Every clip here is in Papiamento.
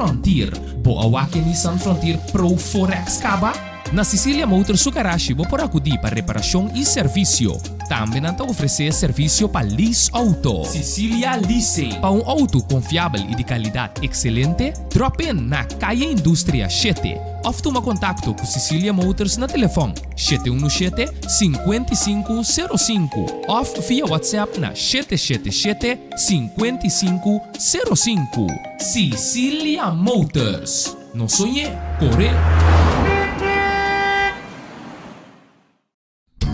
Frontier. Bo a wak e Nissan Frontier Pro 4X kaba? Na Cecilia Motors su garashi bo por akudí pa reparashon i servisio. Tambe nan ta ofresé servisio pa lease outo. Cecilia Leasing. Pa un outo konfiabel i di kalidat ekselente, drop in na Kaya Industria shete òf tuma kontakto ku Cecilia Motors na telefòn 717 55 05 òf via WhatsApp na 777 55 05. Cecilia Motors. No soñ'é, kor'é!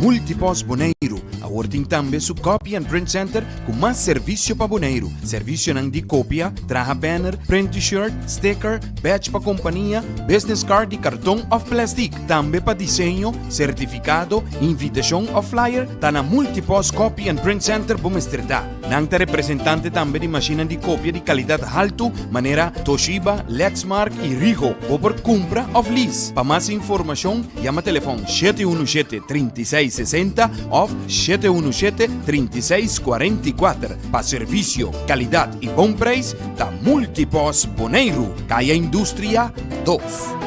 Multipost Boneiru awor tin tambe su Copy and Print Center ku mas servisio pa Boneiru. Servisionan di kopia, traha banner, print T-shirt, sticker, badge pa kompania, business card di karton òf plèstik. Tambe pa diseño, sertifikado, invitashon òf flyer ta na Multipost Copy and Print Center bo mester ta. Nan ta representante tambe di mashinnan di kopia di kalidat haltu manera Toshiba, Lexmark i Ricoh. Bo por kumpra òf lease. Pa mas informashon yama telefòn 717 36 60 òf 717 36 44. Pa servisio, kalidat i bon preis ta Multipos Boneiru, Kaya Industria 2.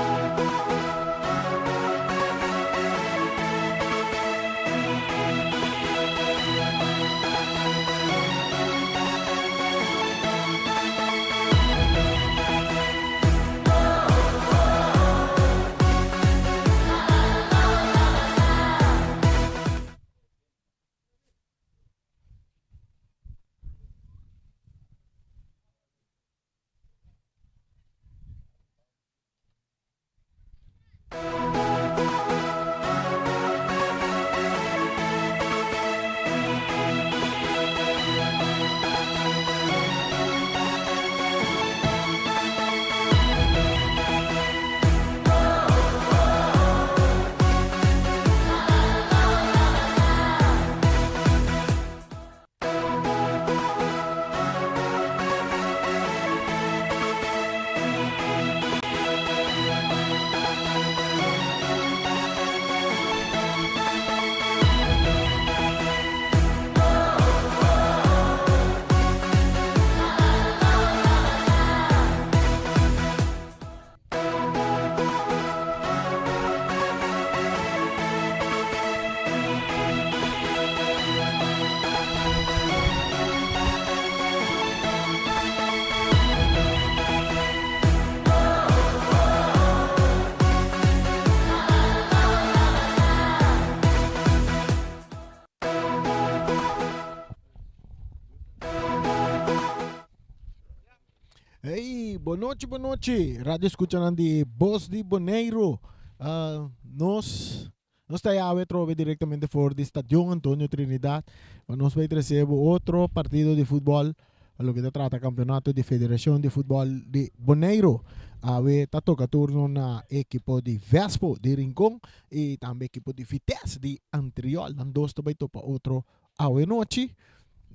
Hey, bonochi, bonochi. Radio escuchanan di Bos di Boneiru. Uh, nos nos ta yawe trobe directamente for di Stadion Antonio Trinidad. Pa nos bay trece bo otro partido di futbol. Pa loke ta trata campeonato di Federacion di Futbol di Boneiru. Awe ta toca turno na equipo di Vespo di Rincon y tambe equipo di Vitesse di Antriol. Nan dos ta bay topa otro awe nochi.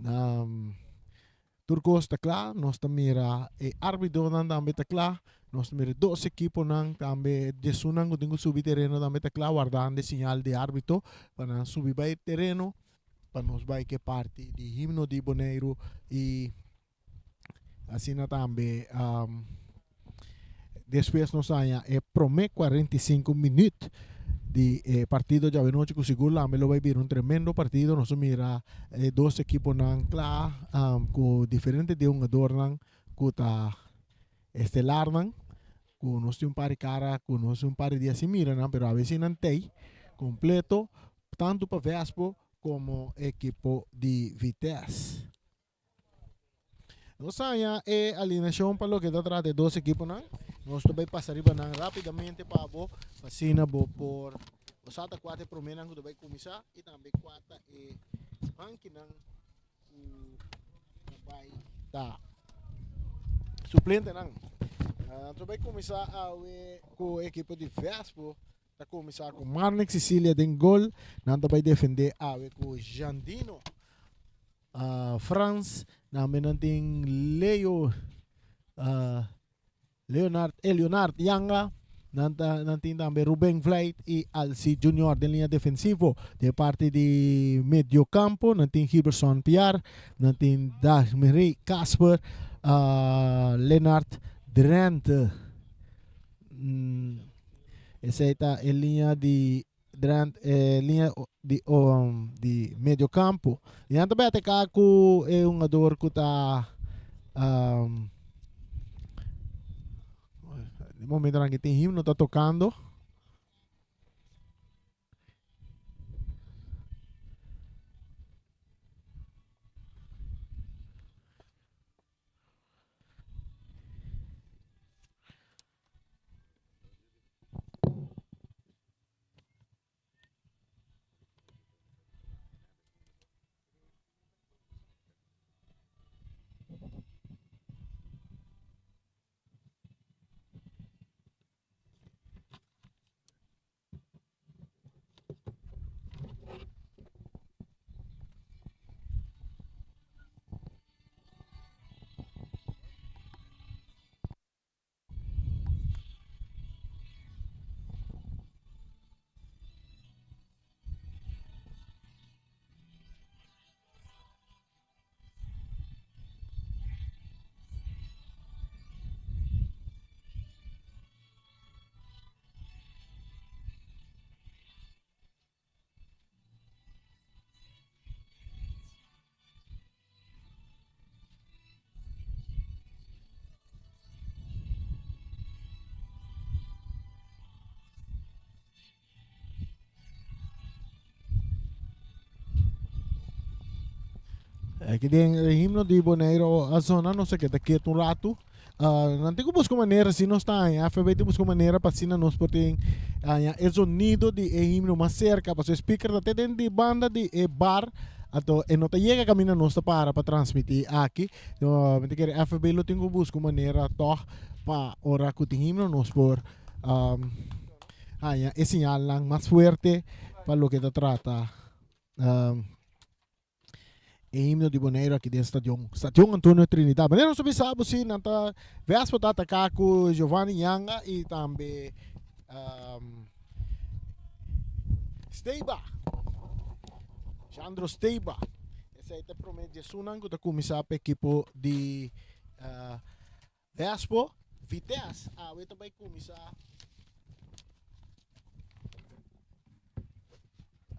Um, Tur kos ta kla, nos ta mira e arbitronan tambe ta kla, nos ta mira e dos ekiponan tambe, esunnan ku tin ku subi tereno tambe ta kla wardando e siñal di arbitro pa nan subi bai tereno pa nos bai ke parti di himno di Boneiru i asina tambe Despues nos haña e prome 45 minuut di e partido djawe ku sigur lambe lo bai bira un tremendo partido. Nos a mira e dos ekiponan kla ku diferente di hungadornan ku ta estelarnan ku nos tin un par di kara ku nos tin un par di dia sin mira nan pero awe si nan tei kompleto tantu pa Vespo komo ekipo di Vitesse. Nos haña e alineacion pa loke ta trata e dos ekiponan. Nos ta bay pasa riba nan rapidamente pa bo, pa asina bo por bo sa ta kua ta e promenan ku ta bay kuminsá i tambe kua ta e bankinan ku ta bay ta suplentenan. Nos ta bay kuminsá awe ku e ekipo di Vespo. Ta kuminsá ku Marnix Cecilia den gol. Nan ta bai defendé awe ku Jandino Frans. Tambe nan tin Leo Leonard Eleonard Yanga. Nan ta nan tin tambe Ruben Vlijt i Alci Junior den liña defensivo. Den parti di mediokampo nan tin Giberson Piar, nan tin Dagmery Casper, Lenard. Drenthe. Esei ta e liña di Drenthe, e liña di di medio campo. I nan ta bai ataká ku e hungador ku ta di momentonan ku tin himno ta tokando. Aki den e himno di Boneiru a zona nos a keda ketu un ratu. Nan tin ku buska un manera si nos ta haña FB tin buska un manera pa asina nos por tin haña e zonido di e himno mas serka pasobra e speaker ta te den di banda di e bar anto e no ta yega kaminda nos ta para pa transmiti aki. Mi ta kere FB lo tin ku buska un manera tòg pa ora ku tin himno nos por haña e señalnan mas fuerte pa loke ta trata e himno di Boneiru aki den stadion, Stadion Antonio Trinidad. Manera nos a bisa bo si nan ta Vespa ta ataká ku Giovanni Yanga i tambe Steiba, Jandro Steiba. Esei ta e promé djesunnan ku ta kuminsá pa ekipo di Vespo. Vitesse awe ta bai kuminsá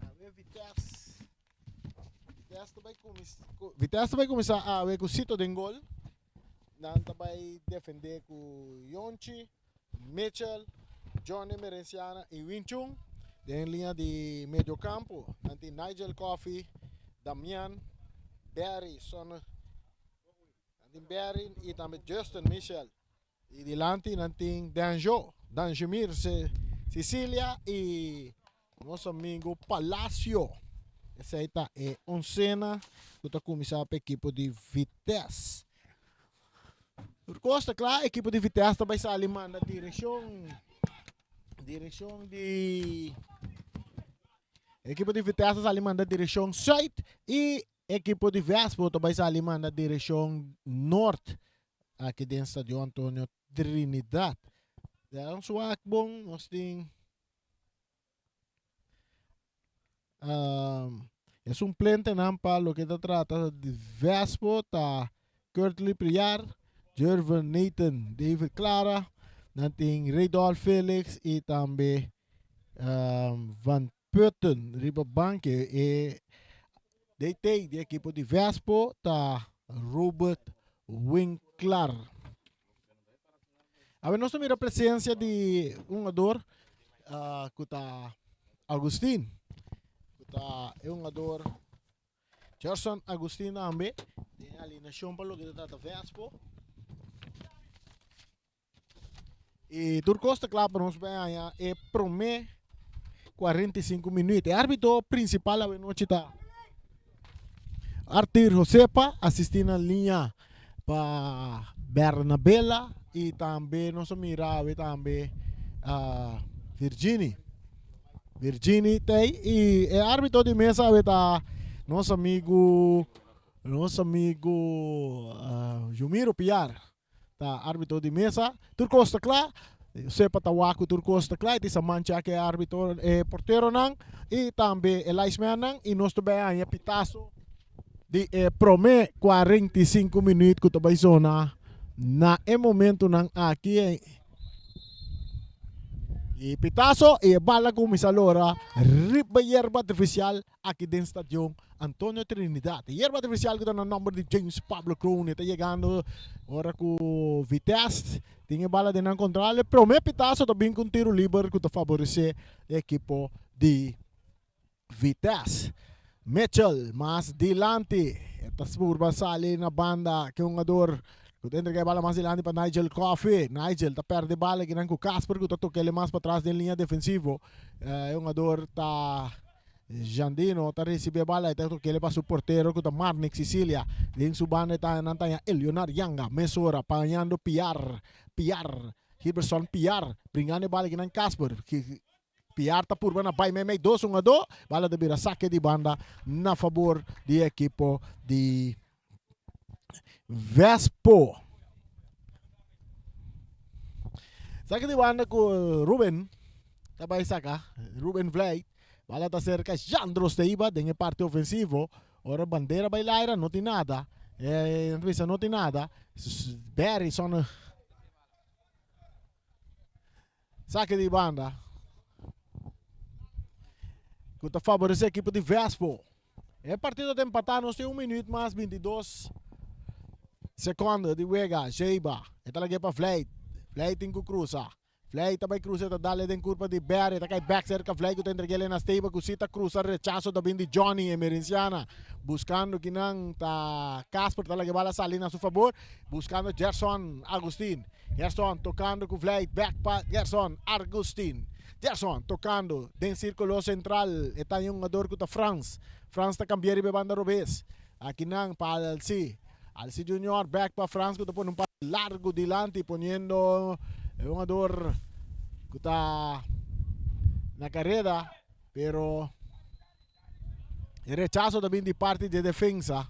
awe Vitesse Vitesse ta bai kuminsá Vitesse ta bai kuminsá awe ku Sito den gol. Nan ta bai defendé ku Yonchi, Mitchell, Johnny Merenciana i Win Chung. Den liña di medio kampo nan tin Nigel Coffey, Damian, Barry Son, nan tin Barry i tambe Justin Michel. I dilanti nan tin Danjo, Danjimir Sicilia i nos amigo Palacio. Esei ta e oncena ku ta kuminsá pa ekipo di Vitesse. Tur kos ta kla, ekipo di Vitesse ta bai sali manda direkshon direkshon di ekipo di Vitesse ta sali manda direkshon sùit i ekipo di Vespo ta bai sali manda direkshon nort. Aki den Stadion Antonio Trinidad. Daar ons wak bon, nos tin um, es un plentenan pa loke ta trata di Vespo ta Kurtley Priar, Jervin Nathan, David Clara, nan tin Redolf Felix y tambe um, Van Putten riba banke. E DT di ekipo di Vespo ta Robert Winklar. Awe nos ta mira presencia di un hungador uh, ku ta Agustin. Ku ta e hungador Gerson Agustin tambe. Den alineacion pa loke ta trata Vespo. Y tur cos ta cla pa nos bay haña e prome 45 minuut. E arbitro principal awe nochi ta Arthur Josepa, asisti na liña pa Bernabela y tambe nos a mira awe tambe uh, Virgini. Virgini tey y e arbitro di mesa awe ta nos amigo nos amigo uh, Jumiro Piar. Ta arbitro di mesa. Tur kos ta kla. Sepa ta wak ku tur kos ta kla. E tin sa mancha ku e arbitro, e porteronan i tambe e linesmannan i nos ta bai haña pitaso di e promé 45 minuut ku ta bai zona. Na e momentonan aki e pitazo y e bala cuminsa lora riba yerba artificial aki den stadion Antonio Trinidad. E yerba artificial cu ta na nomber di James Pablo Kroon ta yegando ora cu Vitesse tin e bala den nan control. E prome pitazo ta bin cu un tiro liber cu ta favorece e ekipo di Vitesse. Mitchell mas dilanti. E ta purba sali na banda ke hungador ku ta entrega e bala mas dilanti pa Nigel Coffey. Nigel ta perde bala kinan ku Casper ku ta tokele mas patras den liña defensivo. E hungador ta Jandino ta recibi e bala e ta tokele pa su portero ku ta Marnick Cicilia. Den su banda e ta nan ta haña Elionar Yanga mesora pañando Piar. Piar. Hiberson Piar bringando e bala kinan Casper. Piar ta purba na bai meimei dos hungadó. Bala ta bira sake di banda na fabor di e ekipo di Vespo. Sake di banda ku Ruben ta bai saka. Ruben Vleit. Bala ta serka Jandro Steiba den e parti ofensivo. Ora bandera bai laira no tin nada. Eh, bisa no tin nada. Barry son Sake di banda ku ta favorece ekipo di Vespo. E partido ta empatá, nos tin un minuut mas 22 sekondo di wega. Sheiba, e ta lag'é pa Vleit. Vleit tin ku krusa. Vleit ta bai krusa, e ta dale den kurpa di Berry. E ta kai bèk serka Vleit ku ta entreg'é na Steiba ku si ta krusa. Rechaso ta bin di Johnny Emerenciana. Buskando kinan ta Casper ta lag'é bala sali na su fabor. Buskando Gerson Agustin. Gerson tocando cu Vlijt, back pa Gerson Argustin. Gerson tocando den circulo central, e ta un hungador cu ta Frans. Frans ta cambia riba e banda robes. Akinan pa Alci. Alci Junior back pa Frans cu ta pone un pase largo dilanti poniendo e hungador cu ta na careda, pero E rechazo ta bin di parti di e defensa.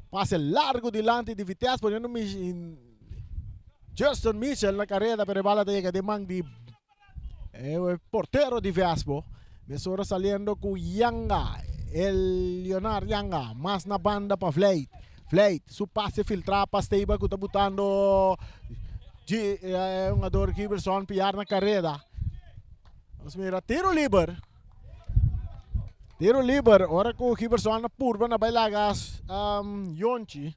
Pase largo dilanti di Vitesse poniendo Justin Mitchell na careda pero e bala ta yega den man di e portero di Vespo. Mesora saliendo cu Yanga, el Leonard Yanga, mas na banda pa Vleit. Vleit, su pase filtra pa Steba cu ta butando G, eh, hungador Giberson Piar na careda. Nos mira tiro liber. Tiro liber, ora ku Giberson a purba na bai laga um, Yonchi.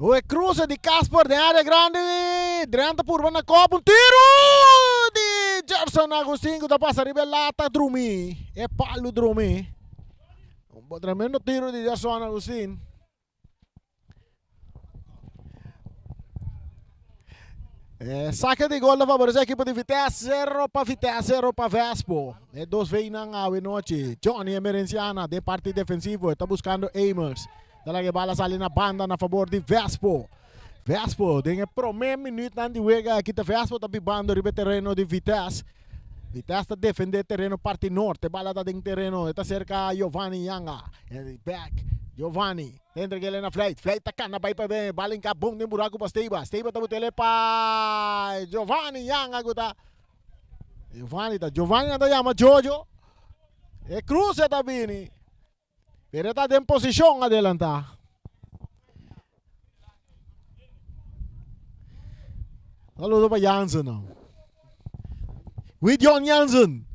Oe cruce di Casper den área grande. Drenta purba na kop. Un tiro di Gerson Agustin ku ta pasa riba e lata drumi. E palu drumi. Un tremendo tiro di Gerson Agustin. E saque di gol ta favorece equipo di Vitesse, 0 pa Vitesse, 0 pa Vespo. E dos veinan awe nochi. Johnny Emerenciana de parte defensivo ta buscando Amers. Ta laga e bala sali na banda na favor di Vespo. Vespo den e prome minuutnan di wega aki ta Vespo ta bibando riba e terreno di Vitesse. Vitesse ta defende terreno parti norte. Bala ta den terreno. E ta cerca Giovanni Yanga. Back Giovanni. Entra kele na Vlijt. Vlijt ta kana bai pa ben. Bala inka bon den buraku pa Steba. Steba ta butele pa Giovanni Yanga ku ta Giovanni ta Giovanni nan ta yama Jojo. E cruce ta bini. Pero e ta den posishon adelantá. Saludo pa Jansen nou. Gideon Jansen.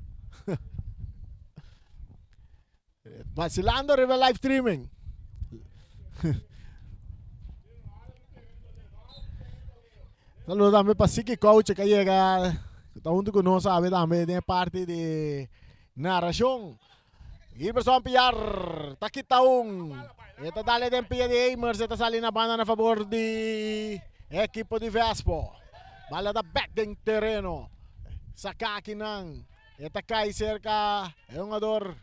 Vacilando riba live streaming. Saludo tambe pa Siki Coach que llega, que está junto con nos sabe tambe den parte de narración. Gilbertson Piar ta kita un. E ta dale den pia di Amers, e ta sali na banda na favor di equipo di Vespo. Bala ta back den terreno. Saka akinan. E ta kai serka e hungador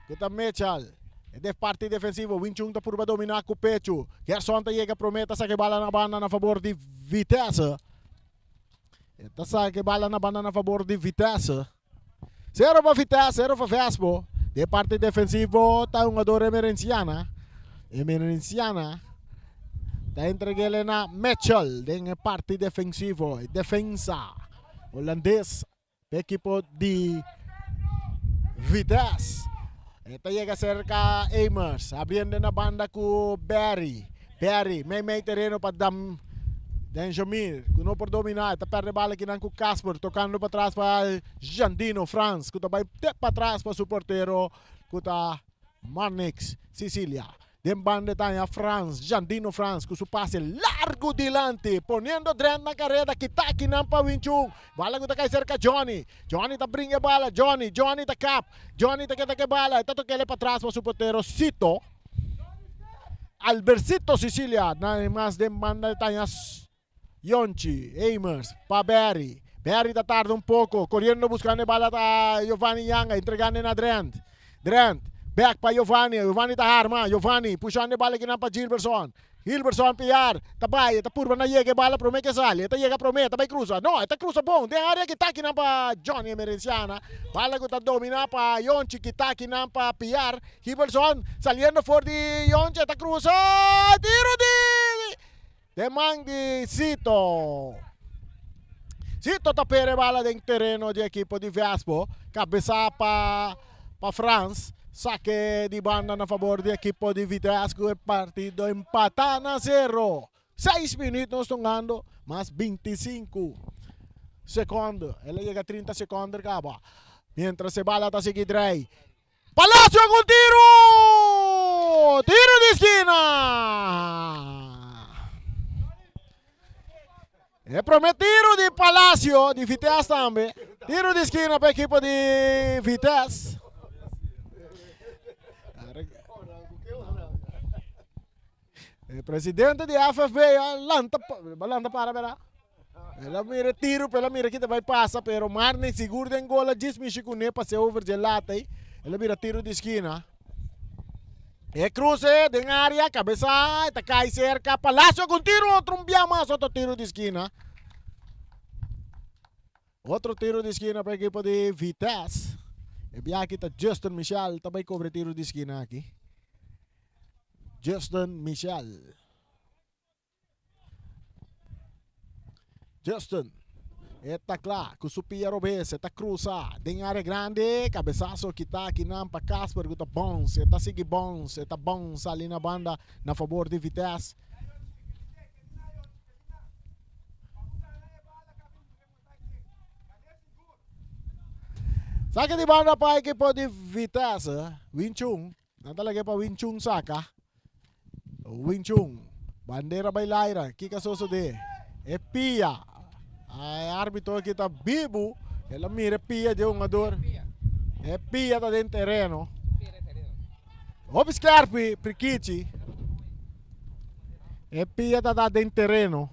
ku ta Mitchell. E de parti defensivo, Wing Chun ta purba dominá ku pechu. Gerson ta yega promé, ta saka e bala na banda na fabor di Vitesse. E ta saka e bala na banda na fabor di Vitesse. Sero pa Vitesse, sero pa Vespo. De parti defensivo ta hungador Emerenciana. Emerenciana. Ta entreg'é na Mitchell den e parti defensivo. E defensa holandes pa ekipo di Vitesse. E ta yega serka Amers, abriendo na banda ku Barry. Barry mei mei tereno pa Dam Benjamin ku no por dominá. E ta pèrdè bala kinan ku Casper tokando patras pa Jandino Frans ku ta bai te patras pa su portero ku ta Marnix Sicilia. Den banda ta haña Frans, Jandino Frans ku su pase largu dilanti poniendo Drent na kareda kita kinan pa Winchun. Bala ku ta kai serka Johnny. Johnny ta bringa e bala, Johnny, Johnny ta kap, Johnny ta keda ku e bala, e ta tok'el patras pa su portero Sito. Albercito Sicilia na mas den banda ta haña Yonchi Amers pa Barry. Barry ta tarda un poko koriendo buskando e bala ta Giovanni Yanga entregando na Drent. Drent bek pa Giovanni. Giovanni ta harma. Giovanni pushando e bala kinan pa Gilbertson. Gilbertson piar ta bai e ta purba na yega e bala prome ke sali. E ta yega prome ta bai krusa. No e ta krusa bon den area kita kinan pa Johnny Emerenciana. Bala ku ta domina pa Yonchi kita kinan pa piar. Gilbertson saliendo for di Yonchi e ta krusa. Tiro di Den man di Zito. Zito ta pere bala den tereno di ekipo di Vespo. Kabesá pa pa Frans. Sake di banda na fabor di ekipo di Vitesse ku e partido empatá na sero. Seis minüt nos tungando mas 25 sekònde. El a yega 30 sekònde kaba. Mientras e bala ta sigui drei. Palacio ku tiru! Tiru di skina! E prome tiru di Palacio, di Vitesse tambe. Tiru di skina pa ekipo di Vitesse. E presidente di FFB a lanta, lanta para bera. El a mira tiro, pero el a mira kita bai pasa, pero Marney sigur den gol a djis mishi kuné pase over dje lata ei. El a bira tiro di skina. E cruce den área, cabeza, ta kai cerca. Palacio con tiro, otro un bia mas, otro tiro di skina. Otro tiro di skina pa ekipo di Vitesse. E bia aki ta Justin Michel, ta bai kobre tiro di skina aki. Justin Michel. Justin. E ta kla ku su pia robes, e ta krusa den área grandi, kabesaso kita akinan pa Casper ku ta bounce, e ta sigui bounce, e ta bounce sali na banda na fabor di Vitesse. Sake di banda pa ekipo di Vitesse, Winchun. Nan ta lag'é pa Wing Chun saka. Wing Chun, bandera bai laira, kiko a sosodé? E pia. E arbitro aki ta bibu, el a mira e pia di e hungador. E pia ta den tereno. Hopi skerpi, Prikichi. E pia ta ta den tereno.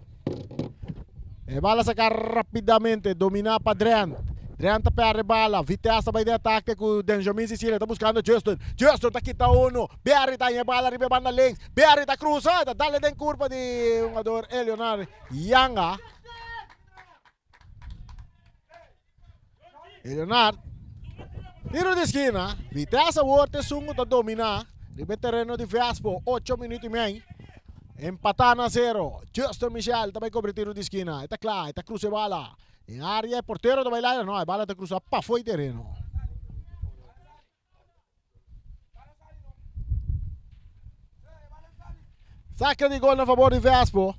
E bala saka rapidamente, dominá pa Drent. Drent ta perde bala, Vitesse ta bai den atake ku Benjamin Cecilia ta buskando Justin. Justin ta kita uno, Berry ta haña e bala riba e banda links. Berry ta krusa, ta dale den kurpa di hungador Eleonard Yanga. Leonard, tiro di skina. Vitesse awor ta esun ku ta dominá riba e tereno di Vespo. Ocho minuut i mei. Empatá na sero. Justin Michel ta bai kobri tiro di skina. E ta kla, e ta krusa e bala. Den área e portero ta bai laira. No, e bala ta krusa pafó e tereno. Saque di gol na favor di Vespo.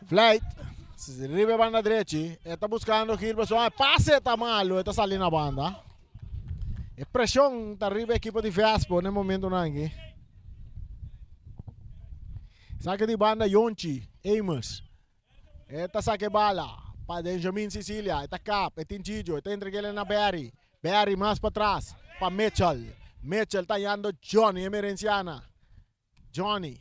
Vlijt. Riba banda drechi. E ta buscando Gilbertson. E pase ta malo. E ta sali na banda. E presión ta riba equipo di Vespo na e momento nan aki. Saque di banda Yonchi Amos. E ta saka e bala pa Benjamin Cecilia. E ta kap, e tin Gigio, e ta entreg'el na Barry. Barry mas patras pa Mitchell. Mitchell ta yando Johnny Emerenciana. Johnny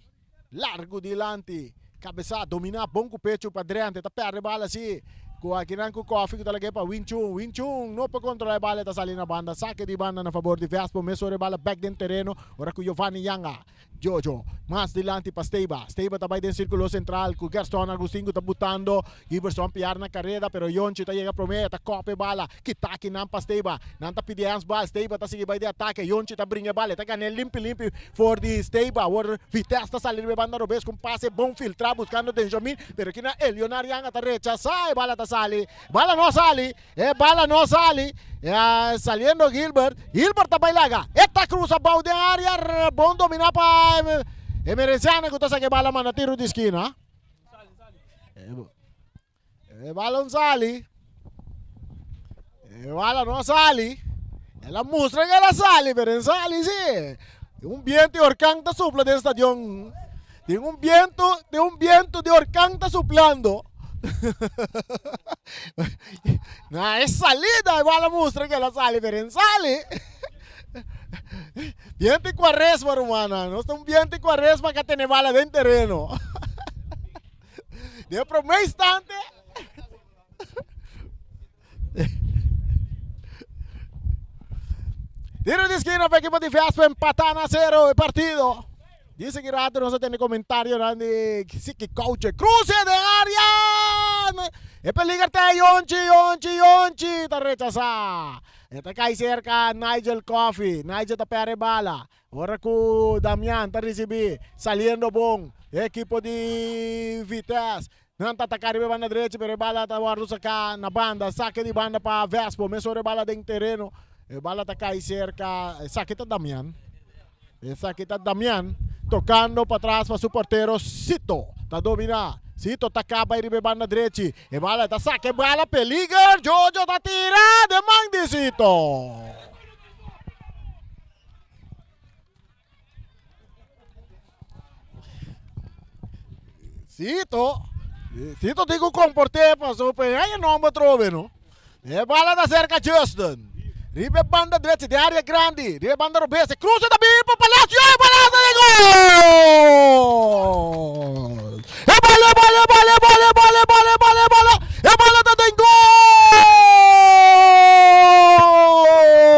largu dilanti. Kabesa domina bon ku pechu pa Drenthe. E ta perde bala si. Ku akinan ku Koffie ku ta lag'é pa Win Chun. Win Chun no por kontrolá e bala, e ta sali na banda. Sake di banda na fabor di Vespo. Mesora e bala bèk den tereno ora ku Giovanni Yanga. Jojo mas dilanti pa Steiba. Steiba ta bai den sirkulo sentral ku Gerston Agustin ku ta butando Giberson Piar na kareda pero Yonchi ta yega promé e ta kòp e bala. Kita akinan pa Steiba. Nan ta pidi handsbal. Steiba ta sigui bai den atake. Yonchi ta bringa e bala. E ta gan'é limpi limpi for di Steiba. Awor Vitesse ta sali riba e banda robes ku un pase bon filtrá buskando Denjomin pero kina Elionar Yanga ta rechasá e bala ta sali. Bala no sali. E bala no sali. Saliendo Gilbert. Gilbert ta bai laga. E ta cruza bou den area. Bon domina pa Emerenciana cu ta saca e bala manda tiro di skina. E bala no sali. E bala no sali. El a mustra que el a sali, pero en sali si. Un biento di orkan ta supla den stadion. Tin un biento, tin un biento di orkan ta suplando. Na e salida igual a mustra que el a sali, pero en sali. Biento di cuaresma, rumana. Nos ta un biento di cuaresma que tene bala den tereno. Den prome instante. Tiro di esquina pa equipo di Vespo empata na cero e partido. Dice que rato nos a tene comentario nan di Siki Couche. Cruce den area! E peliger ta Yonchi, Yonchi, Yonchi ta rechasa. E ta cai cerca Nigel Coffee. Nigel ta perde bala. Ora cu Damian ta ricibi saliendo bon e equipo di Vitesse. Nan ta ataká riba e banda drechi pero e bala ta wòrdu saká na banda. Sake di banda pa Vespo. Mesora e bala den tereno. E bala ta kai serka. Esaki ta Damian. Esaki ta Damian tokando patras pa su portero Sito. Ta dominá. Sito ta kaba riba e banda drechi. E bala ta saka e bala. Peliger. Jojo ta tira den man di Sito. Sito, Sito tin ku komport'é paso pa e haña nòmber atrobe no. E bala ta serka Justin. Riba e banda drechi den área grandi, riba e banda robes e krusa ta bin pa Palacio, e Palacio den gol! E bala, e bala, e bala, e bala, e bala, e bala, e bala, e bala, e bala ta den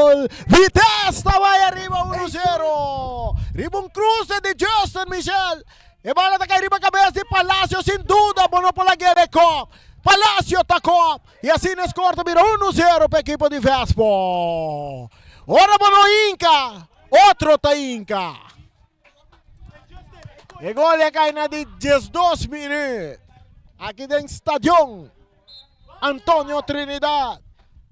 gol! Vitesse ta bai ariba uno zero. Riba un cruce di Justin Michel. E bala ta kai riba kabes di Palacio sin duda bo no por lag'é de kop. Palacio ta kop y asina e score ta bira uno zero pa ekipo di Vespo. Ora bo no hinka, otro ta hinka. E gol a kai na di 12 minuut. Aki den stadion Antonio Trinidad.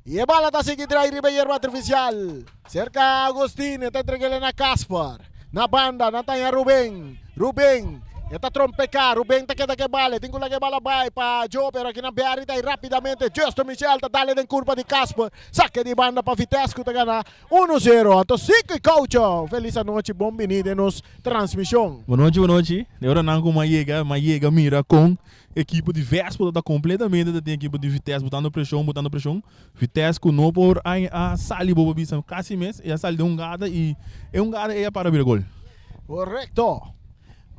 Y e bala ta sigui drai riba yerba artificial. Cerca Agustin, e ta entreg'ele na Casper. Na banda, nan ta haña Ruben. Ruben, e ta trompeká. Ruben ta keda ku e bala. E tin ku laga e bala bai pa Joe, pero aki na Berry ta i rapidamente Justo Michel ta dale den kurpa di Casper. Sake di banda pa Vitesse ku ta gana uno zero. Anto Siki Coucho, felis anochi, bon bini den nos transmishon. Bonochi, bonochi. E ora nan ku m'a yega, m'a yega mira kon Ekipo di Vespo ta completamente ta tin ekipo di Vitesse botando presion, botando presion. Vitesse cu no por a a sali bo por bisa casi mes e a sali den un gada y e un gada ey a para bira gol. Correcto.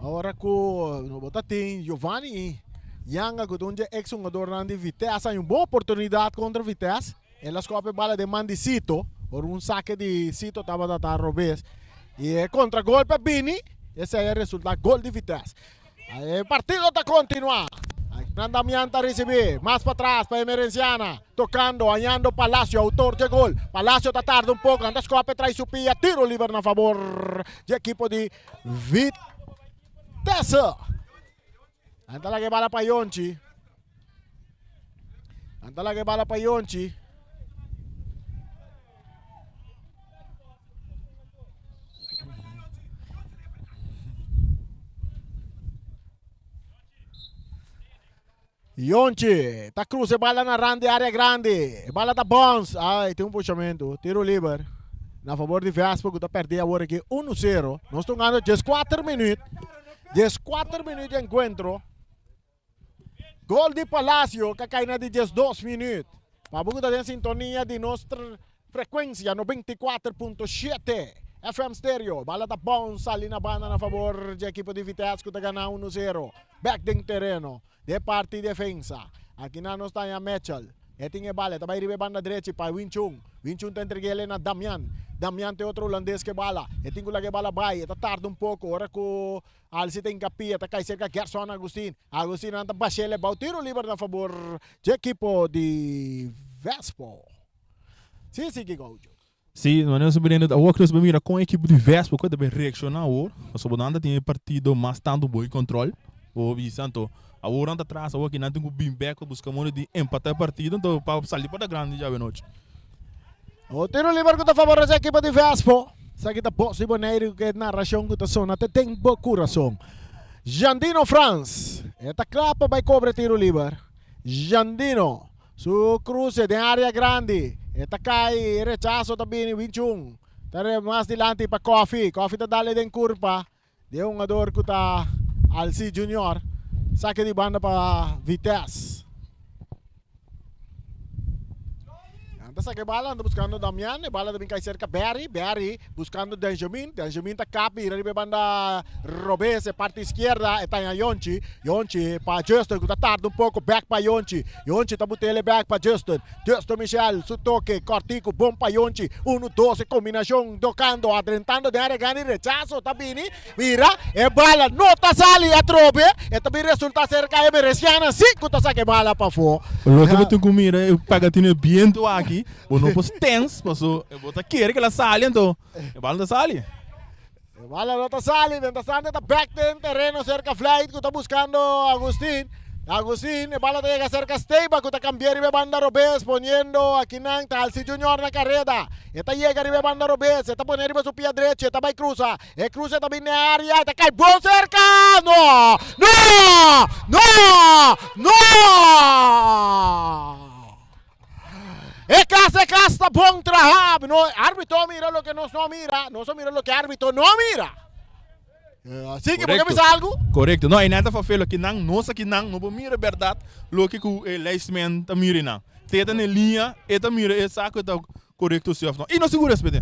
Ora cu no bo ta tin Giovanni Yanga cu ta un dje ex hungadornan di Vitesse hay un bon oportunidad contra Vitesse. El a scope bala den man di Sito ora un saque di Sito tabata ta robes y e contragolpe a bini esey a resulta gol di Vitesse. E partido ta continua. Nan Damian ta ricibi mas patras pa Emerenciana. Tocando, hañando Palacio, autor dje gol. Palacio ta tarda un poco, nan ta scope trai su pia. Tiro liber na favor dje equipo di Vitesse. Nan ta laga e bala pa Yonchi. Nan ta laga e bala pa Yonchi. Yonchi ta cruza e bala na rand di area grandi. E bala ta bounce. Ay, tin un pushamento. Tiro liber. Na favor di Vespo ku ta perde awor aki 1-0. Nos ta hungando 14 minuut. 14 minuut di encuentro. Gol di Palacio ka kai na di 12 minuut. Pa bo ku ta den sintonia di nos Frekuensia 94.7 FM Stereo. Bala ta bounce sali na banda na favor dje ekipo di Vitesse ku ta gana 1-0. Bek den tereno den parti defensa. Akinan nos ta haña Mitchell. E tin e bala, e ta bai riba e banda drechi pa Win Chun. Win Chun ta entreg'é na Damian. Damian ta e otro hulandes ku e bala. E tin ku laga e bala bai. E ta tarda un poko. Ora ku Alci ta hinkapia, ta kai serka Gerson Agustin. Agustin nan ta bash'é bou tiro liber na fabor dje ekipo di Vespo. Si, sigui Gaucho. Si, manera nos a bira awor nos a mira kon ekipo di Vespo ku ta bin reakshoná awor. Pasobra nan ta tin e partido mas tantu bo e kontrol. Bo bisa anto awor nan ta tras awor ki nan tin ku bin bek pa buska modo di empatá e partido anto pa sali por ta grandi djawe anochi. Un tiro liber ku ta favorece ekipo di Vespo. Esaki ta Bos di Boneiru ku e narashon ku ta sona te den bo kurason. Jandino Frans e ta kla pa bai kobra e tiro liber. Jandino su kruse den area grandi e ta kai e rechaso ta bini Winchun ta mas dilanti pa Koffie. Koffie ta dale den kurpa di e hungador ku ta Alci Junior. Sake di banda pa Vitesse. Nan ta saka e bala, nan ta buskando Damian, e bala ta bin kai serka Barry, Barry buskando Benjamin, Benjamin ta kap bira riba e banda robes, e parti iskierda, e ta haña Yonchi, Yonchi pa Justin ku ta tarda un poko, bek pa Yonchi, Yonchi ta but'el e bek pa Justin, Justin Michel su toke kòrtiku bon pa Yonchi, unu dos e kombinashon tokando, adrentando den área grandi, rechaso ta bini, Mira, e bala no ta sali atrobe, e ta bin resulta serka e Mereciana si ku ta saka e bala pafó. Loke bo tin ku mira e pagatina e bientu aki, bo no por stens paso bo ta kere ku el a sali anto e bala no ta sali. E bala no ta sali, mientrastanto e ta bek den tereno serka Vlijt ku ta buskando Agustin. Agustin, e bala ta yega serka Steba ku ta kambia riba e banda robes poniendo akinan Talsi Junior na kareda. E ta yega riba e banda robes, e ta pone riba su pia drechi, e ta bai krusa. E cruce ta bin den area, ta cay bon cerca! No! No! No! No! E cas, e cas ta bon traha. No, arbitro mira loke nos no mira. Nos a mira loke arbitro no mira. Así que, por qué bisa algo? Correcto. No, e nan ta fafelo aki nan, nos aki nan no por mira berdad loke cu e lijstman ta mira nan. Te ta na e linea, e ta mira e sa cu e ta Korekto si of no. I no sigur respete.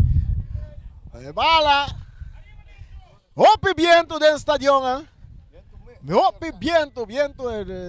E bala. Hopi bientu den stadion ah. Hopi bientu, bientu,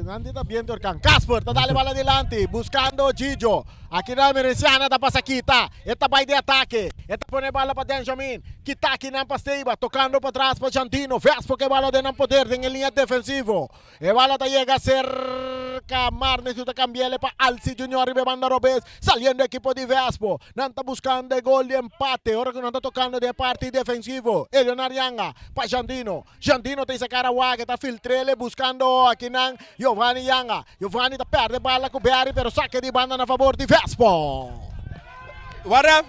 nan di ta bientu orkan. Casper ta dale bala dilanti, buscando Gigio. Aki na Emerenciana ta pasa kita. E ta bai di atake. E ta pone bala pa Benjamin. Kita aki nan pa Steiba, tocando pa tras pa Jandino. Vespo ke bala den nan poder den e linea defensivo. E bala ta yega serka Marnes ku ta kambi'el pa Alci Junior riba e banda robes, saliendo ekipo di Vespo. Nan ta buskando e gol di empate ora ku nan ta tokando den e parti defensivo. Elionar Yanga pa Jandino. Jandino ta hisa kara wak, e ta filtr'el buskando akinan Giovanni Yanga. Giovanni ta pèrdè bala ku Berry pero sake di banda na fabor di Vespo. What ref?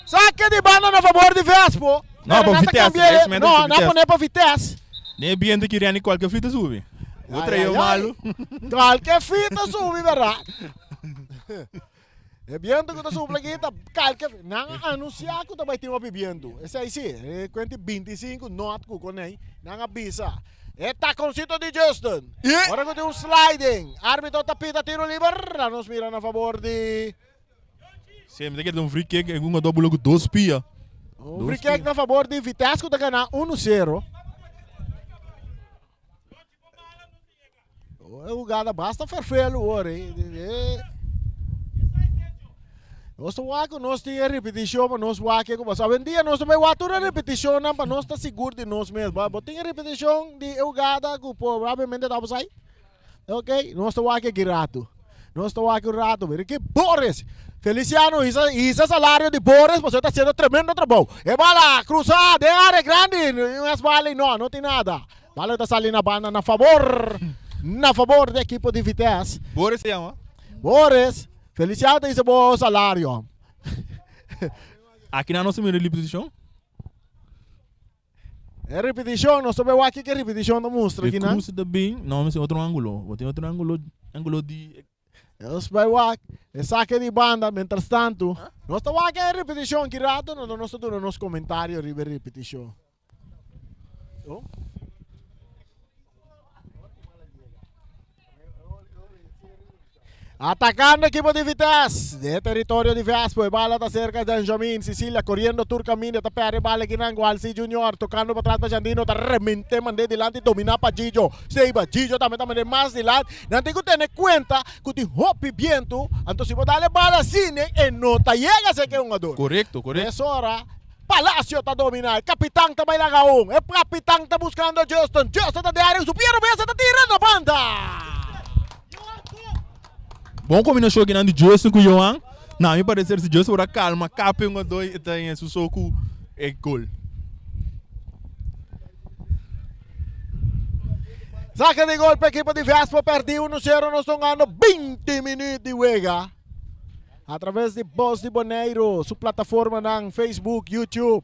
Sake di banda na fabor di Vespo. No, pa Vitesse. No, nan pone pa Vitesse. Den e biento ki reni kualke fita subi. Bo trae malu. Kualke fita subi, berdad. E biento ku ta supla aki ta kalke nan a anunsiá ku ta bai tin hopi bientu. Esei si, e kuenti 25 knot ku konei, nan a bisa. E takoncito di Justin. Ora ku tin un sliding, arbitro ta pita tiro liber, a nos mira na fabor di Sí, mi ta kere un free kick, e hungador bula ku dos pia. Un free kick na fabor di Vitesse ku ta gana 1-0. E hugada basta ferfelu hoor. Nos ta wak ku nos tin e repetishon pa nos wak kiko pasó. Awendia nos ta bai wak tur e repetishonnan pa nos ta sigur di nos mes. Bo tin e repetishon di e hugada ku probablemente ta pasá? Ok, nos ta wak aki ratu. Nos ta wak un ratu. Mira ki Boris. Feliciano hisa, hisa salario di Boris pasobra ta haciendo tremendo trabou. E bala cruza den area grandi. No es bala no, no tin nada. Bala ta sali na banda na favor, na favor di ekipo di Vitesse. Boris se llama? Boris, Feliciano ta hisa bo salario. Aki nan nos ta mira repeticion. E ripitishon, nos ta bai wak kiko e ripitishon ta mustra E kinan. krus ta bin, no, mi otro ángulo. Bo tin otro ángulo, ángulo di Nos bai wak e sake di banda, mientras tanto, nos ta wak e ripitishon ki rato, no nos ta duna nos komentario riba e ripitishon. Oh. Atacando equipo di Vitesse. De territorio di Vespo. E bala ta cerca Benjamin. Cecilia corriendo tur camino. Ta perde bala kinan. Gualsi Junior tocando para atrás pa Jandino. Ta remente mande dilanti. Domina pa Gigio. Seiba. Gigio tambe ta mande mas dilanti. Nan tin cu tene cuenta cu tin hopi biento. Anto si bo dale bala asina e no ta yega cerca e hungador. Correcto, correcto. Mesora Palacio ta domina. E capitan ta bay laga un. E capitan ta buscando Justin. Justin ta den area. Su pie robes ta tira na banda. Bon kombinashon akinan di Justin ku Johan. Na mi parecer si Justin por a kalma kape un a doi e ta en su so ku e gol. Saka di gol pa ekipo di Vespo perdi 1-0 nos ta hungando 20 minuut di wega. A traves di Bos di Boneiru, su plataformanan Facebook, YouTube,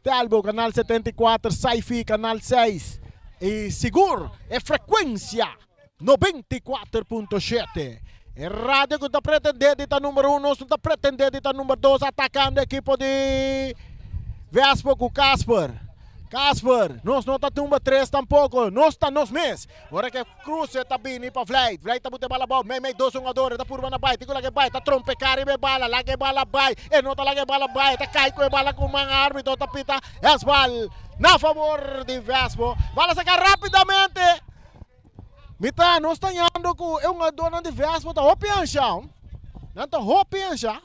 Telbo, Canal 74, Sci-Fi, Canal 6 y sigur e frecuencia 94.7. E radio ku ta pretendé di ta number uno, nos no ta pretendé di ta number dos, atakando ekipo di Vespo ku Casper. Casper, nos no ta number tres tampoko, nos ta nos mes. Ora ku e kruse ta bini pa Vlijt, Vlijt ta buta e bala abou, meimei dos hungador, e ta purba na bai, tin ku laga e bai, ta trompeká riba e bala, laga e bala bai, e no ta laga e bala bai, e ta kai ku e bala ku man, árbitro ta pita hèsbal na fabor di Vespo. Bala saka rápidamente. Mi ta nos ta yando ku e hungadónan di Vespo ta hopi anshá. Nan ta hopi anshá.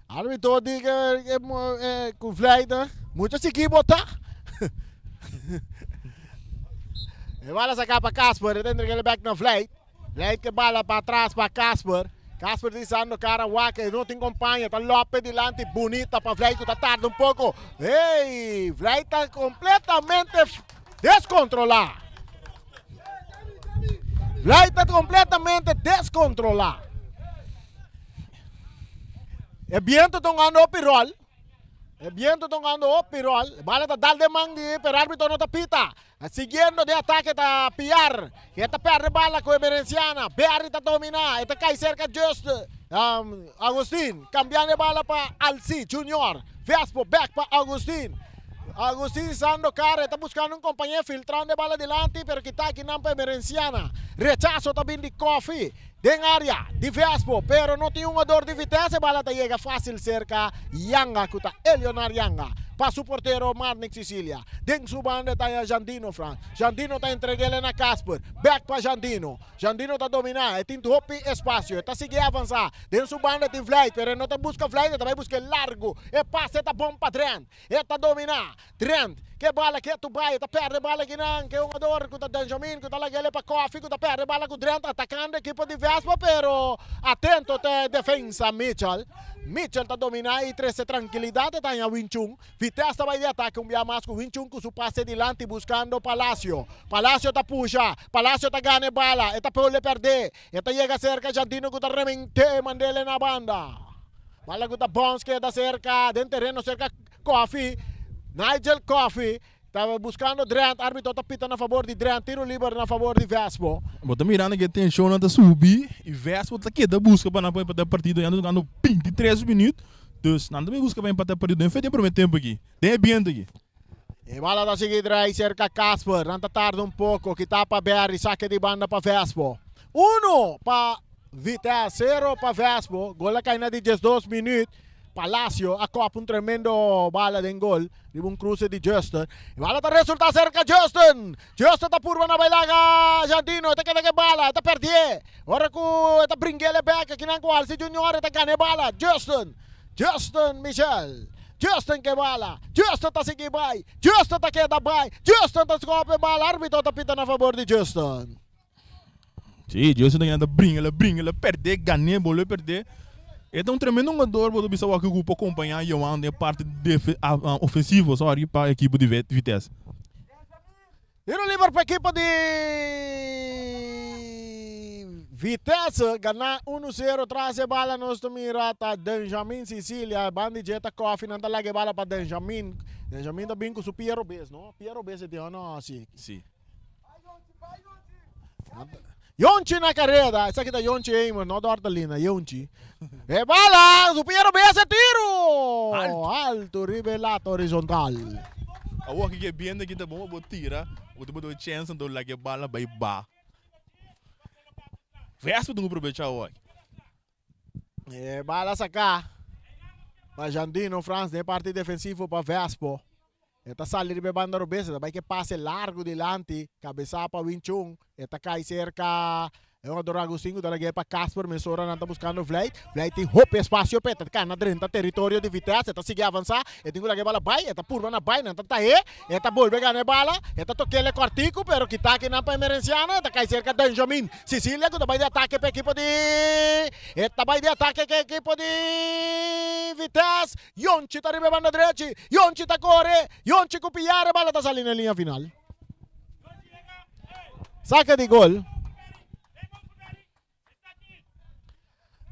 Arbitro di ke ku vleita mucha chikí bo ta. E bala saká pa Casper, e ta entreg'é bèk na Vleit. Vleit ke bala pa atras pa Casper. Casper di sando kara wak, e no tin kompaña, ta lope dilanti bunita pa Vleit ku ta tarda un poko. Hey, Vleit ta kompletamente deskontrolá. Vleit ta kompletamente deskontrolá. E biento ta hungando hopi ròl. E biento ta hungando hopi ròl. E bala ta dal den man di pero árbitro no ta pita. Siguiendo den atake ta Piar. E ta pèrdè bala ku Emerenciana. Berry ta dominá. E ta kai serka Just Agustin. Kambiando e bala pa Alci Junior. Vespo bèk pa Agustin. Agustin sando kara. E ta buskando un kompañé filtrando e bala dilanti pero kita akinan pa Emerenciana. Rechaso ta bin di Koffie. Den area di Vespo, pero no tin hungador di Vitesse, bala ta yega facil cerca Yanga cu ta Elionar Yanga pa su portero Marnick Cicilia. Den su banda ta haya Jandino Frans. Jandino ta entreguele na Casper. Back pa Jandino. Jandino ta domina, e tin hopi espacio, e ta sigui avansa. Den su banda tin Vlijt, pero e no ta busca Vlijt, e ta bay busca e largo. E pase ta bon pa Drent. E ta domina. Drent ke bala ketu bai, e ta perde bala kinan ke hungador ku ta Benjamin ku ta lag'el pa Kofi ku ta perde bala ku Drent atakando ekipo di Vespa pero atento ta e defensa Mitchell. Mitchell ta domina i trese trankilidat e ta haña Winchun. Vitesse ta bai di atake un bia mas ku Winchun ku su pase dilanti buskando Palacio. Palacio ta pusha, Palacio ta gana e bala, e ta pole perde. E ta yega serka Jandino ku ta remente mand'el na banda. Bala ku ta bons keda serka den tereno serka Koffie, Nigel Koffie ta buscando Drent, arbitro ta pita na favor di Drent, tiro liber na favor di Vespo. Bo ta mirando ku e tenshonnan ta subi i Vespo ta keda buska pa nan por empatá e partido. Ya nan ta jugando 23 minuut, dus nan ta bin buska pa empatá e partido den fe di e prome tempo aki, den e biento aki. E bala ta sigui drai serka Casper, nan ta tarda un poko, kita pa Berry, sake di banda pa Vespo. Uno pa Vitesse, sero pa Vespo, gol a kai na di 12 minuut. Palacio a kop un tremendo bala den gol riba un cruce di Justin. E bala ta resulta cerca Justin. Justin ta purba na bailaga Jandino. E ta keda ke bala, e ta perdié. Ora ku e ta bringuele bek akinan ku Alci Junior e ta gana e bala. Justin, Justin Michel. Justin ke bala. Justin ta sigui bai. Justin ta keda bai. Justin ta skop e bala. Arbitro ta pita na fabor di Justin. Sí, Justin ta ta bringa, la bringa, la perde, gané, bolbe perde. E ta un tremendo hungador, bo ta bisa wak ku por kompañá Johan den parti ofensivo, sorry, pa ekipo di Vitesse. Tiro liber pa ekipo di Vitesse, ganá uno sero tras e bala nos ta mira ta Benjamin Cicilia, banda di dje ta Koffie, nan ta laga e bala pa Benjamin, Benjamin ta bin ku su pia robes, no? Pia robes e tin o no? Si. Si. Yonchi na careda. Esaki ta Yonchi Emer, no Dortelina, Yonchi. E bala, su pia robes e tiro. Alto. Alto riba e lata horizontal. Awor aki ke biento aki ta bon pa bo tira, bo ta bo duna chèns anto laga e bala bai ba. Vespa tin ku probechá awor aki. E bala saká pa Jandino Frans den parti defensivo pa Vespo. E ta sali riba e banda robes, e ta bai ke pase largu dilanti, kabesá pa Win Chung, e ta kai serka e hungador Agustin ku ta lag'é pa Casper, mesora nan ta buskando Vlijt, Vlijt tin hopi espasio p'e, ta kana drenta teritorio di Vitesse, e ta sigui avansá, e tin ku laga e bala bai, e ta purba na bai, nan ta tah'é, e ta bolbe gana e bala, e ta tok'é kòrtiku, pero kita akinan pa Emerenciano, e ta kai serka Benjamin Cicilia ku ta bai di atake pa ekipo di e ta bai di atake ku ekipo di Vitesse, Yonchi ta riba e banda drechi, Yonchi ta kore, Yonchi ku Piar e bala ta sali na e liña final. Saka di gol.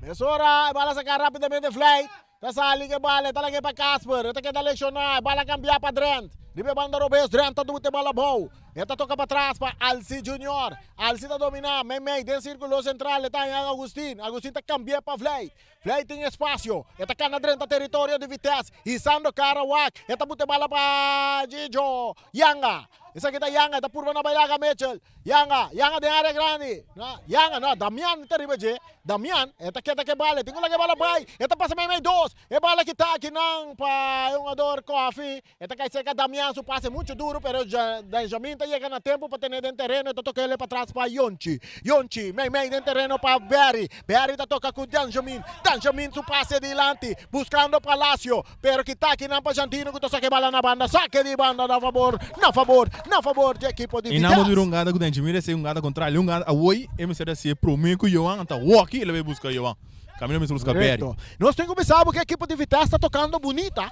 Mesora e bala saka rapidamente Vlijt. Ta sali ku e bala, e ta lag'é pa Casper, e ta keda lekshoná, e bala kambia pa Drent. Riba e banda robes, Drent ta duta e bala abou. E ta toka patras pa Alci Junior. Alci ta dominá, meimei den sírkulo sentral e ta haña Augustin. Augustin ta kambi'é pa Vlijt. Vlijt tin espasio, e ta kana drenta teritorio di Vitesse, hisando kara wak, e ta buta e bala pa Gigio Yanga. Esaki ta Yanga, e ta purba na bai laga Mitchell. Yanga, Yanga den area grandi. No, Yanga, no, Damian ta riba dje. Damian, e ta keda ku e bala, e tin ku laga e bala bai. E ta pasa meimei dos. E bala kita akinan pa e hungador Koffie. E ta kai serka Damian, su pase muchu duru, pero Benjamin ta yega na tempu pa tene den tereno, e ta toka el patras pa Yonchi. Yonchi, meimei den tereno pa Berry. Berry ta toka ku Benjamin. Benjamin su pase dilanti, buskando Palacio, pero kita akinan pa Jandino ku ta saka e bala na banda. Sake di banda na fabor, na fabor, na fabor di ekipo di E nan bo Vitesse. mira un gata ku Benjamin rese un gata kontra el, un gata awoi e mester a hasié promé ku Johan, ta woki el a bai buska Johan. Kaminda mester buska Berry. Korekto. Nos tin ku bisa bo ku ekipo di Vitesse ta tokando bunita.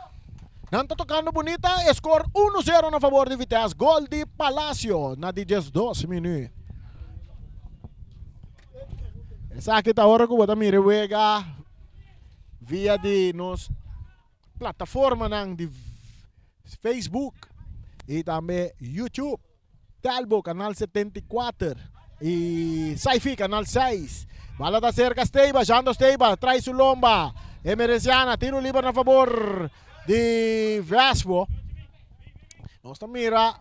Nan ta tocando bunita, e score uno zero na favor di Vitesse, gol di Palacio na di 12 minuut. Esaki ta ora cu bo ta mira e wega via di nos plataformanan di Facebook y tambe YouTube. Telbo, canal 74 y Saifi, canal 6. Bala ta cerca Steiba, Jando Steiba trae su lomba. Emerenciana, tiro liber na favor di Vespo. Nos ta mira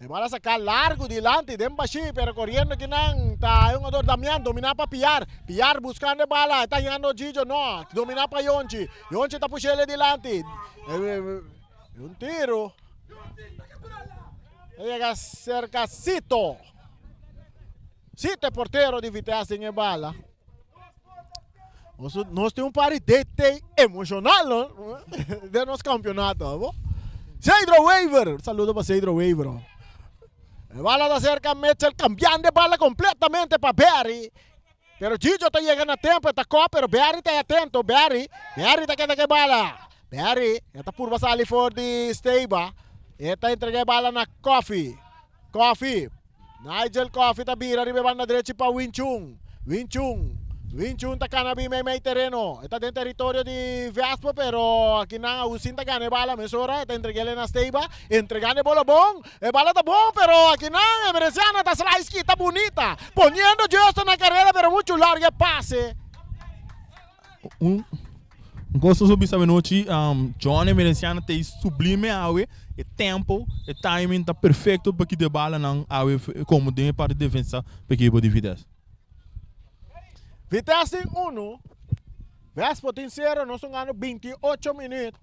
e bala saca largo dilanti den bashi, pero corriendo kinan ta e jugador Damian, domina pa Piar. Piar buscando e bala, ta hingando Gigio, no, domina pa Yonchi. Yonchi ta pushele dilanti. Un tiro. E yega cerca Sito. Sito e portero di Vitesse den e bala. Nos, nos tin un par di DT emocional no? den nos campeonato. Bo? Cedro Wever. Saludo pa Cedro Wever. Oh. E bala ta cerca Mitchell cambiando e bala completamente pa Barry. Pero Gigio ta yega na tempo, e ta kò, pero Barry ta atento. Barry, Barry ta keda ku e bala. Barry, e ta purba sali for di Steiba. E ta entrega e bala na Coffee. Coffee, Nigel Coffee ta bira riba e banda drechi pa Win Chung. Win Chung, Win Chung ta kana bin meimei tereno. E ta den teritorio di Vespo, pero akinan Agustin ta gana e bala mesora. E ta entreg'el na Steiba. Entregando e bola bon. E bala ta bon pero akinan e Veneciano ta slice kita bunita poniendo Justin na carrera pero mucho largo e pase. Un un kos nos por bisa awenochi, Johnny Veneciano ta e sublime awe, e tempo, e timing ta perfecto pa kita e balanan awe como den e parti defensa pa ekipo di Vitesse. Vitesse tin uno, Vespo tin sero, nos ta gana 28 minuut.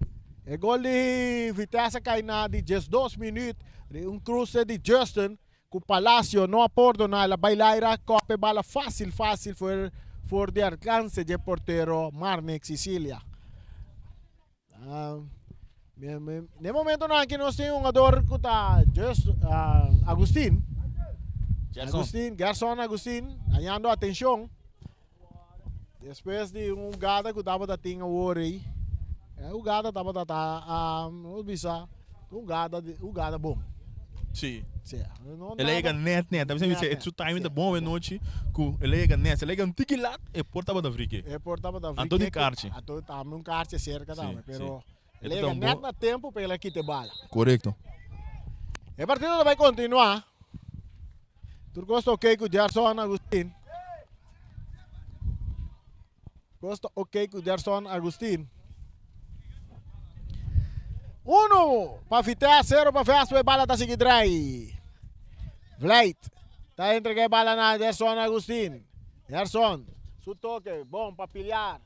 E gol di Vitesse a kai na di 12 minuut. Un cruce di Justin ku Palacio no a pordona. El a bai laira kop e bala fácil fácil for for di alcance dje portero Marnix Sicilia. Uh, ne momentonan aki nos tin un jugador ku ta just uh, Agustin. Gerson. Agustin, Gerson Agustin, hallando atención. Despues di un hugada ku tabata tin awor ei, e hugada tabata ta, um, bisa, hugada, hugada bon. Sí. Sí. No El a yega nada. net net. También Net, se net. su timing Sí. ta bon anochi ku el a yega net. Se el a yega un tiki lat e por tabata friki. E por tabata Anto di friki. karchi. Anto tambe un karchi cerca Sí, tambe, pero sí. el E a ta yega un net bon- na tempo pa el a kita e bala. Korekto. E partido ta bai continua. Tur kos ta ok ku Gerson Agustin. Kos ta ok ku Gerson Agustin. Uno pa Vitesse, sero pa Vespo, e bala ta sigui drai. Vlijt ta entrega e bala na Gerson Agustin. Gerson, su toke, bon pa Piliar.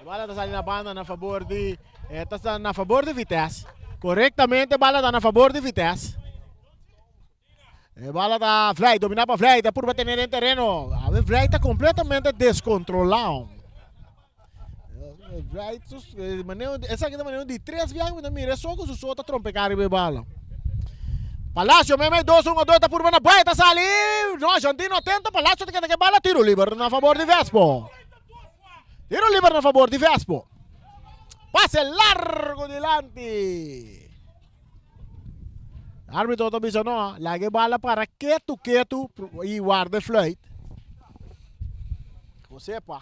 E bala ta sali na banda na fabor di, e ta na fabor di Vitesse. Korektamente e bala ta na fabor di Vitesse. E bala ta Vlijt, domina pa Vlijt, a purba tene den tereno. Awe Vlijt ta completamente descontrolado. Vlijt, sus, maneo, esaki ta maneo di tres biaha ku mira so ku su so ta trompeká riba e bala. Palacio meme dos un dos ta purba na bai ta sali. No, Jantino atento, Palacio ta keda ke bala tiro liber na favor di Vespo. Tiro liber na favor di Vespo. Pase largo dilanti. Arbitro ta bisa no, laga e bala para ketu ketu y warda e fluit. Josepa.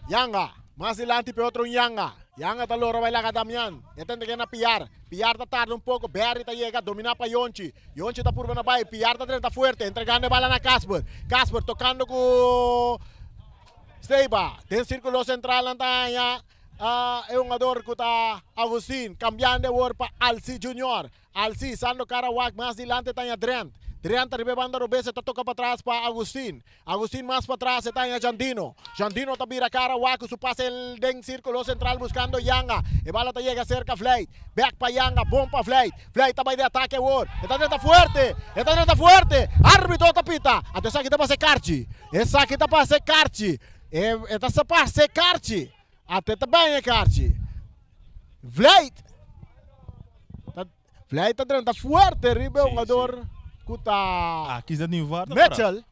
Yanga, mas dilanti pe otro Yanga. Yanga ta lora bai laga Damian. E ta entrega na Piar. Piar ta tarda un poco. Berry ta yega, domina pa Yonchi. Yonchi ta purba na bai. Piar ta drenta fuerte, entregando e bala na Casper. Casper tocando cu Steba. Den circulo central nan ta haña e hungador cu ta Agustin. Cambiando e wor pa Alci Junior. Alci sando cara wak mas dilanti ta haña Drent. Drent ta riba e banda robes e ta toca patras pa Agustin. Agustin mas patras e ta haña Jandino. Jandino ta bira cara wak cu su pase den circulo central buscando Yanga. E bala ta yega cerca Vlijt. Bek pa Yanga, bon pa Vlijt. Vlijt ta bay den atake awor. E ta drenta fuerte. E ta drenta fuerte. Arbitro ta pita. Anto esaki ta pasa e karchi. Esaki ta pasa e karchi. E e ta pasa e karchi. Anto e ta baña e karchi. Vlijt. Ta Vlijt ta drenta fuerte riba e hungador ku ta Aki sa tin VAR ta para. Mitchell.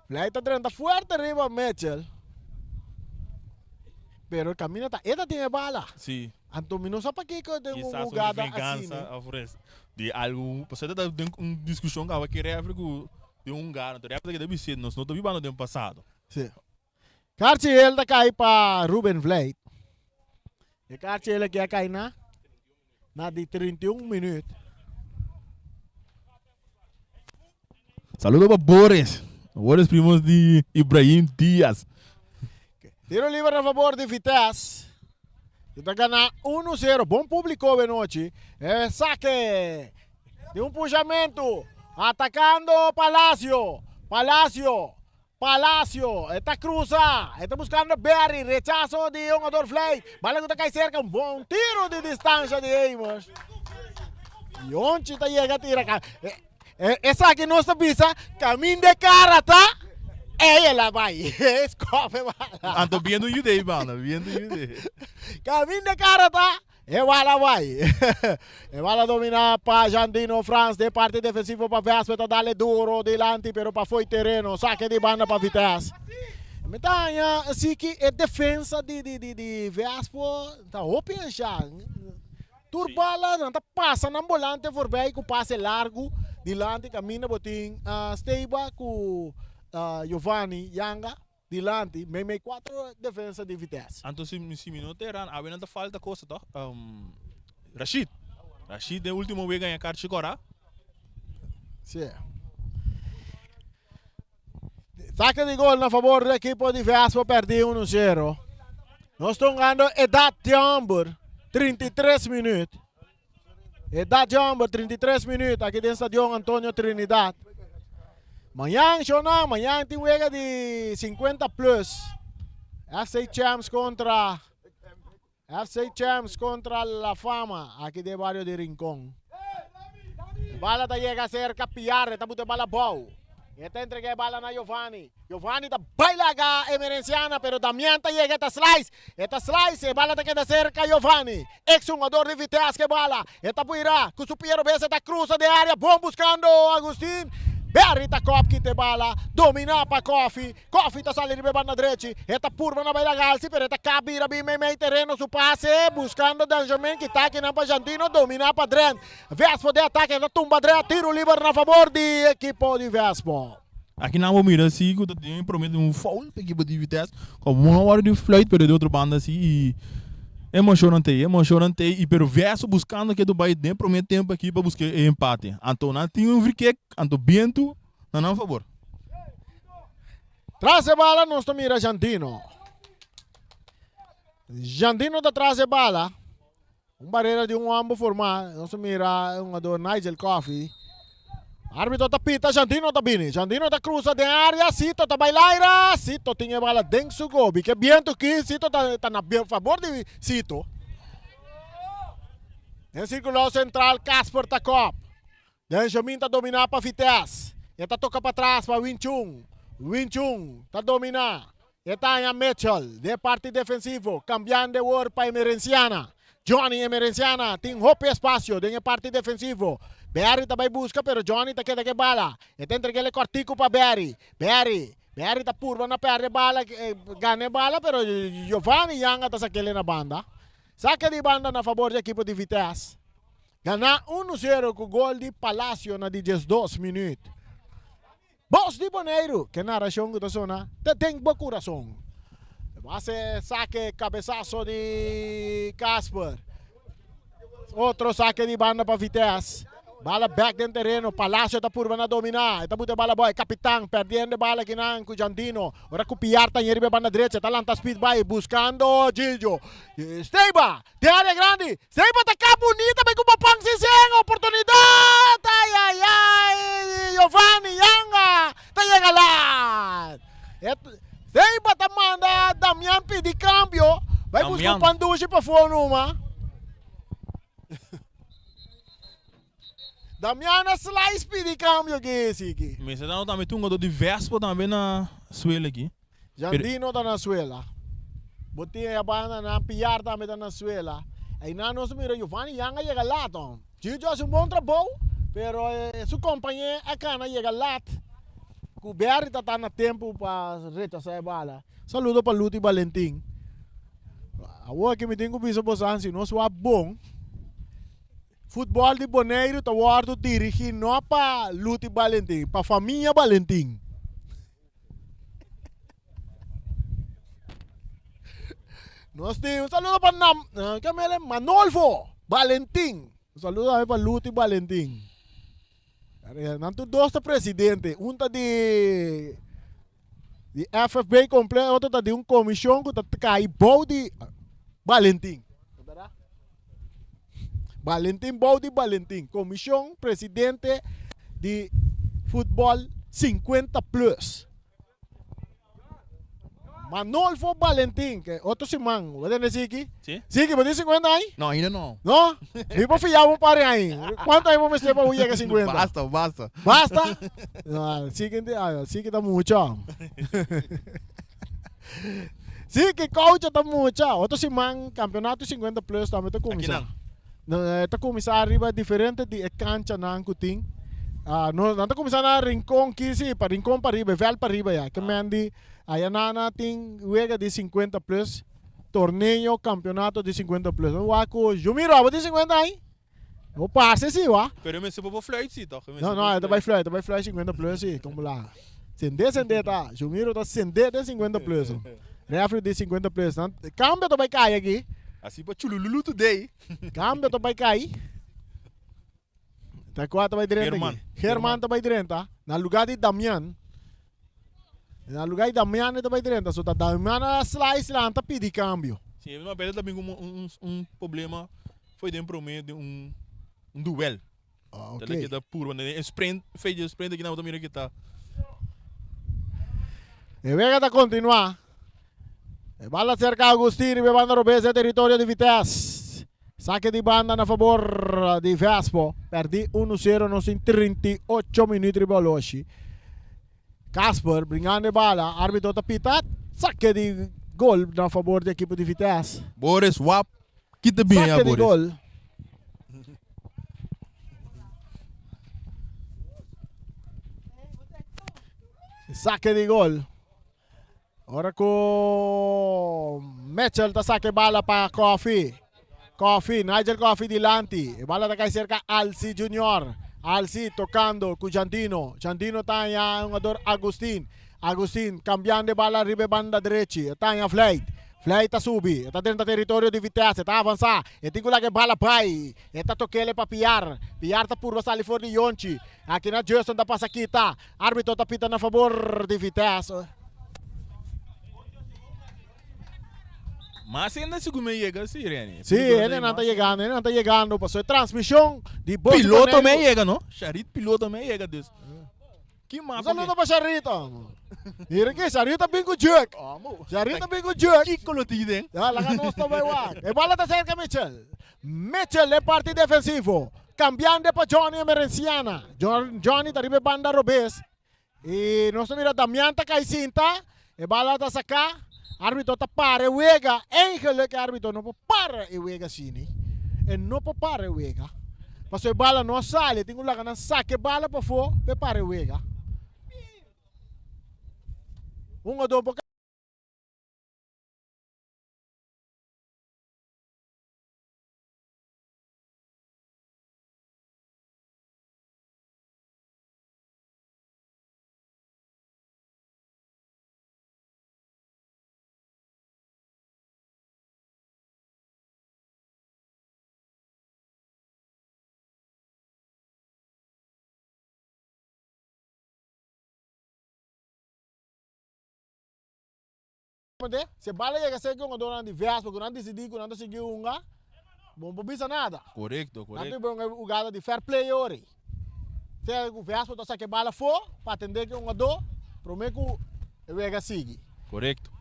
Vlijt ta drenta fuerte riba Mitchell. Pero camina ta e ta tin e bala. Si. Anto mi no sa pakiko den un Kisas un hugada vengansa asina. of res di algo. Pasobra ta den un discusion caba ki refri cu den un gana. Anto refri ta keda bisé nos no ta bibando den pasado. Si. Karchi hel ta kai pa Ruben Vlijt. E karchi hel aki a kai na na di 31 minuut. Saludo pa Boris. Boris primos di Ibrahim Diaz. Tiro liber na favor di Vitesse. E ta gana 1-0. Bon publico benochi. E saque di un pushamento. Atacando Palacio. Palacio. Palacio, e ta cruza, e ta buscando Berry, rechazo di hungador Vlijt, bala cu ta cay cerca, un bon tiro di distancia di Amos. Yonchi ta yega tira ca. Esaki nos ta bisa, caminda e cara ta, ey el a bay, escope bala. Anto biendo yude banda, biendo yude. Caminda e cara ta, E bala bai. E bala domina pa Jandino Frans den parti defensivo pa Vespe ta dale duro dilanti pero pa fo'i tereno. Sake di banda pa Vitesse. Mi ta haña si ki e defensa di di di di Vespo ta hopi ansha. Tur bala nan ta pasa nan bolante voorbij ku pase largu dilanti kaminda bo tin Steba ku Giovanni Yanga. Dilanti, meimei cuatro defensa di Vitesse. Anto si si mi no ta erando, awe nan ta falta cosa toch? Rashid. Rashid den ultimo wega gaña karchi kora. Si. Saque di gol na favor di equipo di Vespo perdi 1-0. Nos ta hungando edad di homber, 33 minuut. Edad di homber, 33 minuut aki den Stadion Antonio Trinidad. Mañan, Shonan, mañan tin wega di 50 plus. FC Champs contra FC Champs contra La Fama aki den bario di Rincon. Bala ta yega cerca Piarre, ta buta e bala bou. E ta entrega e bala na Giovanni. Giovanni ta bai laga Emerenciana, pero Damian ta yega, ta slice. E ta slice, e bala ta keda serka Giovanni. Ex hungador di Vitesse ke bala. E ta puira ku su pia robes e ta krusa den area bon buskando Agustin. Berry ta kop kita e bala. Domina pa Koffie. Koffie ta sali riba e banda drechi. E ta purba na bai laga alsi pero e ta kap bira bin meimei tereno su pase buskando Danjamin kita akinan pa Jandino domina pa Drent. Vespo den atake e ta tumba Drent. Tiro liber na fabor di ekipo di Vespo. Aki nan bo mira si ku ta tin prome tin un foul pa ekipo di Vitesse komo no wòrdu di fluit pero di otro banda si i emoshonnan t'ei emoshonnan t'ei i pero Verso buskando ke bai den prome tempo aki pa buska e empate anto nan tin un free kick anto bientu na nan fabor. Tras e bala nos ta mira Jandino. Jandino ta tras e bala. Un barera di un homber forma. Nos ta mira e hungador Nigel Coffey. Arbitro ta pita, Jandino ta bini. Jandino ta cruza den area, Sito ta bai laira. Sito tin e bala den su gobi. Ke biento ki, Sito ta, ta na favor di Sito. Den circulo central Casper ta kop. Benjamin ta dominá pa Vitesse. E ta toka patras pa Win Chung. Win Chung ta dominá. E ta haña Mitchell den e parti defensivo, kambiando e wor pa Emerenciana. Johnny Emerenciana tin hopi espasio den e parti defensivo. Barry ta bai buska pero Johnny ta keda ku e bala. E ta entreg'el e kòrtiku pa Barry. Barry, Barry ta purba na pèrdè e bala, gana e bala pero Giovanni Yanga ta sak'el na banda. Sake di banda na fabor di ekipo di Vitesse. Ganá unu sero ku gol di Palacio na di 12 minüt. Bos di Boneiru, ke narashon ku ta sona ta den bo kurason. Base sake kabesaso di Casper. Otro sake di banda pa Vitesse. Bala bek den tereno. Palacio ta purba na dominá. E ta buta e bala abou. E kapitan perdiendo e bala kinan ku Jandino. Ora ku Piar ta ñe riba e banda drecha. Ta lanta speed bai buskando Gillo. Steba Den área grandi, Seiba ta ka bunita bai ku Bopang Siseng, oportunidat, ay ay ay, Giovanni Yanga ta yega lat. Seiba ta manda Damian pidi kambio, bai buska un pan dushi pafó numa. Damian a slice pidi kambio ki siki. Mester ta tambe tin un jugador di Vespo tambe na suela aki. Jandino ta na suela. Bo tin e banda nan Piar tambe ta na suela. Einan nos mira Giovanni Yang a yega lat hom. Gilgio hasi un bon trabou pero su kompañé a kana yega lat ku Berry ta ta na tempu pa rechasa e bala. Saludo pa Luti Balentin. Awor aki mi tin ku bisa bosan si nos wak bon futbòl di Boneiru ta wòrdu dirigí no pa Luti Balentin, pa famia Balentin. Nos tin un saludo pa Nam, eh, mele? Manolfo Valentin. Un saludo también pa Luti Valentin. Nan tur dos ta presidente. Un ta di di FFB completo, otro ta di un comisión ku ta kai bou di Valentin. Valentin bou di Valentin. Comisión presidente di futbol 50 plus. Manolfo Valentin, que otro siman, bo tende Siki? Sí. Siki, bo tin 50 aña? No, ainda no. No? Mi por fia un par de aña. Cuanto aña bo mester pa bo yega 50? Basta, basta. Basta? No, Siki, Siki ta mucho. Sí, que coach ta mucha. Otro siman campeonato 50 plus tambe ta cuminsa. Akinan. No, eh, ta cuminsa arriba diferente di e cancha nan cu tin. Ah, no, nan ta cuminsa na Rincon ki sí, pa Rincon pa riba, veld pa riba ya. Ke men di aya nana tin wega di 50 plus, torneo, campeonato di 50 plus. Wak cu Jumiro, abo tin 50 aña? Bo parse si wa. Pero e mester por fluit si toch? No, no, e ta bai fluit, e ta bai fluit 50 plus si, como la. Sende, sende ta. Jumiro ta sende den 50 plus. Referee di 50 plus. Nan, cambio ta bai kai aki. Asi pa chulululu today. Cambio ta bai kai. Ta kua ta bai drenta German. aki? German ta bai drenta. Na lugar di Damian. Na lugar di Damian ta bai drenta. So ta Damian a slice lanta pidi cambio. Si, ma Pedro ta bin como un, un, un problema Foi den prome den un un duel. Ah, ok. Tele kita puro den sprint, feito sprint aqui na outra mira kita. E wega ta continua. E bala cerca Agustin riba e banda robes den territorio di Vitesse. Saque di banda na favor di Vespo. Perdi 1-0 nos tin 38 minuut riba oloshi. Casper bringando e bala, arbitro ta pita saque di gol na favor di equipo di Vitesse. Boris wap Kita bin ya Saque di Boris. gol. Saque di gol. Ora ku Mitchell ta saque bala pa Coffee. Coffee, Nigel Coffee dilanti. E bala ta kai cerca Alci Junior. Alci tocando ku Jandino. Jandino ta haña hungador Agustin. Agustin cambiando e bala riba e banda drechi. E ta haña Vlijt. Vlijt ta subi. E ta drenta teritorio di Vitesse. E ta avansa. E tin ku laga e bala bai. E ta tokele pa Piar. Piar ta purba sali for di Yonchi. Aki na Justin ta pasa kita. Arbitro ta pita na fabor di Vitesse. Mas hende sigur me yega si, Reni. Sí, hendenan ta yegando, hendenan ta yegando pasobra e transmishon di Bos di Piloto me Boneiru. yega no, Sharit piloto me yega dus. Ki Un mas saludo pa Sharit amo. Mira ki Sharit a bin ku juk. Sharit a bin ku juk. Kiko lo tin den? Ya, laga nos ta bai wak. E bala ta serka Mitchell. Mitchell den parti defensivo. Kambiando pa Johnny Emerenciana. Johnny ta riba e banda robes. I nos ta mira Damian ta kai sinta. E bala ta saká. Arbitro ta para e wega. Eigenlijk e arbitro no por para e wega asini. E no por para e wega. Pasobra e bala no a sali. E tin ku laga nan saka e bala pafó pa e para e wega. Un o dos por. Si e bala yega serka un jugadornan di Vespa ku nan disidí ku nan ta sigui hunga, bo no por bisa nada. Korekto, Nan korekto. tin un hugada di fair play ori. Sea ku Vespa ta saka e bala afó pa atendé ku e hungadó promé ku e wega sigui. Korekto.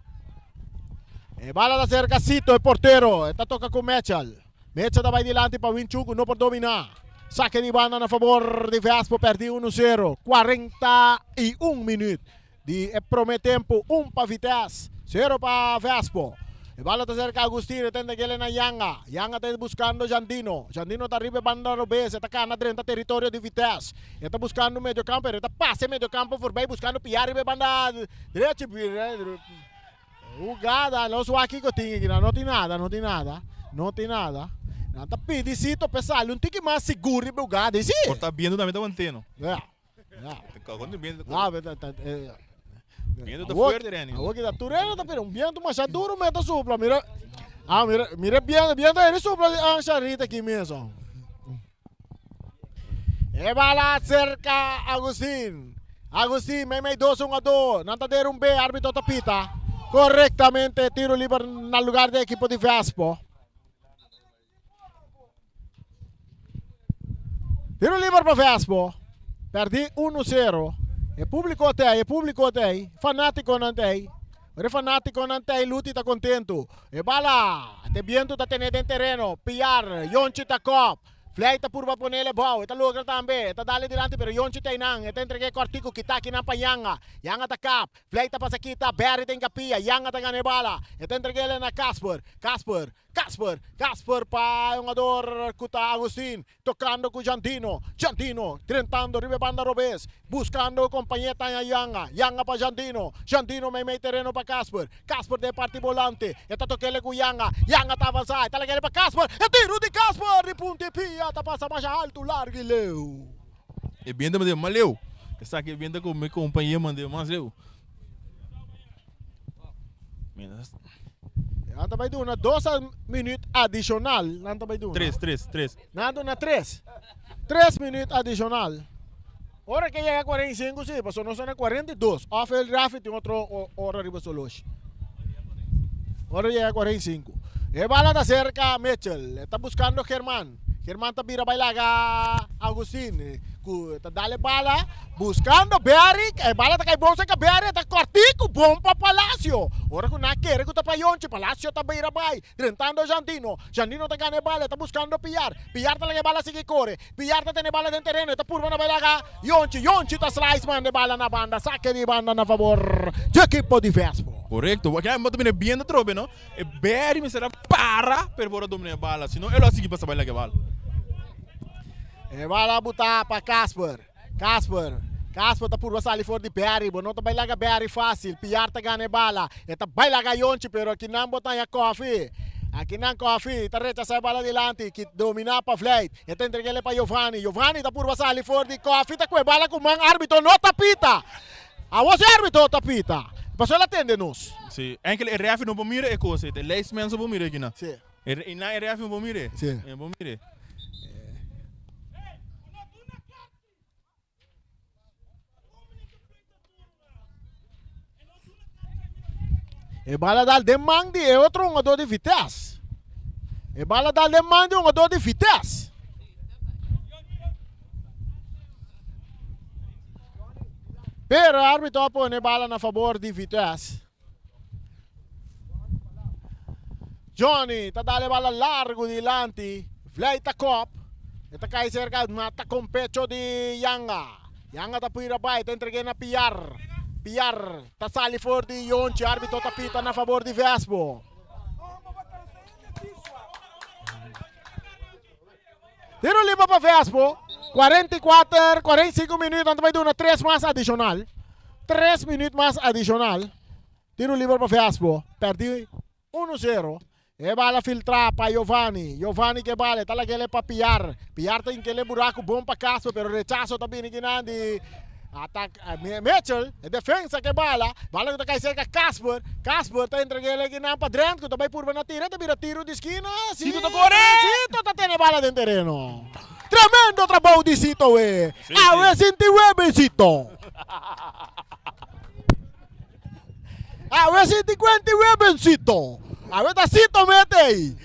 E bala ta serka Sito, e portero. E ta toka ku Mitchell. Mitchell ta bai dilanti pa Winchun ku no por dominá. Sake di banda na fabor di Vespa pèrdí unu sero. 41 minüt. Di e prome tempu, un pa Vitesse, sero pa Vespo. E bala ta serka Agustin, e ta entreg'el na Yanga. Yanga ta buskando Jandino. Jandino ta riba e banda robes, e ta kana drenta teritorio di Vitesse. E ta buskando mediokampo, pero e ta pasa e mediokampo forbei buskando pia riba e banda drechi. Hugada, nos wak kiko tin aki nan, no tin nada, no tin nada, no tin nada. Nan ta pidi Sito pa e sali un tiki mas sigur riba e hugada, i si. Por ta biendo tambe ta wanteno. Ya. Ja. Ah, Viento ta fuerte, Reni. Awor kita tur hende ta pidi un viento masha duro me ta supla. Mira, ah, mira, mira viento, viento eri supla ah, Charita aquí mismo. E bala cerca Agustin. Agustin, mei mei dos un a do. Nan ta der un B, arbitro ta pita. Correctamente, tiro liber na lugar de equipo di Vespo. Tiro liber pa Vespo. Perdí 1-0. E público ta ei, e público ta ei. Fanátikonan ta ei. Ora e fanátikonan ta ei, Luti ta kontentu. E bala, te bientu ta tene den tereno. Piar, Yonchi ta kòp. Flei ta purba ponele bou. E ta logra tambe. E ta dale dilanti, pero Yonchi ta einan. E ta entreg'é kòrtiku, kitá kinan pa Yanga. Yanga ta kap. Flei ta pasa kita. Berry ta inkapia. Yanga ta gana e bala. E ta entreg'é na Casper. Casper. Casper, Casper pa e hungador cu ta Agustin, tocando cu Jandino, Jandino drentando riba e banda robes, buscando compañe taña Yanga, Yanga pa Jandino, Jandino meimei tereno pa Casper, Casper den parti bolante, e ta tokele cu Yanga, Yanga ta avansa, e ta lagele pa Casper, e tiro di Casper di punta e pia ta pasa masha halto, largo y leu. E bienta manda mas leu. Esaki e bienta cu mi compañe manda mas leu. Nan ta bai duna dos minuut adicional. Nan ta bai duna. Tres, tres, tres. Nan duna tres. Tres minuut adicional. Ora que llega 45 sí, paso nos na 42. Of el Rafi tin otro ora riba su loshi. Ora llega 45. E bala ta cerca Mitchell. Está buscando Germán. Germán ta bira bai laga Agustin. Ku ta dale bala. Buscando Berry, e bala ta kai bon cerca Berry, ta cortico bon pa Palacio. Ora cu nan kere cu ta pa Yonchi, Palacio ta bira bai, drentando Jandino. Jandino ta gana e bala, e ta buscando Piar. Piar ta laga e bala sigui core. Piar ta tene e bala den tereno, e ta purba na bai laga Yonchi. Yonchi ta slice manda e bala na banda, sake di banda na favor dje ekipo di Vespo. Correcto. Wak bo ta mira bien atrobe no. E Berry mester a para pero por a domina e bala, si no e lo a sigui pasa bai laga e bala. E bala a buta pa Casper. Casper. Casper ta purba sali for di Berry. Bo no ta bai laga Berry fácil. Piar ta gana e bala. E ta bai laga Yonchi, pero akinan bo ta haña Koffie. Akinan Koffie ta rechasá e bala dilanti. Ki dominá pa Vlijt. E ta entreg'é pa Giovanni. Giovanni ta purba sali for di Koffie. Ta kue bala ku man. Árbitro no ta pita. Awor si árbitro ta pita. Pasobra el a tende nos. Sí. Enkel e refi no por mira e kos ei. Ta e lijstmens so por mira akinan. Sí. E nan e refi no por mira e. Sí. E no por mira e. E bala dal den man di e otro hungador di Vitesse. E bala dal den man di hungador di Vitesse. Pero e arbitro a pone bala na fabor di Vitesse. Johnny ta dal e bala largo dilanti. Vlei ta kop. E ta kai serka mata con pecho di Yanga. Yanga ta pira bai, ta entregué na Piar. Piar ta sali for di Yonchi. Arbitro ta pita na fabor di Vespo. Tiro liber pa Vespo. 44, 45 minuut. Dan ta bai duna 3 mas adicional. 3 minuut mas adicional. Tiro liber pa Vespo. Perdi 1-0. E bala filtra pa Giovanni. Giovanni ke bala. E ta lag'ele pa Piar. Piar ta inkele buraku bon pa Casper, pero rechaso ta bini kinan di atak Mitchell. E defensa ke bala. Bala ku ta kai serka Casper. Casper ta entreg'ele kinan pa Drent ku ta bai purba na tira. E ta bira tiro di skina. Sito ta kore! Sito ta tene bala den tereno. Tremendo trabou di Sito we. Awe sinti webe Sito. Awe sinti kuenti webencito. Awe ta Sito mete ei.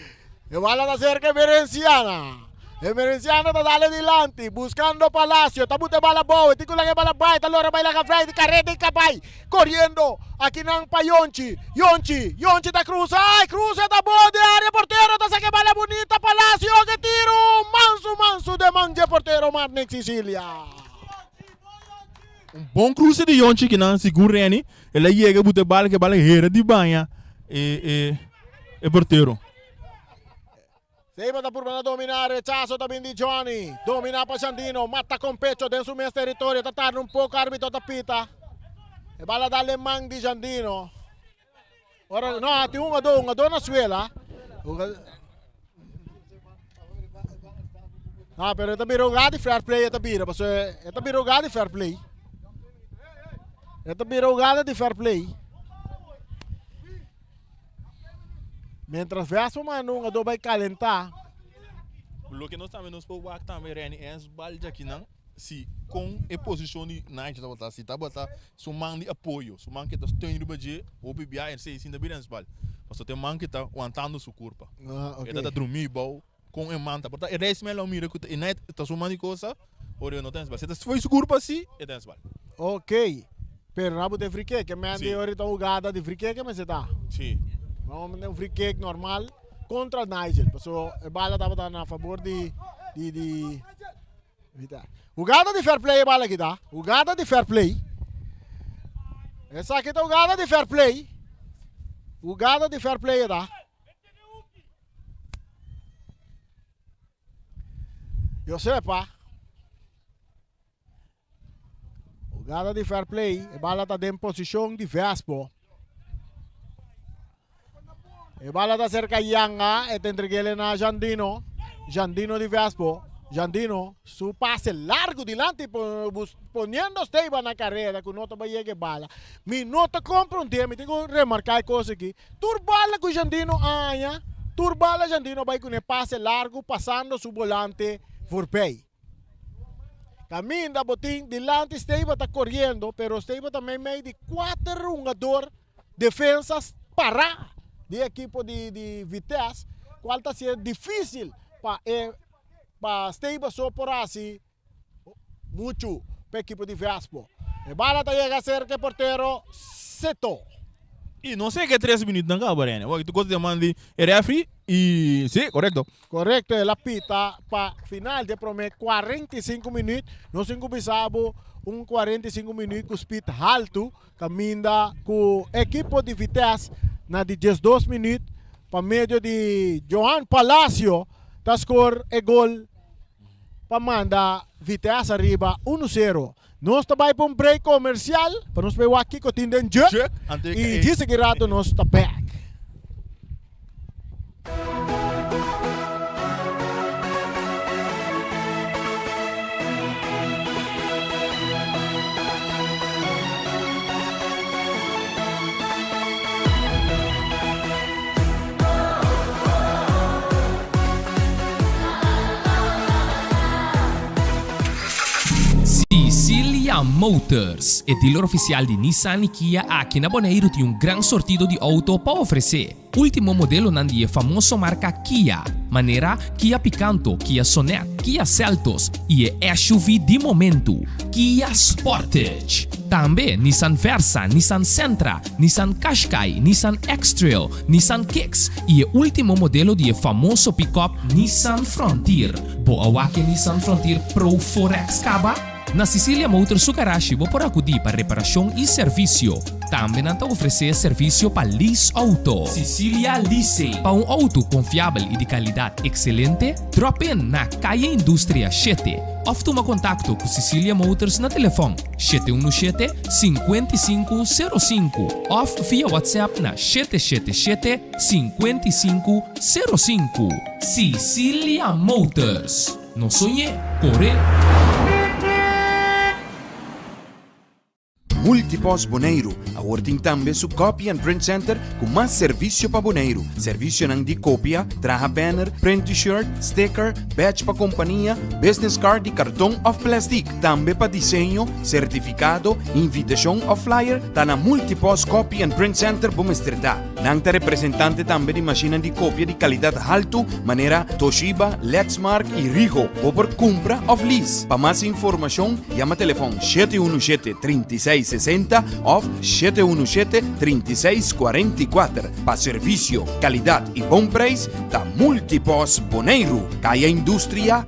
E bala ta cerca Emerenciana. Emerenciana ta dale dilanti, buscando Palacio. Ta buta e bala bou, e tin ku laga e bala bai, ta lora bai laga vrij, di kareta i kabai. Koriendo akinan pa Yonchi. Yonchi, Yonchi ta krusa, ai krusa ta bou di area, portero ta saka e bala bunita, Palacio ke tiro mansu mansu den man dje portero Marnix Cicilia. Un bon cruce di Yonchi kinan sigur Renny. El a yega buta e bala ke bala hera di baña e e e portero. Seiba ta purba na domina, rechazo ta bin di Johnny. Domina pa Jandino, mata con pecho den su mes territorio, ta tarda un poco, arbitro ta pita. E bala dal den man di Jandino. Ora, no, tin un ado, un ado na suela. No, pero e ta bira hugada di fair play e ta bira, paso e ta bira hugada di fair play. E ta bira hugada di fair play. Mientras Vespa manda un ado bai calentá. Loke nos tambe nos por wak tambe Renny es bal djakinan. Si kon e posishon di Nigel tabata, si tabata su man di apoyo, su man ke ta steun riba dje, hopi bia e sei sinta bira hensbal. Pasobra ta e man ke ta wantando su kurpa. E ta ta drumí bou kon e man ta. Por ta e reis mel a mira ku e net ta su man di kosa, ora e no ta hensbal. Si e ta fo'i su kurpa si, e ta hensbal. Ok. Pero rabo den free kick, e man di ora ta hugada di free kick e mester ta. Si. Normalmente un free kick normal kontra Nigel, pasobra e bala tabata na fabor di di di. Hugada di fair play e bala aki ta. Hugada di fair play. Esaki ta hugada di fair play. Hugada di fair play ta. Josepa. Hugada di fair play. E bala ta den posishon di Vespo. E bala ta cerca Yanga, e ta entregele na Jandino. Jandino di Vespo. Jandino, su pase largo dilanti poniendo Steba na carrera cu no ta bay yega e bala. Mi no ta comprende, mi tin cu remarca e cos aki. Tur bala cu Jandino a haña, tur bala Jandino bay cune pase largo pasando su volante voorbij. Caminda bo tin dilanti Steba ta coriendo, pero Steba ta meimei di cuater hungador defensas para di ekipo di di Vitesse, cual ta hacié dificil pa e pa Steba so por haci mucho pa ekipo di Vespo. E bala ta yega cerca e portero Seto. Y no sé ke tres minuut nan caba Rene. Wak tu cosa di man di e referee y sí, correcto. Correcto, el a pita pa final di e prome 45 minuut. Nos tin cu bisa bo un 45 minuut cu speed halto caminda cu ekipo di Vitesse na di 12 minuut pa medio di Johan Palacio ta score e gol pa manda Vitesse ariba 1-0. Nos ta bai pa un break comercial pa nos bay wak kiko tin den juk y djis aki rato nos ta back. Sicilia. Cecilia Motors, e dealer ofisial di Nissan i Kia aki na Boneiru tin un gran sortido di outo pa ofresé. Último modelonan di e famoso marka Kia, manera Kia Picanto, Kia Sonet, Kia Seltos i e SUV di momentu, Kia Sportage. Tambe Nissan Versa, Nissan Sentra, Nissan Qashqai, Nissan X-Trail, Nissan Kicks i e último modelo di e famoso pikòp Nissan Frontier. Bo a wak e Nissan Frontier Pro 4X kaba? Na Cecilia Motors su garashi bo por akudí pa reparashon i servisio. Tambe nan ta ofresé servisio pa lease outo. Cecilia Leasing. Pa un outo konfiabel i di kalidat ekselente, drop in na Kaya Industria shete òf tuma kontakto ku Cecilia Motors na telefòn 717 55 05 òf via WhatsApp na 777 55 05. Cecilia Motors. No soñ'é, kor'é! Multipost Boneiru awor tin tambe su Copy and Print Center ku mas servisio pa Boneiru. Servisionan di kopia, traha banner, print t-shirt, sticker, badge pa kompania, business card di karton òf plèstik. Tambe pa diseño, sertifikado, invitashon òf flyer ta na Multipost Copy and Print Center bo mester ta. Nan ta representante tambe di mashinnan di kopia di kalidat haltu manera Toshiba, Lexmark i Ricoh. Bo por kumpra òf lease. Pa mas informashon yama telefòn 717 36 60 òf 717 36 44. Pa servisio, kalidat i bon preis ta Multipost Boneiru, Kaya Industria,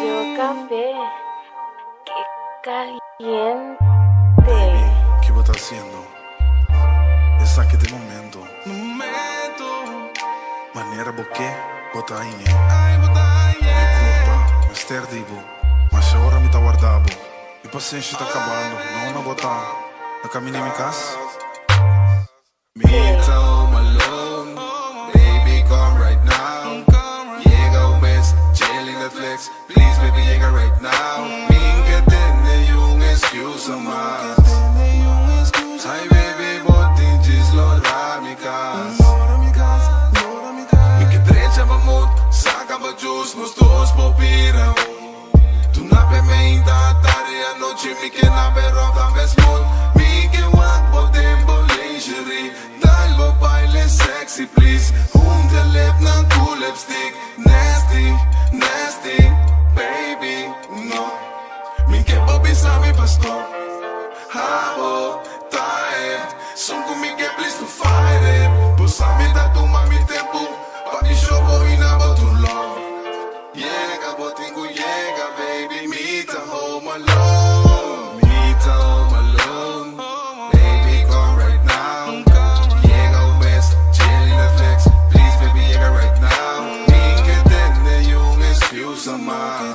Yo café, que caliente. Baby, ki bo ta haciendo? Esaki ta e momento. Manera bo ke, bo ta hañ'é. Mi curpa mester di bo, masha ora mi ta warda bo. Mi pasenshi ta cabando, no na bo ta na camina mi cas. Mi ta home alone, baby come right now. Yega un mes, chilling Netflix, please baby yega right now. Mi ke tende un excusa mas. Ay baby bo tin djis lora mi cas. Mi ke drecha bo mood, saca bo juice, nos dos por bira un. Tu na pe meinta, tardi, anochi Mi ke na be rock tambe smooth Mi ke wak bo den bo lingerie Dal bo baile sexy please Hunte lipnan ku lipstick Nasty, nasty, baby, no Mi ke bo bisa mi pa stop Abo ta e Son ku mi ke please no fight it Bo sa mi ta tuma mi tempu Pa mi show bo i na bo tur love Yega bo tin ku yega baby Mi ta home alone Mi ta home alone Baby come right now Yega un bes chilling Netflix Please baby yega right now Mi ke tende un excusa mas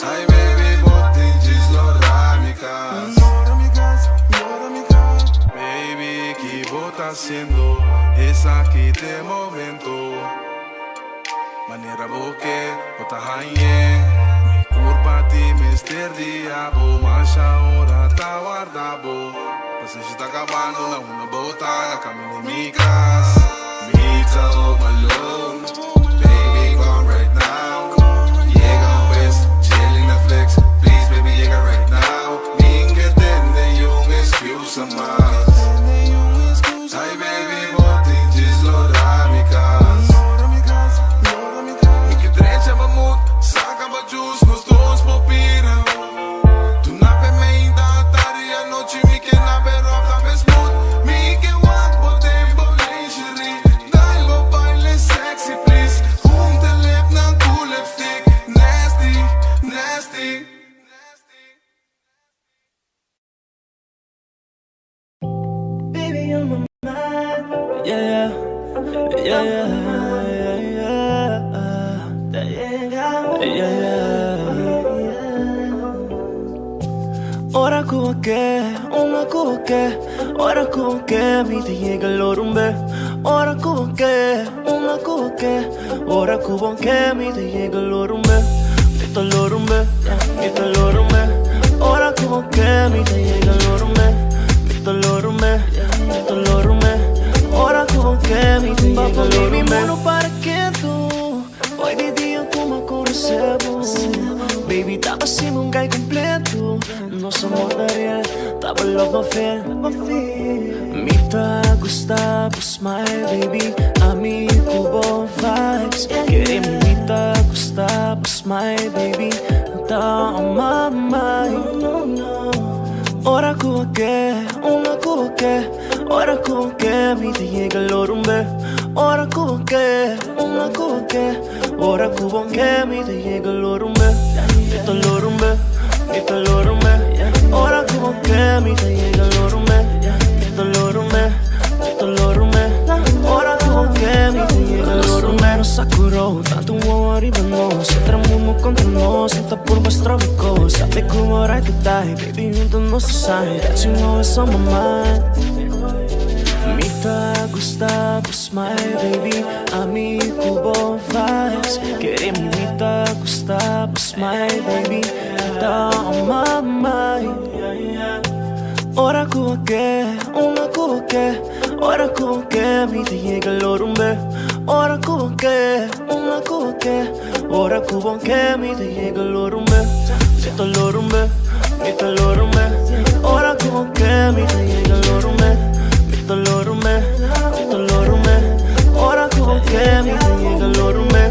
Ay baby bo tin djis lora mi cas Baby ki bo ta haciendo Esaki t'e momento. Manera bo ke, bo ta hañ'é. Mi kurpa ti mester di abo, masha ora ta warda bo. Pasenshi ta kabando na unda bo ta, na kaminda di mi kas. Mi ta home alone, baby come right now. Yega un bes, chilling Netflix, please baby yega right now. Mi ke tende un excusa mas. Ay baby bo tin djis lora mi cas. Mi ke drecha bo mood, saca bo juice, nos dos por bira un. Tu na pe meinta, tardi, anochi mi ke na be rock tambe smooth. Mi ke wak bo den bo lingerie, dal bo baile sexy please. Hunta lipnan ku lipstick, nasty, nasty. Yeah, yeah, yeah, yeah, yeah, yeah. Ora ku ke, una ku ke. Ora ku bo ke, mi ta yega lor un be. Ora ku bo ke, unda ku bo ke. Ora ku bo ke, mi ta yega lor un be. Mi ta lor un be, mi ta lor un be. Ora ku bo ke, mi ta yega lor un be. Mi ta lor un be, mi ta lor un be. Ora ku bo ke, mi ta yega lor un be. Para ketu, for di dia ku m'a konosé bo. Baby, ta asina un guy kompleto. Nos amor ta real, ta bo love m'a feel. Mi ta gusta bo smile, baby. Ami ku bo vibes. Kere mi ta gusta bo smile, baby. Ta on my mind. Ora ku bo ke, unda ku bo ke. Ora ku bo ke, mi ta yega lor un be. Ora ku bo ke, unda ku bo ke. Ora ku bo ke, mi ta yega lor un be. Mi ta lor un be, mi ta lor un be. Ora ku bo ke, mi ta yega lor un be. Mi ta lor un be, mi ta lor un be. Ora ku bo ke, mi ta yega lor un be. Nos a kuro, tantu wowo riba nos. Otro mundo kontra nos, no ta purba strobe kos. Sabe ku bo right to die, baby, huntu nos ta shine. That you always on my mind. Mi ta gusta bo smile, baby. Ami ku bo vibes. Kere mi ta gusta bo smile, baby. Ta on my mind. Ora ku bo ke, unda ku bo ke. Ora ku bo ke, mi ta yega lor un be. Ora ku bo ke, unda ku bo ke. Ora ku bo ke, mi ta yega lor un be. Mi ta lor un be, mi ta lor un be. Ora ku bo ke, mi ta yega lor un be. Mi ta lor un be, mi ta lor un be. Ora ku bo ke, mi ta yega lor un be.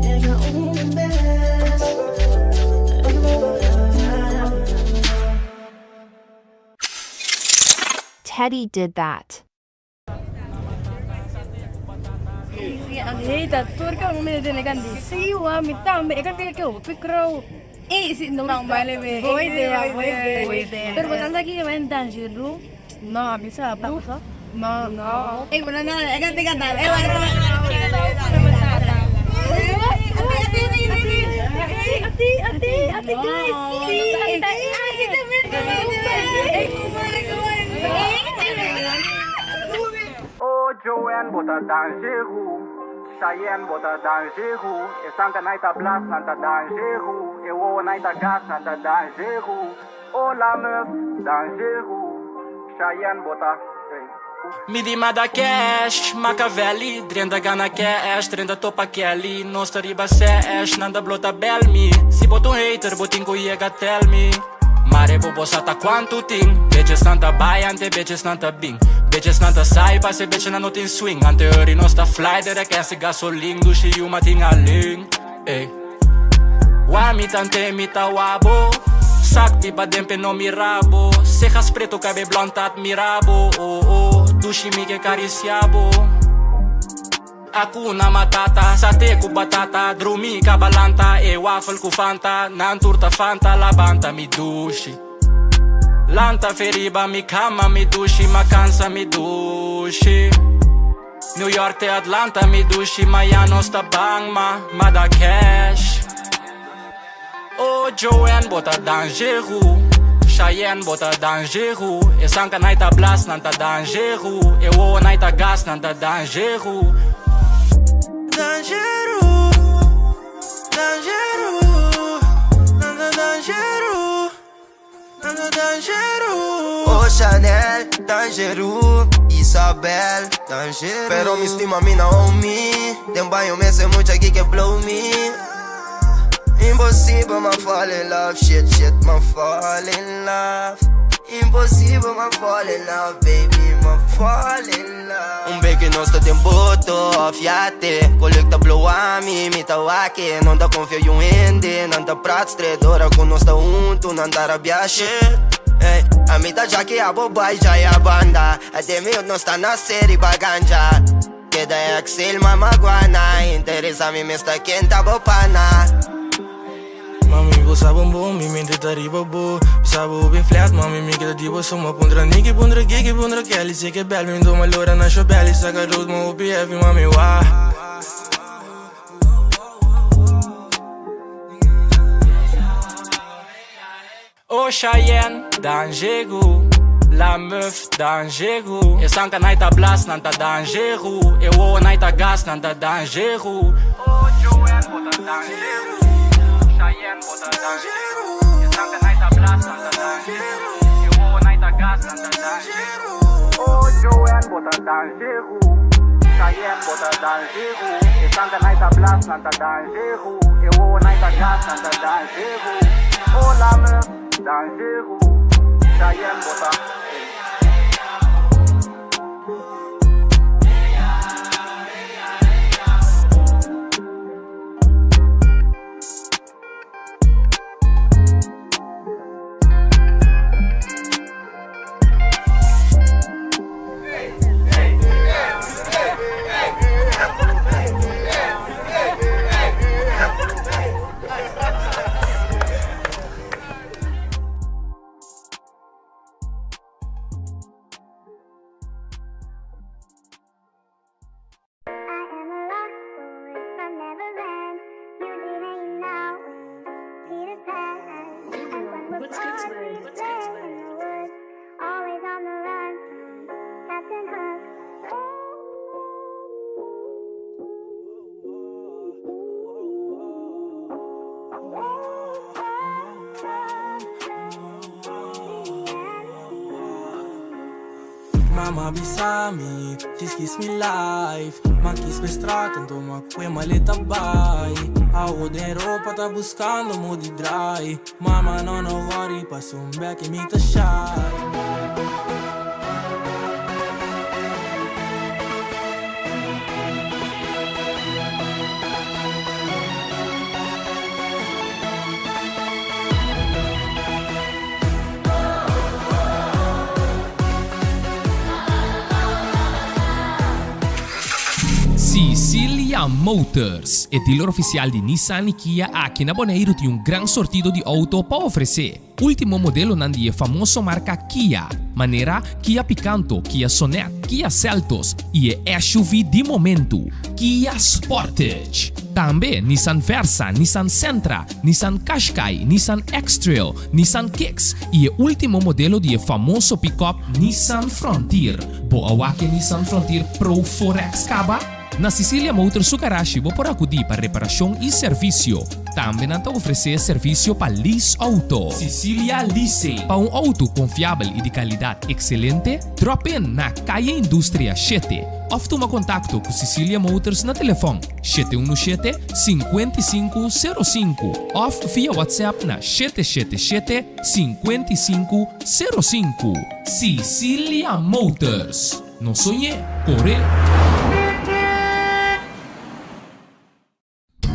Yega un bes. Teddy did that. Hey, ta tur ka mi tene kan di. Sí, wa mi tambe. E kan ke hopi crow. Eh, sí, no Bang baile be. Boa idea, boa idea. Boa idea. Pero bo sa ki wen dangerous? No, a mi sa. No. No. Eh, bueno, no, e kan te cantar. Eh, Ati, ati, ati, guys. Sí. Oh Joanne bo ta dangeru Cheyenne bo ta dangeru E sanka nai ta blas nan ta dangeru E wowo nai ta gas nan ta dangeru Oh la meuf dangeru Cheyenne bo ta ey. Mi di mada cash, Machiavelli, drenta gana cash, drenta topa Kelly, nos ta riba sesh, nan ta blota bel mi, si bo ta un hater bo tin ku yega tell me. Mare bo bo sa ta cuantu tin, bitches nan ta bai ante bitches nan ta bin, bitches nan ta sai pase bitches nan no tin swing, ante hurry nos ta fly dere kese gasolin, dushi yuma tin alin, ey. Wa mi tante mi ta wabo Sak pipa den pe no mirabo Cejas preto cabe blond ta admirabo Oh oh dushi mi ke cariciabo Hakuna matata Sate ku batata Drumi kabalanta E wafel ku fanta Nan tur ta fanta Labanta mi dushi Lanta feriba mi kama mi dushi Ma kansa mi dushi New York te Atlanta mi dushi ma ya nos ta bang ma ma da cash Oh Joanne bo ta dangeru Cheyenne bo ta dangeru E sanka nai ta blas nan ta dangeru E wowo nai ta gas nan ta dangeru. Dangeru, dangeru, nan ta dangeru, nan ta dangeru. Oh Chanel, dangeru, Isabel, dangeru. Pero mi stima mi Naomi, den baño mester mucha aki ke blow me. Imposibel m'a fall in love, shit shit m'a fall in love. Imposibel m'a fall in love, baby m'a fall in love. Un beke nos ta den boto of yate, kolek ta blow ami, mi ta wak-e. Non ta konfia yun hende, nan ta prat stret. Ora ku nos ta huntu, nan ta rabia shit. Ey, ami ta jaki abo bai jaya banda. A den mi nos ta nase riba ganja. Keda exil mama guana, interesa mi mes ta ken ta bo pana. Mami bo sa bon bon, mi mente ta riba bo. Bisa bo bin flat, mami mi keda di bo soma. Puntra Nicky, puntra Kiki, puntra Kelly. Si ke bel, mi tuma lora na sho belly. Saka road, ma hopi heavy, mami wah. Oh Cheyenne, dangeru La meuf, dangeru E sanka nai ta blas, nan ta dangeru E wowo nai ta gas, nan ta dangeru Oh Joanne, bo ta dangeru Cheyenne, bo ta dangeru E sanka nai ta blas, nan ta dangeru E wowo nai ta gas, nan ta dangeru Oh Joanne, bo ta dangeru Cheyenne, bo ta dangeru E sanka nai ta blas, nan ta dangeru E wowo nai ta gas, nan ta dangeru Oh la meuf, dangeru Cheyenne, bo ta Mama bisa mi, she's kiss me life Ma kiss me straat en toma kwe maleta bai Awo den ropa ta buscando mo di draai Mama no no worry, paso un bek y mi ta shy. Sicilia Motors, e dealer oficial di Nissan y Kia aki na Boneiru tin un gran sortido di auto pa ofrece. Ultimo modelonan di e famoso marca Kia, manera Kia Picanto, Kia Sonet, Kia Seltos y e SUV di momento, Kia Sportage. Tambe Nissan Versa, Nissan Sentra, Nissan Qashqai, Nissan X-Trail, Nissan Kicks y e ultimo modelo di e famoso pick-up Nissan Frontier. Bo a wak e Nissan Frontier Pro 4X caba? Na Sicilia Motors su garashi bo por acudi pa reparacion y servicio. Tambe nan ta ofrece servicio pa lease auto. Sicilia Leasing. Pa un auto confiabel y di calidad excelente, drop in na Calle Industria shete of tuma contacto cu Sicilia Motors na telefon 717 5505 of via WhatsApp na 777 5505. Sicilia Motors. No soñ'é, cor'é!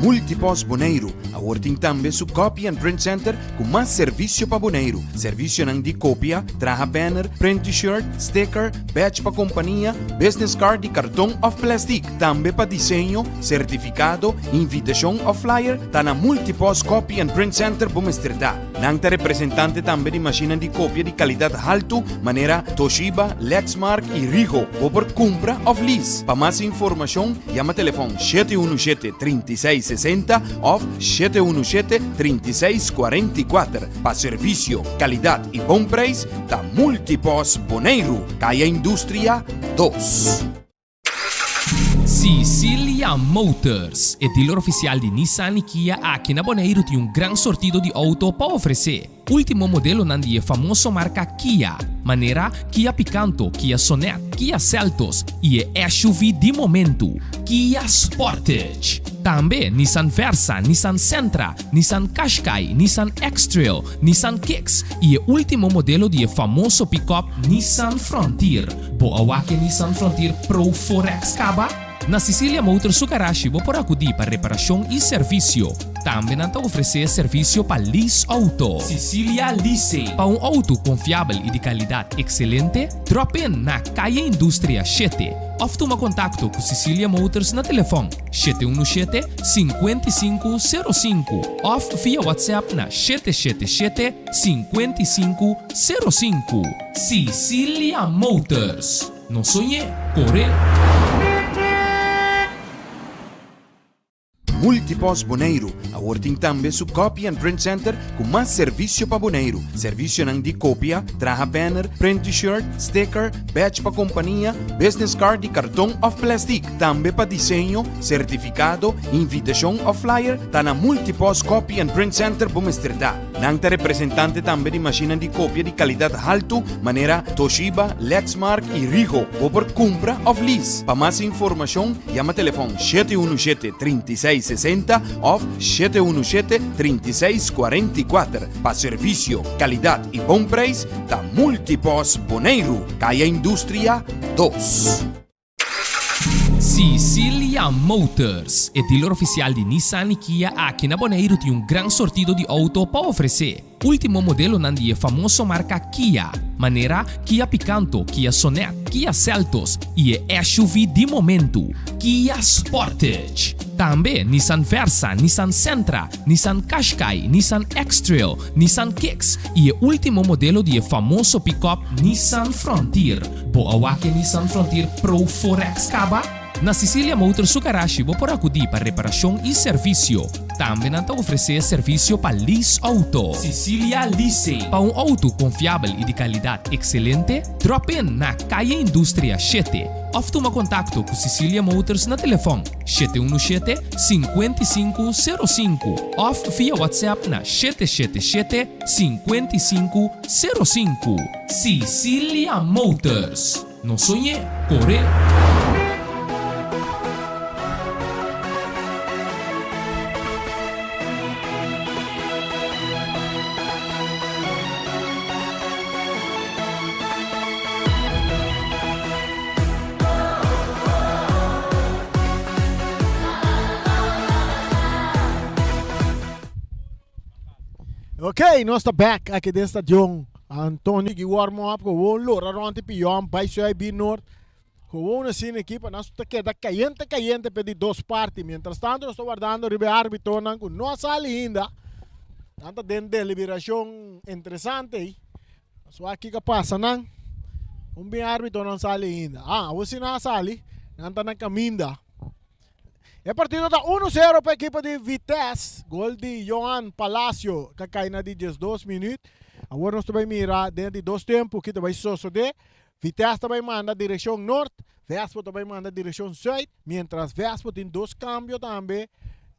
Multipost Boneiru awor tin tambe su Copy and Print Center ku mas servisio pa Boneiru. Servisionan di kopia, traha banner, print t-shirt, sticker, badge pa kompania, business card di karton òf plèstik. Tambe pa diseño, sertifikado, invitashon òf flyer ta na Multipost Copy and Print Center bo mester ta. Nan ta representante tambe di mashinnan di kopia di kalidat haltu manera Toshiba, Lexmark i Ricoh. Bo por kumpra òf lease. Pa mas informashon yama telefòn 717 36 60 òf 717 36 44. Pa servisio, kalidat i bon preis ta Multipost Boneiru, Kaya Industria dos. Sicilia Motors, e dealer oficial di Nissan y Kia aki na Boneiru tin un gran sortido di auto pa ofrece. Ultimo modelonan di e famoso marca Kia, manera Kia Picanto, Kia Sonet, Kia Seltos y e SUV di momento, Kia Sportage. Tambe Nissan Versa, Nissan Sentra, Nissan Qashqai, Nissan X-Trail, Nissan Kicks y e ultimo modelo di e famoso pick-up Nissan Frontier. Bo a wak e Nissan Frontier Pro 4X caba? Na Sicilia Motors su garashi bo por acudi pa reparacion y servicio. Tambe nan ta ofrece servicio pa lease auto. Sicilia Leasing. Pa un auto confiabel y di calidad excelente, drop in na Calle Industria shete of tuma contacto cu Sicilia Motors na telefon 717 5505 of via WhatsApp na 777 5505. Sicilia Motors. No soñ'é, cor'é! Multipos Boneiru awor tin tambe su Copy and Print Center ku mas servisio pa Boneiru. Servisionan di kopia, traha banner, print t-shirt, sticker, badge pa kompania, business card di karton òf plèstik. Tambe pa diseño, sertifikado, invitashon òf flyer ta na Multipos Copy and Print Center bo mester ta. Nan ta representante tambe di mashinnan di kopia di kalidat haltu manera Toshiba, Lexmark i Ricoh. Bo por kumpra òf lease. Pa mas informashon yama telefòn 717 36 60 òf 717 36 44. Pa servisio, kalidat i bon preis ta Multipos Boneiru, Kaya Industria dos. Sicilia Motors, e dealer oficial di Nissan y Kia aki na Boneiru tin un gran sortido di auto pa ofrece. Ultimo modelonan di e famoso marca Kia, manera Kia Picanto, Kia Sonet, Kia Seltos y e SUV di momento, Kia Sportage. Tambe Nissan Versa, Nissan Sentra, Nissan Qashqai, Nissan X-Trail, Nissan Kicks y e ultimo modelo di e famoso pick-up Nissan Frontier. Bo a wak e Nissan Frontier Pro 4X kaba? Na Sicilia Motors su garashi bo por akudí pa reparashon i servisio. Tambe nan ta ofresé servisio pa lease outo. Sicilia Leasing. Pa un outo konfiabel i di kalidat ekselente, drop in na Kaya Industria shete òf tuma kontakto ku Sicilia Motors na telefòn 717 55 05 òf via WhatsApp na 777 55 05. Sicilia Motors. No soñ'é, kor'é! Ok, nos ta back aki den stadion Antonio Gui warm up gewoon lora rond di pion bai zuid bin noord. Gewoon asina ekipa nan ta keda cayente cayente pe di dos parti. Mientras tanto nos ta wardando riba e arbitonan ku no a sali ainda. Nan ta den deliberacion interesante ei. So aki ka pasa nan. Un bin arbitonan sali ainda. Ah, awor si nan a sali, nan ta na caminda. E partido ta 1-0 pa ekipo di Vitesse. Gol di Johan Palacio ka kai na di 12 minuut. Awor nos ta bai mira den di dos tempo ki ta bai sosode. Vitesse ta bai manda direccion noord, Vespo ta bai manda direccion zuid. Mientras Vespo tin dos cambio tambe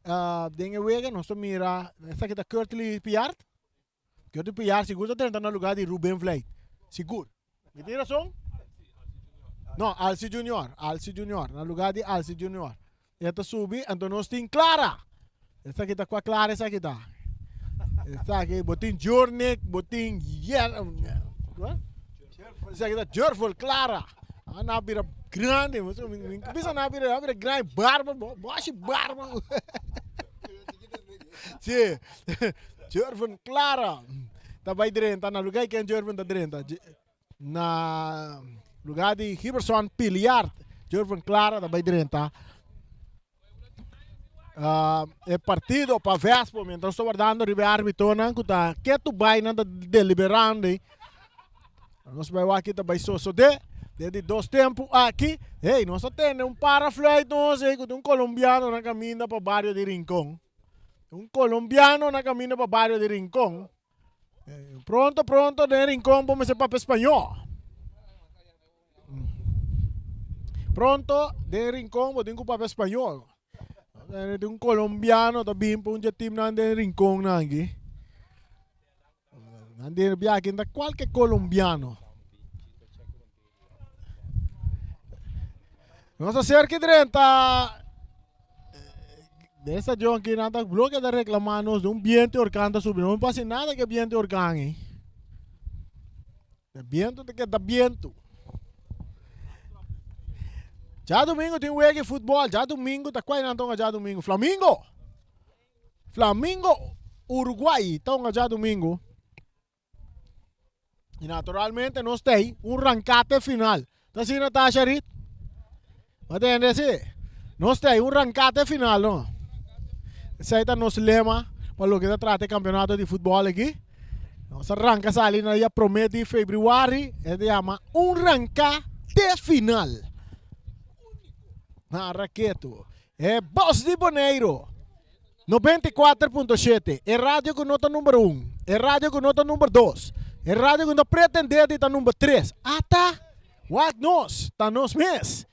uh, den e wega. Nos ta mira, esaki ta Kurtley Piart. Kurtley Piart sigur ta drenta na lugar di Ruben Vleit. Sigur. Mi tin razon? No, Alci Junior. Alci Junior. Na lugar di Alci Junior. E ta subi, anto nos tin Clara. Esaki ta kua Clara esaki ta? Esaki, bo tin Jurnik, bo tin Yer... Esaki ta Jurful, Clara. Ah, na bira grande. Bisa na bira, na bira grande. Barba, bo haci barba. Sí. Jurful Clara. Ta bai drenta na lugar ken Jurful ta drenta. Na lugar di Giberson Piliard, Jurgen Clara ta bai drenta. Uh, e partido pa Vespo, mientras ta wardando riba e árbitonan ku ta ketu bai nan ta deliberando. Nos bai wak ta bai sosode. Den di dos tempo aki, hey, nos a tende un parafluit nos, hey, ku un colombiano na caminda pa bario di Rincon. Un colombiano na caminda pa bario di Rincon. Pronto, pronto, den Rincon bo mester papia spañó. Pronto, den Rincon bo tin ku papia spañol. Tin un colombiano ta bin pa un dje teamnan den Rincon nan aki. Nan den biaha ta kualke colombiano. Nos a cerca drenta den stadion aki nan ta bloke ta reclama nos de un biento orkan ta subi. No pasa nada ke biento orkan ei. E biento ta keda biento. Djadomingo tin wega di futbol. Djadomingo ta kuai nan ta hunga djadomingo? Flamingo! Flamingo Uruguay ta hunga djadomingo. Y naturalmente nos ta ahí, un rancate final. Ta así, Natasha Rit? ¿Ma tende así? Nos ta ahí, un rancate final, no? Esei ta nos lema pa loke ta trata e campeonato di futbol aki. Nos a ranca sali na dia prome di februari, e ta yama un rancate final. Na raketo. E Bos di Boneiro. 94.7, e radio ku no ta number un, e radio ku no ta number dos, e radio ku no ta pretendé di ta number tres. Ata! Wak nos, ta nos mes.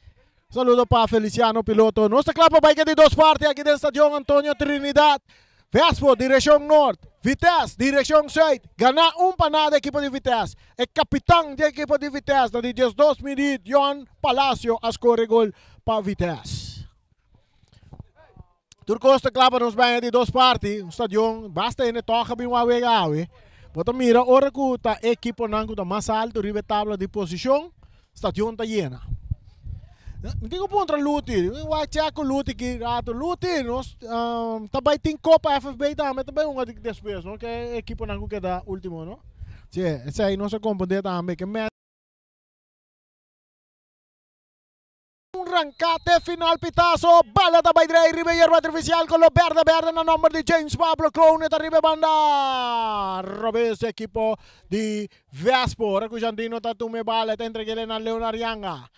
Saludo pa Feliciano Piloto. Nos ta kla pa bai ke di dos parti aki den Stadion Antonio Trinidad. Vespo, direkshon nort. Vitesse, direkshon sùit. Ganá un pa nada ekipo di Vitesse. E kapitan di ekipo di Vitesse na di diesdos minüt, Johan Palacio a skore gol pa Vitesse. Tur kos ta kla pa nos bai di dos parti. Un stadion basta hende tòg a bin wak wega awe. Bo ta mira ora ku ta e ekiponan ku ta mas altu riba e tabla di posishon, stadion ta yena. Mi tin ku puntra Luti, mi wak chèk ku Luti ki ratu. Luti, nos ta bai tin Kopa FFB tambe ta bai hunga despues no, ke e ekiponan ku keda ultimo no. Si, esei nos a komprendé tambe ke mèt. Un ranka te final pitazo, bala ta bai drei riba e yerba artificial color berde berde na nomber di James Pablo Clone ta riba e banda robes di ekipo di Vespo. Ora cu Jandino ta tuma e bala e ta entreg'ele na Leonard Yanga.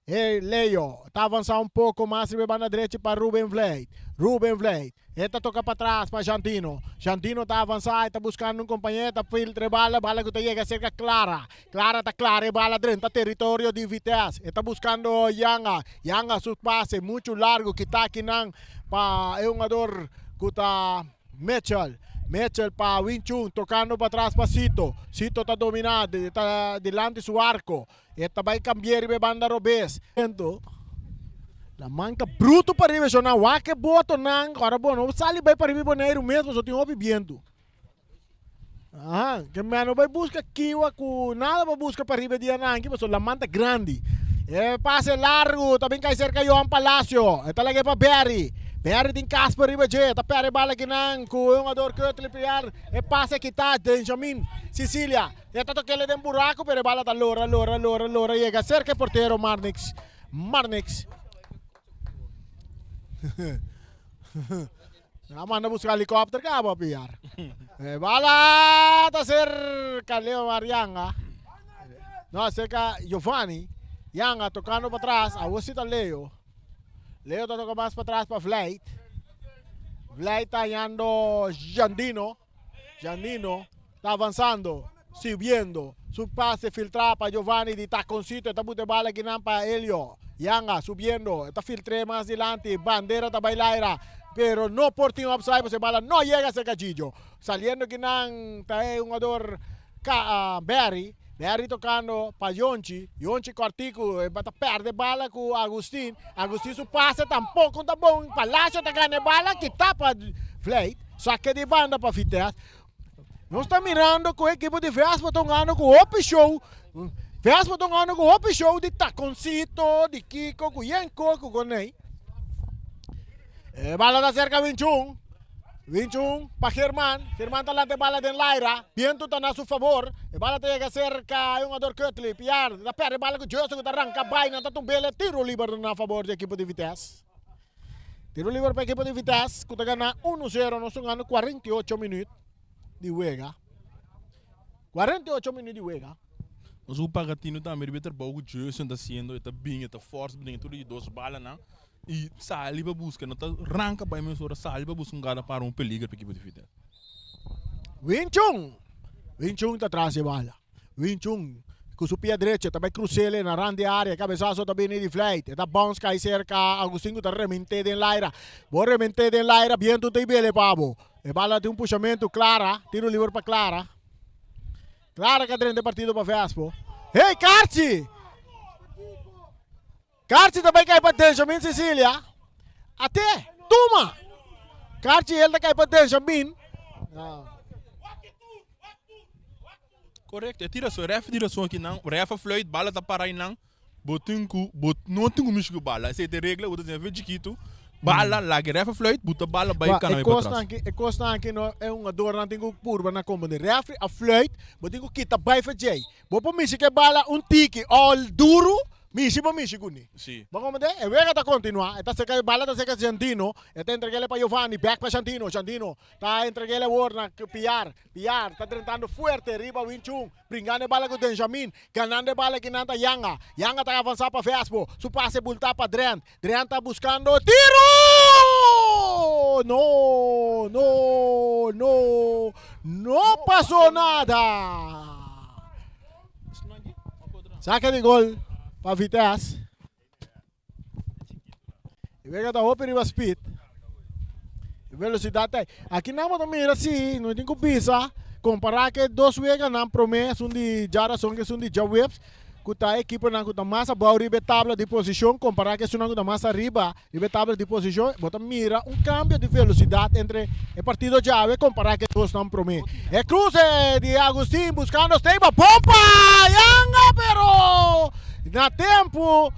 E Leo ta avansa un poco mas riba e banda drechi pa Ruben Vleit. Ruben Vleit E ta toka patras pa Jantino. Jantino ta avansá, e ta buskando un kompañero, ta filtra e bala, bala ku ta yega serka Clara. Clara ta klara e bala drenta teritorio di Vitesse. E ta buskando Yanga. Yanga su pase muchu largu kita akinan pa e hungador ku ta Mitchell. Mitchell pa Winchun, tokando patras pa Sito. Sito ta dominá, ta dilanti su arko. E ta bai kambia riba e banda robes. La manka bruto pariba e shona wak e botonan ora bo no sali bai pariba e Boneiru mes pasobra tin hopi bientu. Aha, ke men no bai buska kiwa ku nada pa buska pariba e dianan aki pasobra laman ta grandi. E pase largu ta bin kai serka Johan Palacio, e ta lag'e pa Berry. Berry tin Casper riba dje, ta perde bala kinan ku e hungador Curtly Piar. E pase kita Benjamin Cecilia. E ta tok'el den buraku pero e bala ta lora, lora, lora, lora yega serka e portero Marnix. Marnix. A manda buska helikopter kaba piar. E bala ta serka Leo Arianga. No, serka Giovanni. Yanga tokando patras. Awo si ta Leo. Leo ta toka mas patras pa Vleit. Vleit ta hallando Jandino. Giannino ta avansando, sirbiendo su pase filtrá pa Giovanni di taconcito, e ta buta e bala akinan pa Elio. Yanga subiendo, e ta filtr'é mas dilanti, bandera ta bai laira, pero no por tin offside pasobra e bala no yega serka Gigio. Saliendo akinan ta e hungador Barry, Barry tocando pa Yonchi, Yonchi cortico, e ta perde bala cu Agustin, Agustin su pase tampoco ta bon, Palacio ta gana e bala kita pa Vleit. Sake di banda pa Vitesse. Nos ta mirando ku ekipo di Vespa ta hungando ku hopi show. Vespa ta hungando ku hopi show di takoncito, di kiko, ku yen koko ku nei. E bala ta serka Winchun. Winchun pa German. German ta lanta e bala den laira. Bientu ta na su favor. E bala ta yega serka e hungador Cutley. Piar ta perde e bala ku Joseph ku ta ranka bai. Nan ta tumb'el e tiro liber na favor di ekipo di Vitesse. Tiro liber pa ekipo di Vitesse ku ta gana uno zero. Nos ta hungando 48 minuut di wega. 48 minuut di wega. Nos ku paga tino tambe riba e trabou ku Jason ta hasiendo. E ta bin, e ta forsa pa den tur di dos balanan i sali pa buska. No ta ranka bai mesora, sali pa buska un gada para un peliger pa ekipo di Vitesse. Win Chun. Win Chun ta tras e bala. Win Chun ku su pia drecho ta bai krus'el na rand di área. Kabesaso ta bini di Vleit. E ta bounce kai serka Agustin ku ta rement'é den laira. Bo rement'é den laira, bientu ta ibele pa bo. E bala tin un pushamentu. Clara, tiro liber pa Clara. Clara ka drenta e partido pa Vespo. Hey, Karchi! Karchi ta bai kai pa Benjamin Cecilia. Ate, tuma! Karchi el ta kai pa Benjamin. Correcto, e tira so, ref tira so aki nan, ref a fluit, bala ta para einan, bo tin ku, bo no tin ku mishi ku bala, esei ta e regla, bo ta siña fe chikitu, bala, laga e ref a fluit, bo ta bala bai Ba, kana e bai kosnan patras. aki, e kosnan aki no, e hungadornan tin ku purba na komprende. Refri a fluit, bo tin ku kita bai for djei. Bo por mishi ku e bala un tiki òl duru, mishi bo mishi kuné. Sí. Bo komprende? E wega ta kontinuá, e ta seka, e bala ta seka Jandino, e ta entreg'el pa Giovanni, bèk pa Jandino, Jandino ta entreg'el awor na Piar, Piar ta drentando fuerte riba Win Chun, bringando e bala ku Benjamin, ganando e bala kinan ta Yanga, Yanga ta avansá pa Vespo, su pase bultá pa Drent, Drent ta buskando tiru! No, no, no, no pasó nada. Sake di gol pa Vitesse. E wega ta hopi riba speed. E velocidad ta. Aki nan bo ta mira si no tin ku bisa compara ke dos weganan prome esun di djarason ku esun di djaweps ku ta ekiponan ku ta mas abou riba e tabla di posishon compara ku esunnan ku ta mas ariba riba e tabla di posishon bo ta mira un cambio di velocidad entre e partido djawe compara ku e dosnan prome. E cruce di Agustin buscando Steba bon pa Yanga pero na tempo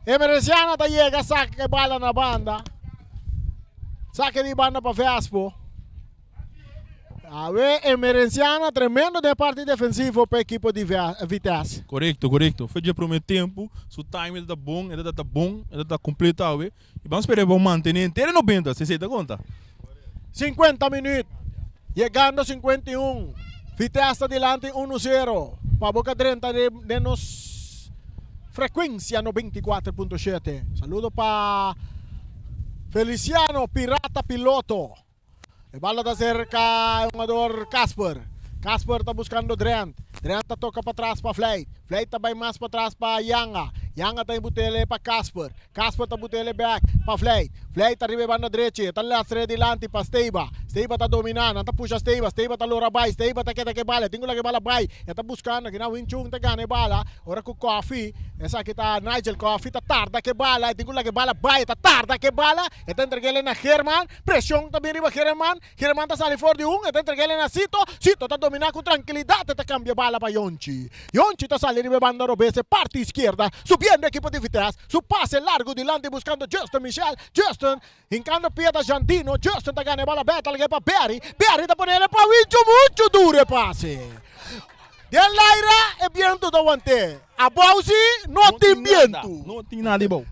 Emerenciana ta yega saka e bala na banda. Sake di banda pa Vespo. Awe Emerenciana tremendo den parti defensivo pa ekipo di Vitesse. Korekto, korekto. Fe dje prome tempu, su timing ta bon, e ta bon, e ta kompleto awe. I ban spera e por mantene henter e nobenta, si esei ta konta. 50 minuut, yegando 51, Vitesse ta dilanti uno zero. Pa bo ka drenta den nos frekuensia 94.7. Saludo pa Feliciano Pirata Piloto. E bala ta serka e hungador Casper. Casper ta buskando Drent. Drent ta toka patras pa Vlijt. Vlijt ta bai mas patras pa Yanga. Yanga ta butele pa Casper. Casper ta butele bek pa Vlijt. Vlijt ta riba e banda drechi. E ta lastre dilanti pa Steba. Steba ta domina. Nan ta pusha Steba. Steba ta lora bai. Steba ta keda ku e bala. E tin ku laga e bala bai. E ta buskando. Kina Wing Chun ta gana e bala. Ora ku Koffie, esaki ta Nigel Koffie, ta tarda ku e bala. E tin ku laga e bala bai. E ta tarda ku e bala. E ta entreg'el na German. Presion ta bin riba Gereman. Gereman ta sali for di un, e ta entreg'el na Sito. Sito ta dominá ku trankilidat, e ta kambia bala pa Yonchi. Yonchi ta sali riba e banda robes, e parti iskierda, subiendo ekipo di Vitesse. Su pase largu dilanti buskando Justin Michel. Justin hinkando pia ta Jandino. Justin ta gana e bala bèk, ta lag'é pa Berry. Berry ta ponele pa Wincho. Muchu duru e pase. Den laira e bientu ta want'é. Abou si no tin bientu. No tin nada abou.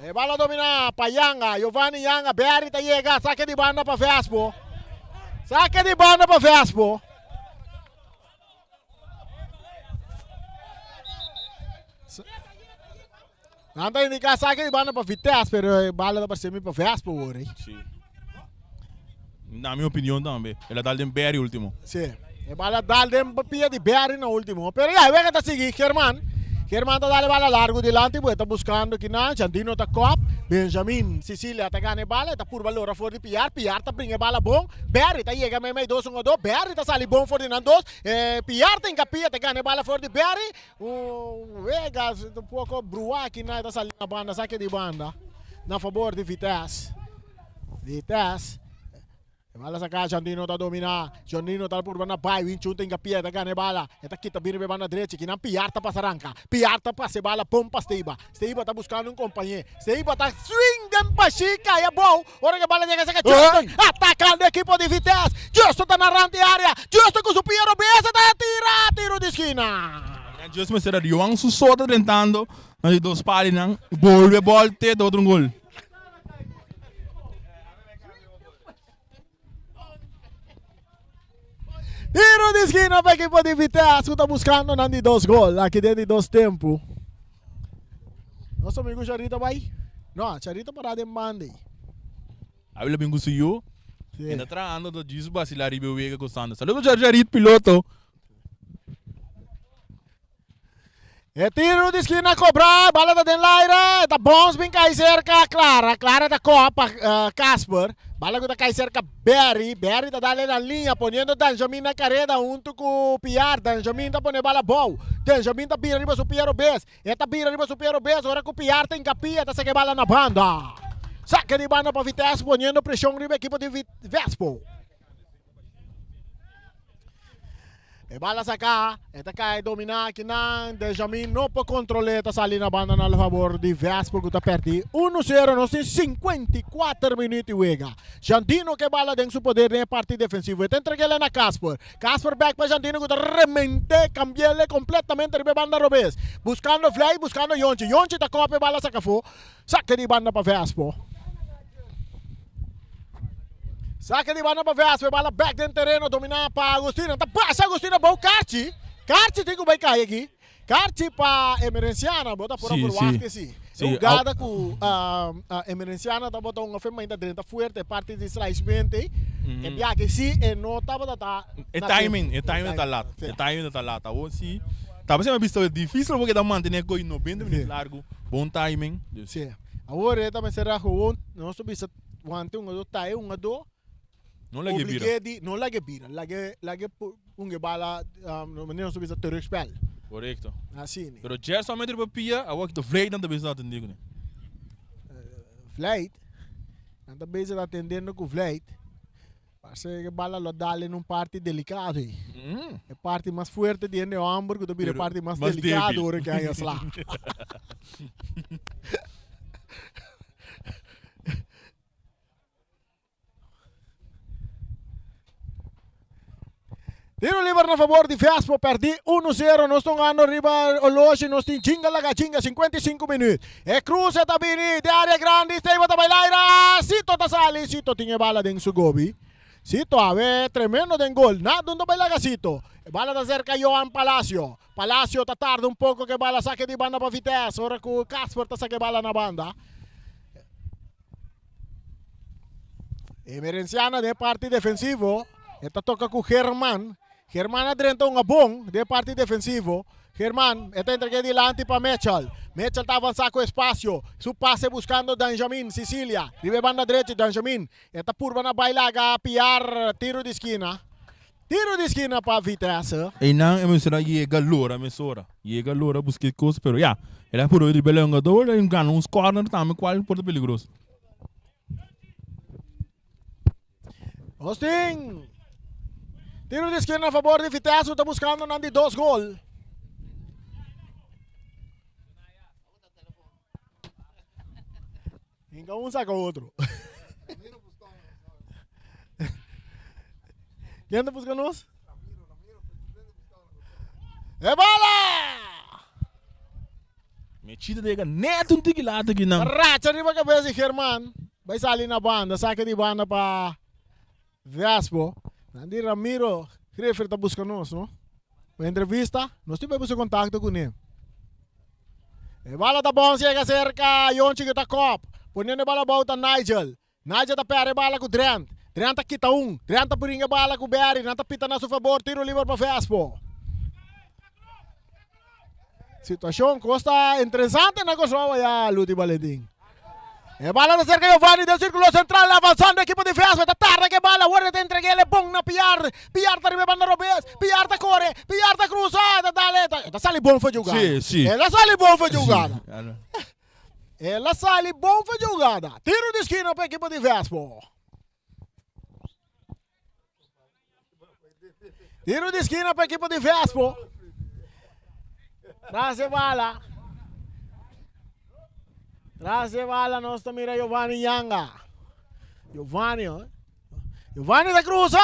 E bala domina pa Yanga, Giovanni Yanga, Berry ta yega, sake di banda pa Vespo. Sake di banda pa Vespo. Nan ta indica sake di banda pa Vitesse, pero e bala ta parse mi pa Vespo hoor. Si. Na mi opinion tambe. El a dal den Berry ultimo. Si. E bala dal den pia di Berry na ultimo. Pero ya, e wega ta sigui. German. German ta dal e bala largo dilanti, bo e ta buscando kinan. Jandino ta kop. Benjamin Cecilia ta gana e bala. E ta purba lora for di Piar. Piar ta bringa e bala bon. Berry ta yega meimei dos un a dos. Berry ta sali bon for di nan dos. E Piar ta hinka pia, ta gana e bala for di Berry. Un wega un poko bruá kinan. E ta sali na banda, sake di banda na fabor di Vitesse. Vitesse. E bala saca, Jandino ta domina. Jandino ta purba na bai. Win Chun ta hinga pia, e ta gana e bala. E ta kita bini pa e banda drechi. Kinan Piar ta pasa ranka. Piar ta pasa e bala pon pa Steiba. Steiba ta buscando un compañe. Steiba ta swing den bashi cay abou. Ora cu e bala yega cerca Justin. Atacando ekipo di Vitesse. Justin ta na rand di area. Justin cu su pia robes e ta tira tiro di skina. Justin mester a Joan su so ta drentando na di dos palinan. Bolbe bol te ta otro un gol. Tiro di skina pa ekipo di Vitesse ku ta buskando nan di dos gol aki den di dos tempu. Nos amigo Charito bai? No, Charito para den banda ei. Avila bin ku su yu. Sí. E ta trahando ta djis basila riba e wega gozando. Saludo Charit piloto. E tiro di skina kobra, bala ta den laira, e ta bons bin kai serka Clara, Clara ta koha pa Casper, bala ku ta kai serka Berry, Berry ta dale na liña poniendo Danjamin na kareda huntu ku Piar, Danjamin ta pone bala bou, Danjamin ta bira riba su pia robes, e ta bira riba su pia robes ora ku Piar ta hinkapia ta saka e bala na banda. Saka di banda pa Vitesse poniendo preshon riba ekipo di Vespo. E bala saca, e ta cae domina akinan, Benjamin no por controle, ta sali na banda na favor di Vespo cu ta perdi 1-0, nos tin 54 minuut di wega. Jandino ke bala den su poder den e parti defensivo, e ta entregele na Casper, Casper back pa Jandino cu ta remente, cambiele completamente riba e banda robes, buscando Vlei, buscando Yonchi, Yonchi ta copia e bala saca afo. Sake di banda pa Vespo. Sake di banda pa Vespo. E bala bek den tereno dominá pa Agustina. Ta pasa Agustina bou Karchi. Karchi tin ku bai kai aki. Karchi pa Emerenciana, bo ta por a Sí, verwacht sí. que sí. Sí, E hugada ku Emerenciana tabata un afe mainta drenta fuerte parti di slicemente. E biaha sí e no tabata ta E na timing, tempo. e timing ta lat. Sí. E timing ta lat. Awor sí, tabata sema bisto difícil porque ta mantene koi 90 minuut Sí. largo. Bon timing. Dus. Sí. Awor e ta mester a gewoon nos ta bisa wante un ado tae un ado. No lag'e bira. Oblig'é di no lag'e bira, lag'e lag'e un e bala manera nos ta bisa terugspel. Korekto. Asina. Pero Gerson a mete riba pia, awor ki ta Vlijt nan ta bezig atendé kuné. Vlijt? Nan ta bezig atendiendo ku Vlijt. Parse e bala lo dal en un parti delikado ei. E parti mas fuerte di hende homber ku ta bira e parti mas delikado ora ke haña sla. Tiro liber na favor di Vespo, perdi 1-0. Nos ta gando riba oloshi, nos tin chinga laga chinga, 55 minuut. E cruce ta bini de area grandi, Steva ta bailaira, Sito ta sali, Sito tin e bala den su gobi. Sito awe tremendo den gol, nada no ta bailaga Sito. E bala ta cerca Johan Palacio. Palacio ta tarda un poco ke bala sake di banda pa Vitesse, ora cu Casper ta sake bala na banda. Emerenciana den parti defensivo. E ta toka ku German. German a drenta un abon den parti defensivo. German e ta entrega dilanti pa Mitchell. Mitchell ta avansa ku espacio. Su pase buscando Danjamin Sicilia. Riba e banda drechi Danjamin. E ta purba na bai laga piar tiro di skina. Tiro di skina pa Vitesse. Einan e mester a yega lora mesora. Yega lora buska e kos pero ya, el a puru riba e lengador el gana un corner tambe cual por ta peligroso. Nos tin tiro di skina a fabor di Vitesse ku ta buskando nan di dos gol. Hinka un saka otro. Ken ta buska nos? E bala! Mechita ta yega net un tiki laat aki nan. Racha riba kabes di German. Bai sali na banda, saka di banda pa Vespo. Nan di Ramiro Griffer ta buska nos, no? Pa entrevista, nos tin bai buska kontakto kuné. E bala ta bon yega serka Yonchi ku ta kop. Poniendo e bala abou ta Nigel. Nigel ta pèrdè e bala ku Drent. Drent ta kita un. Drent ta bringa e bala ku Berry. Nan ta pita na su fabor. Tiro liber pa Vespo. Situashon kos ta interesante na Kòrsou aya Luti Valentin. E bala ta serka Giovanni den sirkulo sentral avansando ekipo di Vespa ta tarda ke bala awor e ta entreg'el e bon na Piar. Piar ta riba e banda robes. Piar ta kore. Piar ta krusa. Ta dale. E ta sali bon for jugada. Sí, sí. El a sali bon for jugada. El a sali bon for jugada. Tiro di skina pa ekipo di Vespa. Tiro di skina pa ekipo di Vespo. Tras e bala. Tras e bala nos ta mira Giovanni Yanga. Giovanni, oh. Giovanni ta cruza.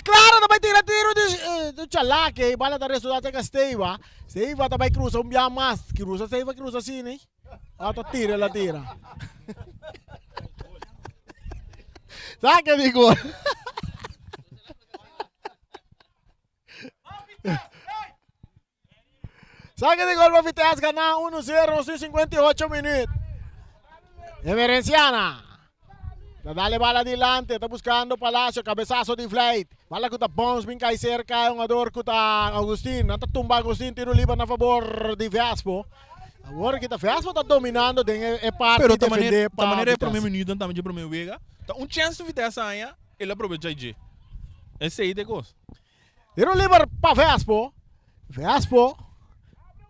Clara ta bai tira tiro di, eh, di Chalake. Bala ta resulta te Steva. Steva ta bai cruza un bia mas. Cruza Steva cruza así, ne? Auto tira la tira. Saca di gol. Saca di gol pa Vitesse gana 1-0 nos 58 minuut. Emerenciana. Ta dale bala dilante, ta buscando Palacio, cabezazo di Vlijt. Bala cu ta bounce bin cay cerca e hungador cu ta Augustin. Nan ta tumba Augustin, tiro liber na fabor di Vespo. Awor ki ta Vespo ta dominando den e, e parti Pero ta manera, defende ta pa manera e Vitesse. prome minuut dan tambe dje prome wega. Ta un chance Vitesse haña, el a probecha dje. Esey ta e cos. Tiro liber pa Vespo. Vespo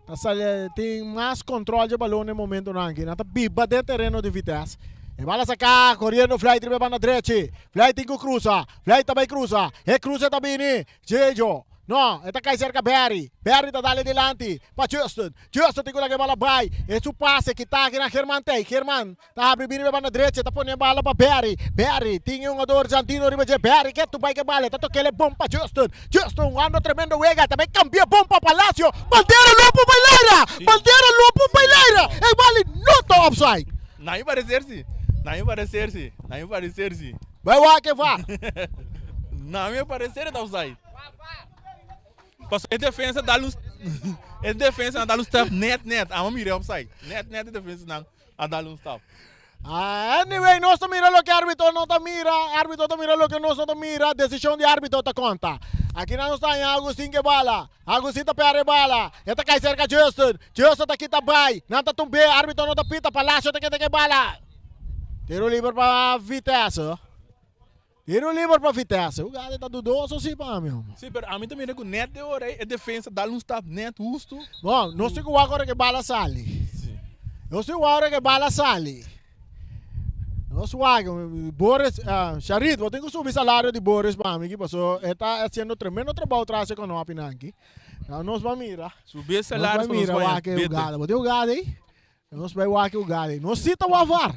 ta sali tin mas control dje balon den momentonan aki. Nan ta biba den tereno di Vitesse. E bala saca coriendo Vlijt riba e banda drechi. Vlijt tin cu cruza. Vlijt ta bay cruza. E cruze ta bini. Jejo. No, e ta cay cerca Barry. Barry ta dale dilanti pa Justin. Justin tin cu laga e bala bay. E su pase kita aki na German tey. German Ta habri bini riba banda drecha, ta pone e bala pa Barry. Barry tin e hungador Jandino riba dje. Barry ke tu bai ke bala, ta tok'el e bon pa Justin. Justin hungando tremendo wega, ta bai kambia bon pa Palacio. Bandera lo por bai laira! Bandera lo por bai laira! E bali no ta offside. Na mi parecer si. Na mi parecer si. Na mi parecer si. Bai wak e var. Na mi parecer e ta offside. Pasobra e defensa dal un. E defensa a dal un stap net net. Amo mira offside. Net net e defensa nan a dal un stap. Ah, anyway, nos ta mira loke arbitro no ta mira, arbitro ta mira loke nos no ta mira, desishon di arbitro ta konta. Aki nan nos ta haña Agustin ke bala, Agustin ta perde bala, e ta kai serka Justin, Justin ta kita bai, nan ta tumb'é, arbitro no ta pita, Palacio ta keda ke bala. Tiro liber pa Vitesse. Tiro liber pa Vitesse. Hugada ta dudoso si pa mi. Si, pero ami ta mira ku net de ora ei e defensa dal un stap net hustu. Bon, nos tin ku wak ora ke bala sali. Si. Nos tin ku wak ora ke bala sali. Nos wak, Boris, Sharit, bo tin ku subi salario di Boris pa mi aki paso e ta hasiendo tremendo trabou tras e konopinan aki. Nou nos ban mira. Subi e salario Nos ban mira wak e hugada. Bo tin hugada ei? Nos bai wak e hugada ei. Nos si ta wak var.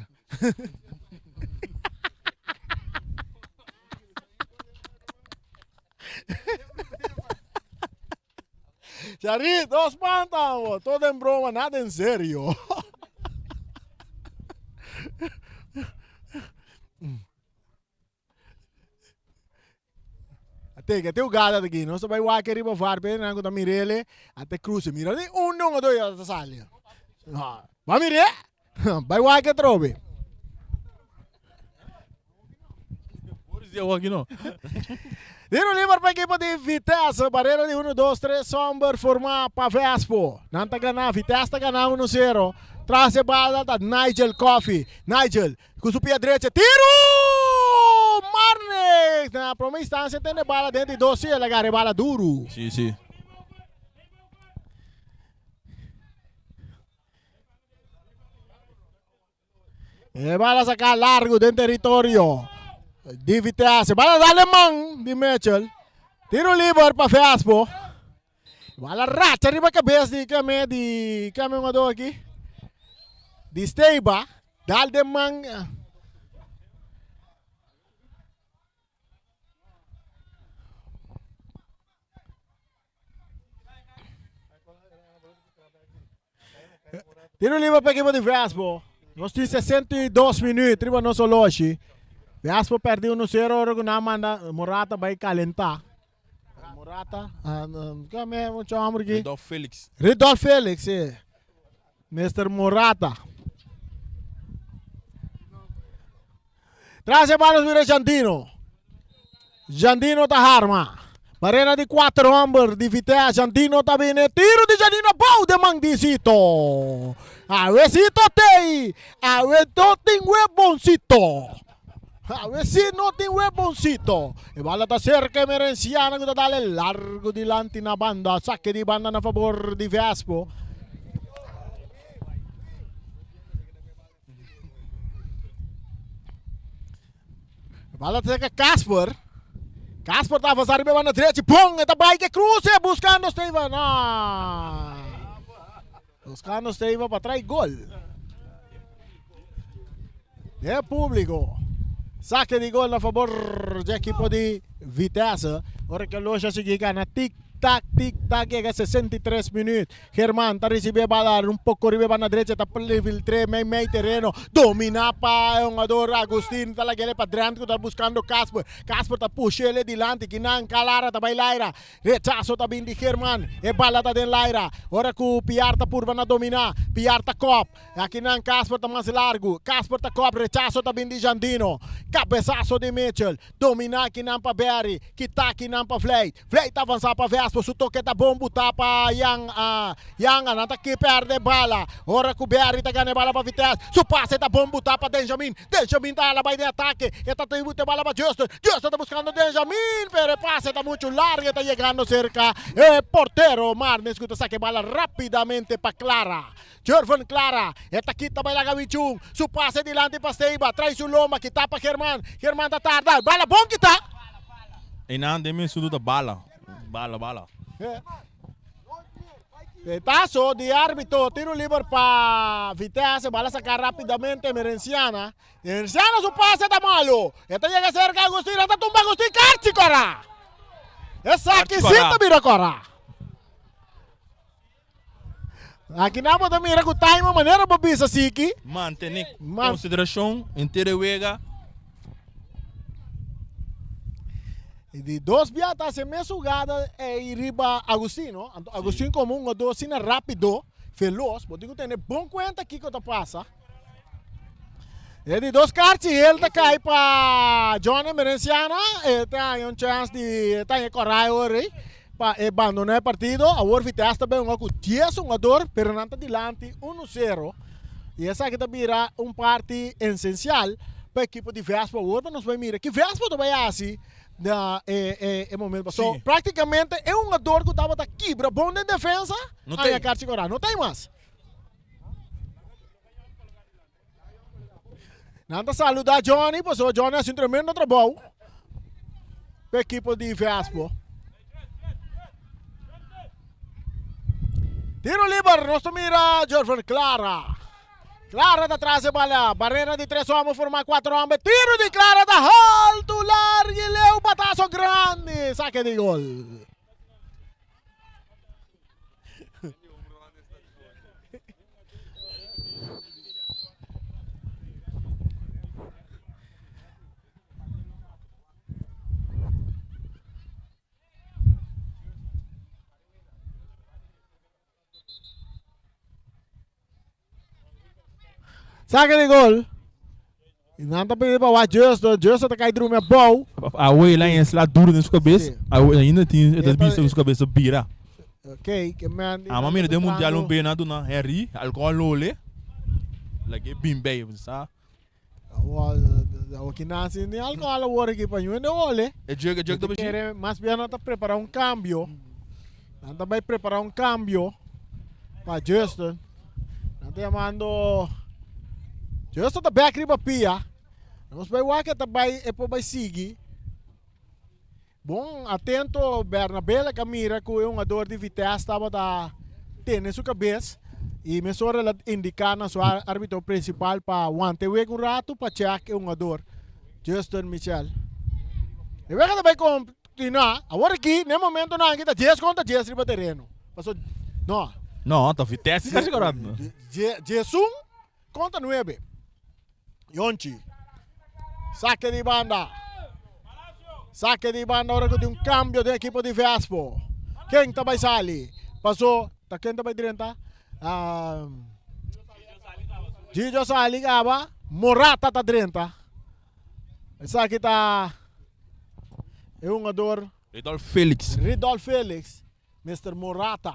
Charit, no spanta, bo. Todo en broma, nada en serio. Ate, que te jugada de aquí. No se bai wak riba var, pero nan ta mirele, ate cruce. Mira ni un dunga do ya ta sali. Ba mire? Bai wak trobe. Tiro liber pa ekipo di Vitesse. Barrera di 1, 2, 3 somber forma pa Vespo. Nan ta gana, Vitesse ta gana 1-0. Tras e bala ta Nigel Coffee. Nigel ku su pia drecha. Tiro! Marnix! Na prome instancia tene bala dentro di dos, sí, el a agarra e bala duro. Sí, sí. E bala saca largo den territorio di Vitesse. Bala dale man di Mitchell. Tiro liber pa Vespo. Bala racha riba cabeza di kame di kame un aki. Di Steba. Dal den man. Tiro liber pa equipo di Vespo. Nos tin 62 minuut riba nos oloshi. Vespo perdi 1-0 ora ku nan manda Morata bai kalentá. Morata, kame mucho hombre aki? Ridolf Felix. Ridolf Felix, sí. Mister Morata. Tras e bala mira Jandino. Jandino ta harma. Barrera di cuatro homber di Vitesse. Jandino ta bini. Tiro di Jandino bou de man di Zito. Awe Zito tei. Awe no tin weboncito. Awe si no tin weboncito. E bala ta cerca Emerenciana cu ta dale largo dilanti na banda. Saque di banda na favor di Vespo. Bala ta cerca Casper. Casper ta avanzar riba banda derecha. Pon, e ta bai ke cruce buscando Steven. Ah. Buscando Steven pa trai gol. De público. Saque di gol na favor di equipo di Vitesse. Ora que Loja sigui gana tic tac tic tac llega 63 minuut. Germán ta ricibi e bala un poco riba e banda drecha ta filtr'e mei mei tereno domina pa e hungador Agustin ta lag'ele pa Drent cu ta buscando Casper Casper ta push'ele dilanti kinan Calara ta bay laira rechazo ta bin di Germán e bala ta den laira ora cu Piar ta purba na domina Piar ta cop akinan Casper ta mas largo Casper ta cop rechazo ta bin di Jandino cabezazo di Mitchell domina kinan pa Berry kita kinan pa Vleit Vlei ta avansa pa Vespo, su toke ta bon buta pa Jan, Janga, nan ta ki perde bala, ora ku Berry ta gana e bala pa Vitesse, su pase ta bon buta pa Denjamin, Denjamin ta hala bai den atake, e ta buta e bala pa Justin, Justin ta buskando Denjamin, pero e pase ta muchu largo, e ta yegando serka e portero Marnes ku ta saka e bala rapidamente pa Clara, Jervin Clara, e ta kita bai laga Wichun, su pase dilanti pa Steiba, trai su lomba, kita pa German, German ta tarda, bala bon kita! Einan den mi estudo ta bala, bala, bala. Petazo di arbitro, tiro liber pa Vitesse, bala saca rapidamente Emerenciana. Emerenciana su pase ta malo, e ta yega cerca Agustin, e ta tumba Agustin, karchi kora! Esaki si ta bira kora. Aki nan bo ta mira ku time manera bo bisa siki. Mantene konsiderashon henter e wega. I di dos bia ta hasi mes hugada ei riba Agustin, no? Anto Agustin komo un hugadó asina rápido, velos, bo tin ku tene bon kuenta kiko ta pasa. E di dos karchi hel ta kai pa John Emerenciana, e ta haña un chèns di e ta haña kòrá e ora ei pa e bandoná e partido. Awor Vitesse ta bin hunga ku dies hungador, pero nan ta dilanti uno sero. I esaki ta bira un parti esensial pa ekipo di Vespa awor pa nos bai mira ki Vespa ta bai hasi na e e momento. Paso praktikamente e hungador ku tabata kibra bon den defensa haña karchi kòrá. No ta ei mas. Nan ta saluda Johnny pasobra Johnny a hasi un tremendo trabou pa ekipo di Vespo. Tiro liber, nos ta mira Jorvan Clara. Clara ta tras e bala. Barrera di tres homber forma cuatro homber. Tiro di Clara ta haltu, largo y leu. Batazo grandi. Saque di gol. Saque di gol. Y nan ta pidi pa wak Justo. Justo ta kai drumi abou. Awe la en sla duro den su cabeza. Sí. Awe ainda tin E e ta- bisa su cabeza bira. Ok, ke man di Ama mira den mundial un bena duna Henry alcohol lole. Lage bin bij sa. Awor ki nan sin ni alcohol awor aki pa ñu hende ole. E jug e jug ta Mi ta bishí. kere mas bien nan ta prepara un cambio. Nan ta bai prepara un cambio pa Justin. Nan ta yamando Justin ta bek riba pia. Nos bai wak e ta bai e por bai sigui. Bon atento Bernabela ka mira ku e hungador di Vitesse tabata tene su kabes i mesora el a indiká na su arbitro prinsipal pa wanta e wega un ratu pa chèk e hungador Justin Michel. E wega ta bai kontinuá awor aki na e momentonan aki ta dies kontra dies riba tereno paso no. No, ta Vitesse ta jugando. Diesun kontra nuebe. Yonchi. Saque di banda. Saque di banda ora ku tin un cambio den ekipo di Vespo. Ken ta bai sali? Paso, ta ken ta bai drenta? Um, Gigio sali kaba, Morata ta drenta. Esaki ta e hungador Ridolf Felix. Ridolf Felix, Mr. Morata.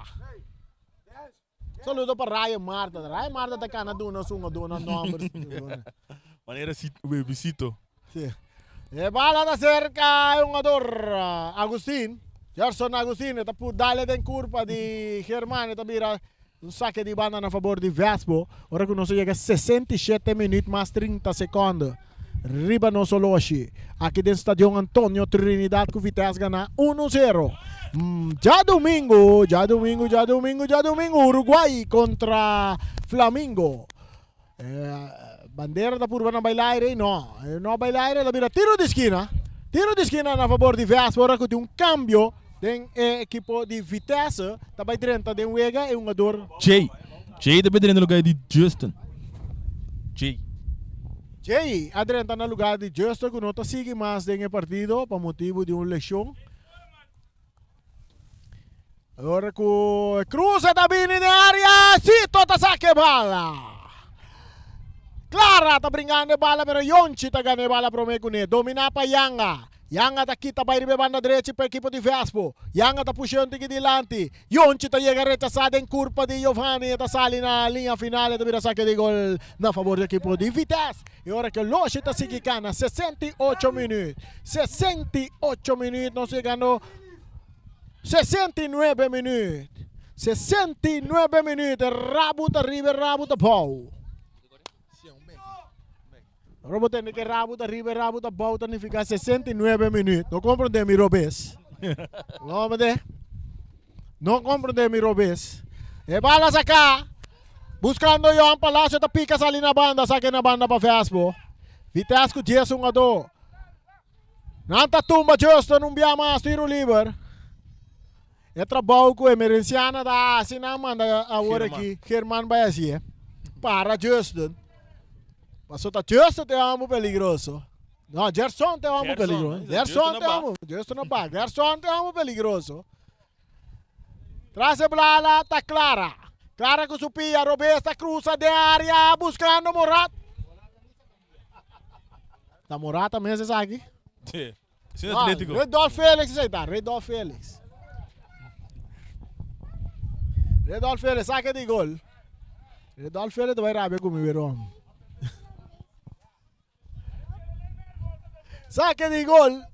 Saludo pa Ryan Marta. Ryan Marta ta kana duna su duna nomber. Manera si webisito. Sí. E bala ta cerca e hungador Agustin. Gerson Agustin ta pu dale den curpa di Germán. Ta bira un saque di banda na favor di Vespo. Ora ku nos a yega 67 minuut mas 30 seconde. Riba nos oloshi. Aki den Stadion Antonio Trinidad ku Vitesse gana 1 zero. Djadumingu, djadumingu, djadumingu, djadumingu Uruguay kontra Flamingo. Bandera ta purba na baila aire no. No baila aire ta bira tiro di skina. Tiro di skina na fabor di Vitesse ora ku tin un kambio den e ekipo di Vitesse ta bai drenta den wega e hungador. Jay. Jay ta bai drenta lugar di Justin. Jay. Jay a drenta na lugar di Justin ku no ta sigui mas den e partido pa motibu di un leshon. Ora ku e cruza ta bini den area, Sito ta saka e bala. Clara ta bringando e bala pero Yonchi ta gana e bala prome kuné. Dominá pa Yanga. Yanga ta kita bai riba e banda drechi pa ekipo di Vespo. Yanga ta pusha un tiki dilanti. Yonchi ta yega rechasá den kurpa di Giovanni. E ta sali na liña final. E ta bira sake di gol na fabor di ekipo di Vitesse. E ora ke Loshi ta sigui gana 68 minüt. 68 minüt nos yegando 69 minüt. 69 minüt. E rabu ta riba e rabu ta bou. Ora bo tende ke rabu ta riba e rabu ta bou ta nifiká 69 minüt. No komprondé mi robes. No komprondé? No komprondé mi robes. E bala saká. Buskando Johan Palacio ta pika sali na banda. Sake na banda pa Vespo. Vitesse ku 10 hungadó. Nan ta tumba Justin un bia mas tiro liber. E trabou ku Emerenciana ta hasi nan manda awor aki German bai hasié. Para Justin. Paso ta Justin ta e homber peligroso. No, Gerson te hombre Gerson, peligroso. eh, Gerson Gerson te na hombre, Gerson na bak. Gerson te hombre peligroso. Tras e blala ta Clara. Clara cu su pia, robes ta cruza de area buscando Morata. Ta Morata mes esaki? Sí. Sí, Ah, Atlético. Redolf Felix esaki ta, Redolf Felix. Redolf Felix, saque di gol. Redolf Felix ta bai rabia cu mi werom. Saque di gol.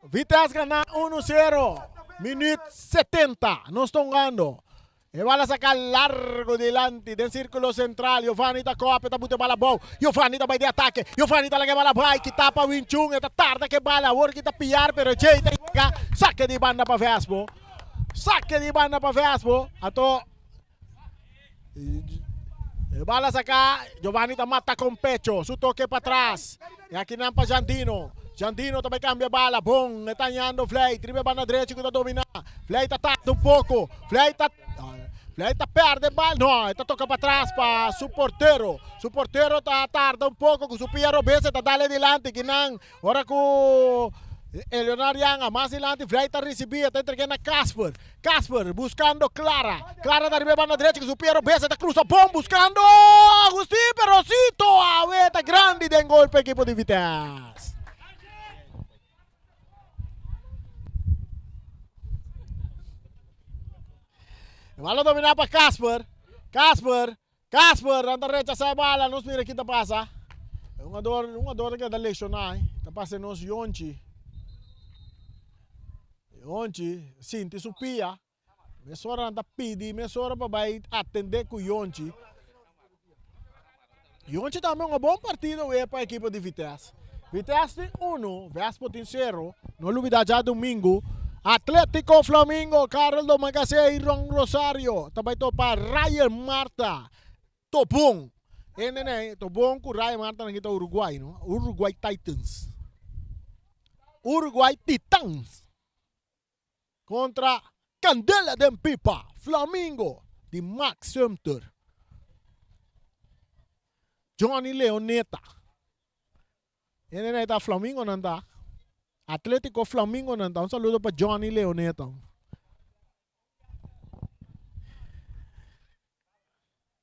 Vitesse gana 1-0. Minuut 70. Nos ta hungando. E bala saca largo dilanti den circulo central. Giovanni ta cope, ta buta e bala abou. Giovanni ta bai di atake. Giovanni ta laga e bala bai. Kita pa Winchun. E ta tarda cu e bala. Awor ki ta piar, pero Jay ta yega. Saque di banda pa Vespo. Saque di banda pa Vespo. Ato E bala saca. Giovanni ta mata con pecho. Su toque pa tras. Y aki nan pa Jandino. Jandino ta bay cambia bala. Bon. E ta hañando Vlei. Tribe banda drechi cu ta domina. Vlei ta tarda un poco. Vlei ta Vlei ta perde bal. No, e ta toca pa tras pa su portero. Su portero ta tarda un poco cu su pia robes. E ta dale dilanti. Kinan ora cu Eleonard Yanga mas dilanti. Vlei ta ricibi. E ta entrega na Casper. Casper buscando Clara. Clara ta riba e banda drechi cu su pia robes. E ta cruza bon buscando Agustin pero Cito awe ta grandi den gol pa ekipo di Vitesse. E bala domina pa Casper. Casper. Casper nan ta rechasa e bala. Nos mira ki ta pasa. E hungador, un hungador ta keda lesiona. Ta pasa nos Yonchi. Yonchi sinti su pia. Mesora nan ta pidi mesora pa bai atende ku Yonchi. Yonchi tambe un bon partido wee pa ekipo di Vitesse. Vitesse tin uno, Vespo tin sero. No lubida djadumingu Atletico Flamingo, Karel Domagase y Ron Rosario ta bai topa Ryan Marta. Tobon. Hende nei, Tobon ku Ryan Marta nan kita Uruguay no. Uruguay Titans. Uruguay Titans. Kontra Kandela den pipa, Flamingo di Max Sumter. Johnny Leoneta. Hende nei ta Flamingo nan ta. Atletico Flamingo nan ta. Un saludo pa Johnny Leoneta.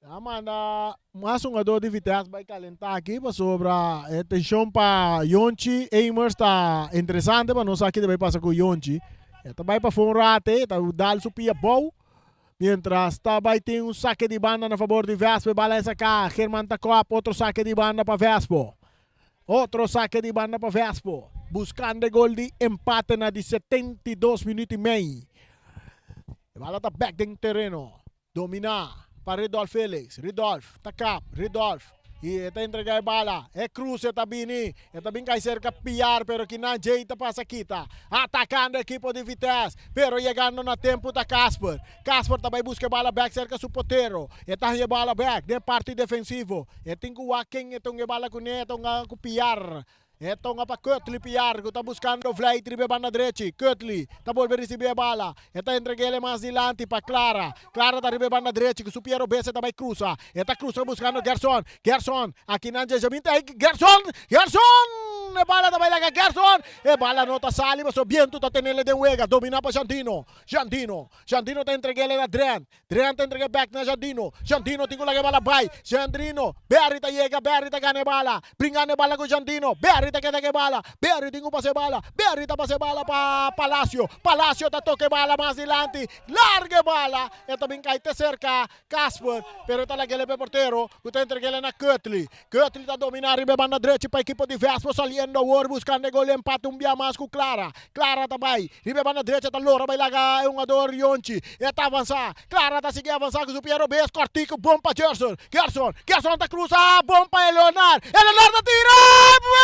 A manda mas hungador di Vitesse bai calentá aki pasobra e tension pa Yonchi Amers ta interesante pa nos sa ki ta bai pasa ku Yonchi. E ta bai pafó un rate, ta dal su pia bou. Mientras ta bai tin un sake di banda na fabor di Vespo, e bala e saka. German ta kòp otro sake di banda pa Vespo. Otro sake di banda pa Vespo. Buskando e gol di empate na di 72 minuut i mei. E bala ta bek den tereno. Dominá pa Ridolf Felix. Ridolf ta kap. Ridolf i e ta entregá e bala. E kruse ta bini. E ta bin kai serka Piar pero kinan Jay ta pasa kita. Atakando ekipo di Vitesse pero yegando na tempu ta Casper. Casper ta bai buska e bala bek serka su potero. E ta haña e bala bek den parti defensivo. E tin ku wak ken e ta hunga e bala kuné. E ta hunga ku Piar. E tonga pa Curtly Piar cu ta buscando Vlijt riba e banda drechi. Curtly ta bolbe ricibi e bala. E ta entreg'el e mas dilanti pa Clara. Clara ta riba e banda drechi cu su pia robes e ta bay cruza. E ta cruza buscando Gerson. Gerson aki nan dje binti ay Gerson! Gerson! E bala ta bay laga Gerson. E bala no ta sali pasobra biento ta tenele den wega. Domina pa Jandino. Jandino. Jandino ta entreg'el na Drent. Drent ta entrega bek na Jandino. Jandino tin ku laga e bala bai. Jandrino, Berry ta yega, Berry ta gana e bala. Bringando e bala ku Jandino. Berry ta keda ku e bala. Berry tin ku pasa e bala. Berry ta pasa e bala pa Palacio. Palacio ta toka e bala mas dilanti. Larga e bala. E ta bin kai te serka Casper, pero e ta lag'el pa e portero ku ta entreg'el na Curtly. Curtly ta domina riba e banda drechi pa ekipo di Vespo saliendo awor buskando e gol empate un bia mas ku Clara. Clara ta bai riba e banda drecha ta lora bai laga e hungador Yonchi. E ta avansa. Clara ta sigui avansa ku su pia robes kòrtiku bon pa Gerson. Gerson, Gerson ta krusa bon pa Eleonard. Eleonard ta tira!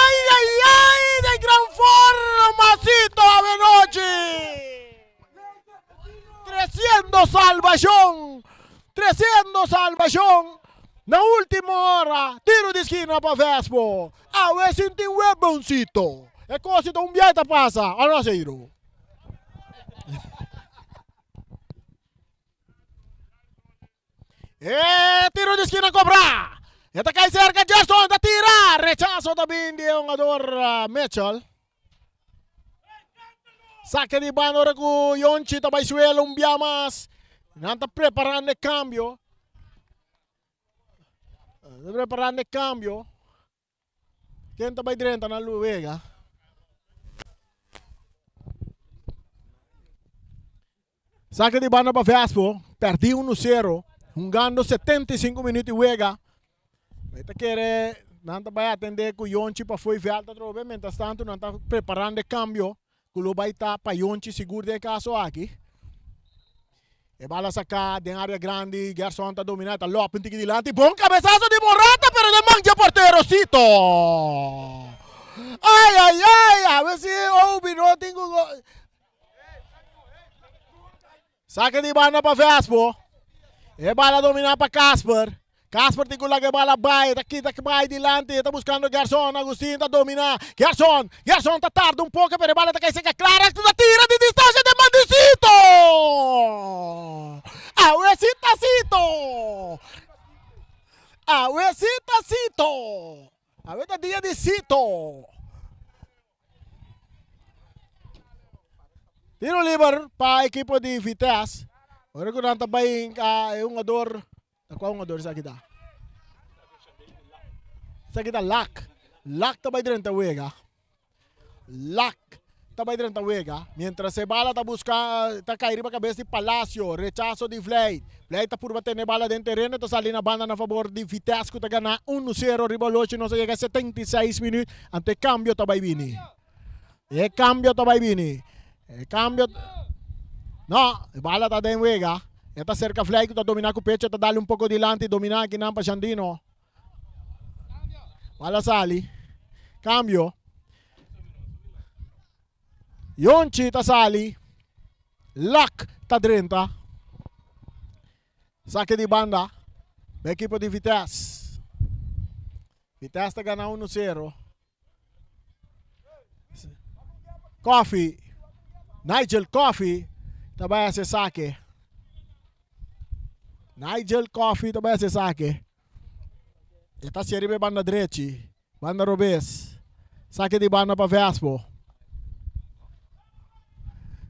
Ay ay ay! Den gran forma Cito awenochi! Treciendo salvacion! Treciendo salvacion! Na ultimo ora, tiro di skina pa Vespo. Awe sinti un weboncito. E cos ta un biaha ta pasa, o no Seiro? E tiro di skina cobra. E ta cai cerca Gerson, ta tira. Rechazo. Cabesazo ta bin di e hungador Mitchell. Sake di banda ora ku Yonchi ta bai suelo un bia mas. Nan ta preparando e cambio. Ta preparando e cambio. Ken ta bai drenta na wega? Sake di banda pa Vespo. Perdi 1-0. Hungando 75 minuut di wega. Mi ta kere nan ta bai atende ku Yonchi pa fo'i veld atrobe. Mientras tanto nan ta preparando e cambio ku lo bai ta pa Yonchi sigur den e kaso aki. E bala saká den área grandi. Gerson ta dominá, ta lòp un tiki dilanti. Bon kabesaso di Morata pero den man dje portero Sito. Ai ai ai, awe si Obi no tin ku Sake di banda pa Vespo. E bala dominá pa Casper. Casper tin ku laga e bala bai. Ta kita bai dilanti. E ta buskando Gerson. Agustin ta dominá. Gerson! Gerson ta tarda un poko pero e bala ta kai serka Clara ku ta tira di distansia den man di Sito! Awe si ta Sito! Awe si ta Sito! Awe ta dia di Sito! Tiro liber pa ekipo di Vitesse. Ora ku nan ta bai hinka e hungador, ta kua hungador esaki ta? Esaki ta Lak. Lak ta bai drenta wega. Lak ta bai drenta wega. Mientras e bala ta buska, ta kai riba kabes di Palacio. Rechaso di Vleit. Vleit ta purba tene bala den tereno, ta sali na banda na fabor di Vitesse ku ta gana 1-0 riba Olochi. Nos a yega 76 minuut. Anto e kambio ta bai bini. E cambio ta bai bini. E cambio. No, e bala ta den wega. E ta cerca Vlei ku ta domina ku pecho, ta dale un poco dilanti, domina akinan pa Jandino. Bala sali. Cambio. Yonchi ta sali. Lak ta drenta. Sake di banda pa ekipo di Vitesse. Vitesse ta gana 1-0. Coffee, Nigel Coffee ta bai hasi e sake. Nigel Coffee ta bai hasi e sake. E ta hasi riba e banda drechi, banda robes. Sake di banda pa Vespo.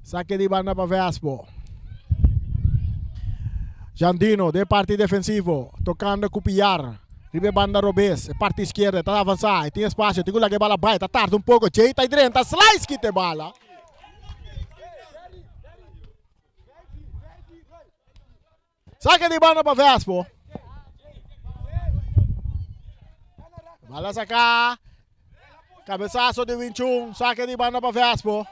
Sake di banda pa Vespo. Jandino den parti defensivo, tocando cu Piar. Riba e banda robes, e parti izquierda, e ta avanza, e tin espacio, tin cu laga e bala bai, ta tarda un poco, Jay ta drenta, slice kita e bala. Sake di banda pa Vespo. Bala saka. Cabezazo di Winchun. Sake di banda pa Vespo.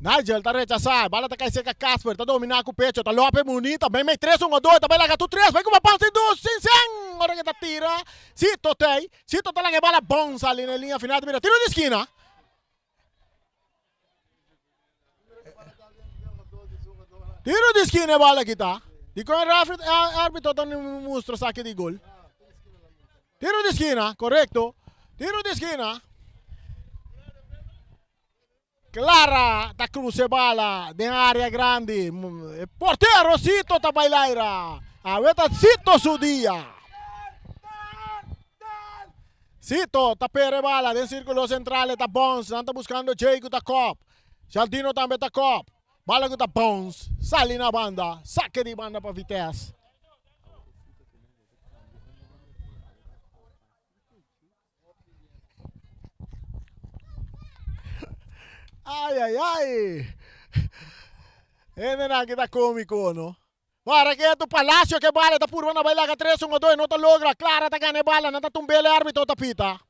Nigel ta rechasá, bala ta kai serka Casper, ta dominá ku pecho, ta lope bunita, bai mei tres un dos, ta bai laga tur tres, bai kuma pasa dos, sin sen, ora ke ta tira, Sito tei, Sito ta laga e bala bon sali na e liña final, ta bira tiro di skina. Tiro di skina e bala kita, dikon e arbitro ta mustra saki di gol. Tiro di skina, korekto, tiro di skina. Clara ta cruza e bala den area grandi. E portero Sito ta bai laira. Awe ta Sito su dia. Sito ta pere bala den circulo central e ta bounce. Nan ta buscando Jay cu ta kop. Jaldino tambe ta kop. Bala cu ta bounce. Sali na banda. Saque di banda pa Vitesse. Ai ai ai. Hendenan ki ta komiko no. Para ketu Palacio ke bala ta purba na bai laga tres un o dos no ta logra. Clara ta gana e bala nan ta tumb'el e arbitro ta pita.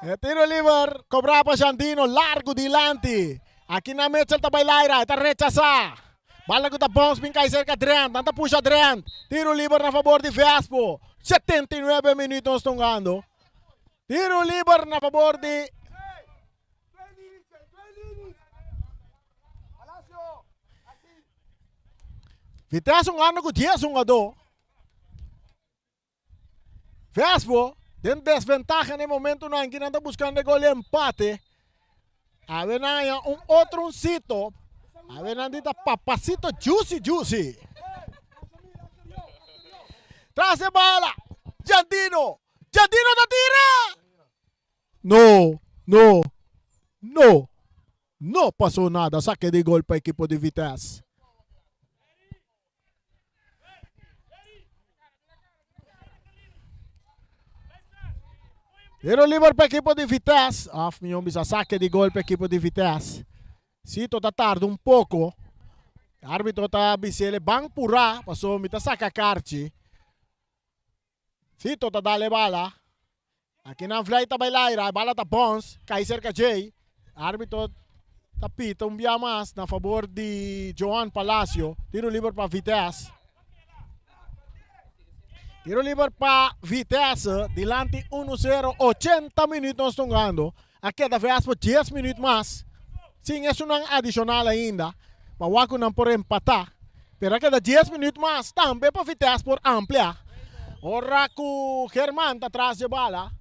E tiro liber cobrá pa Jandino, largo dilanti. Aki na Mitchell ta bai laira, e ta rechasá. Bala ku ta bounce bin kai serka Drent, nan ta pusha Drent. Tiro liber na fabor di Vespo. 79 minuut nos ta hungando. Tiro liber na fabor di Vitesse hungando ku 10 hungadó. Vespo den desventaha na e momentonan aki nan ta buskando e gol di empate. Awe nan haña un otro unsito. Awe nan di ta papacito juicy juicy. Tras e bala. Jandino. Jandino ta tira! No, no, no. No pasó nada. Saque di gol pa ekipo di Vitesse. Tiro liber pa ekipo di Vitesse. Of mion bisa saque di gol pa ekipo di Vitesse. Sito ta tarda un poko. Arbitro ta bisele ban pura paso mi ta saca karchi. Sito ta dale bala. Akinan Vlei ta bai laira, e bala ta bons, kai serka djei. Arbitro ta pita un bia mas na fabor di Johan Palacio. Tiro liber pa Vitesse. Tiro liber pa Vitesse, dilanti 1-0, 80 minuut nos tungando. A keda Vespo 10 minuut mas, sin esunnan adicional ainda, pa wak ku nan por empata. Pero a keda 10 minuut mas tambe pa Vitesse por amplia. Ora ku German ta tras dje bala,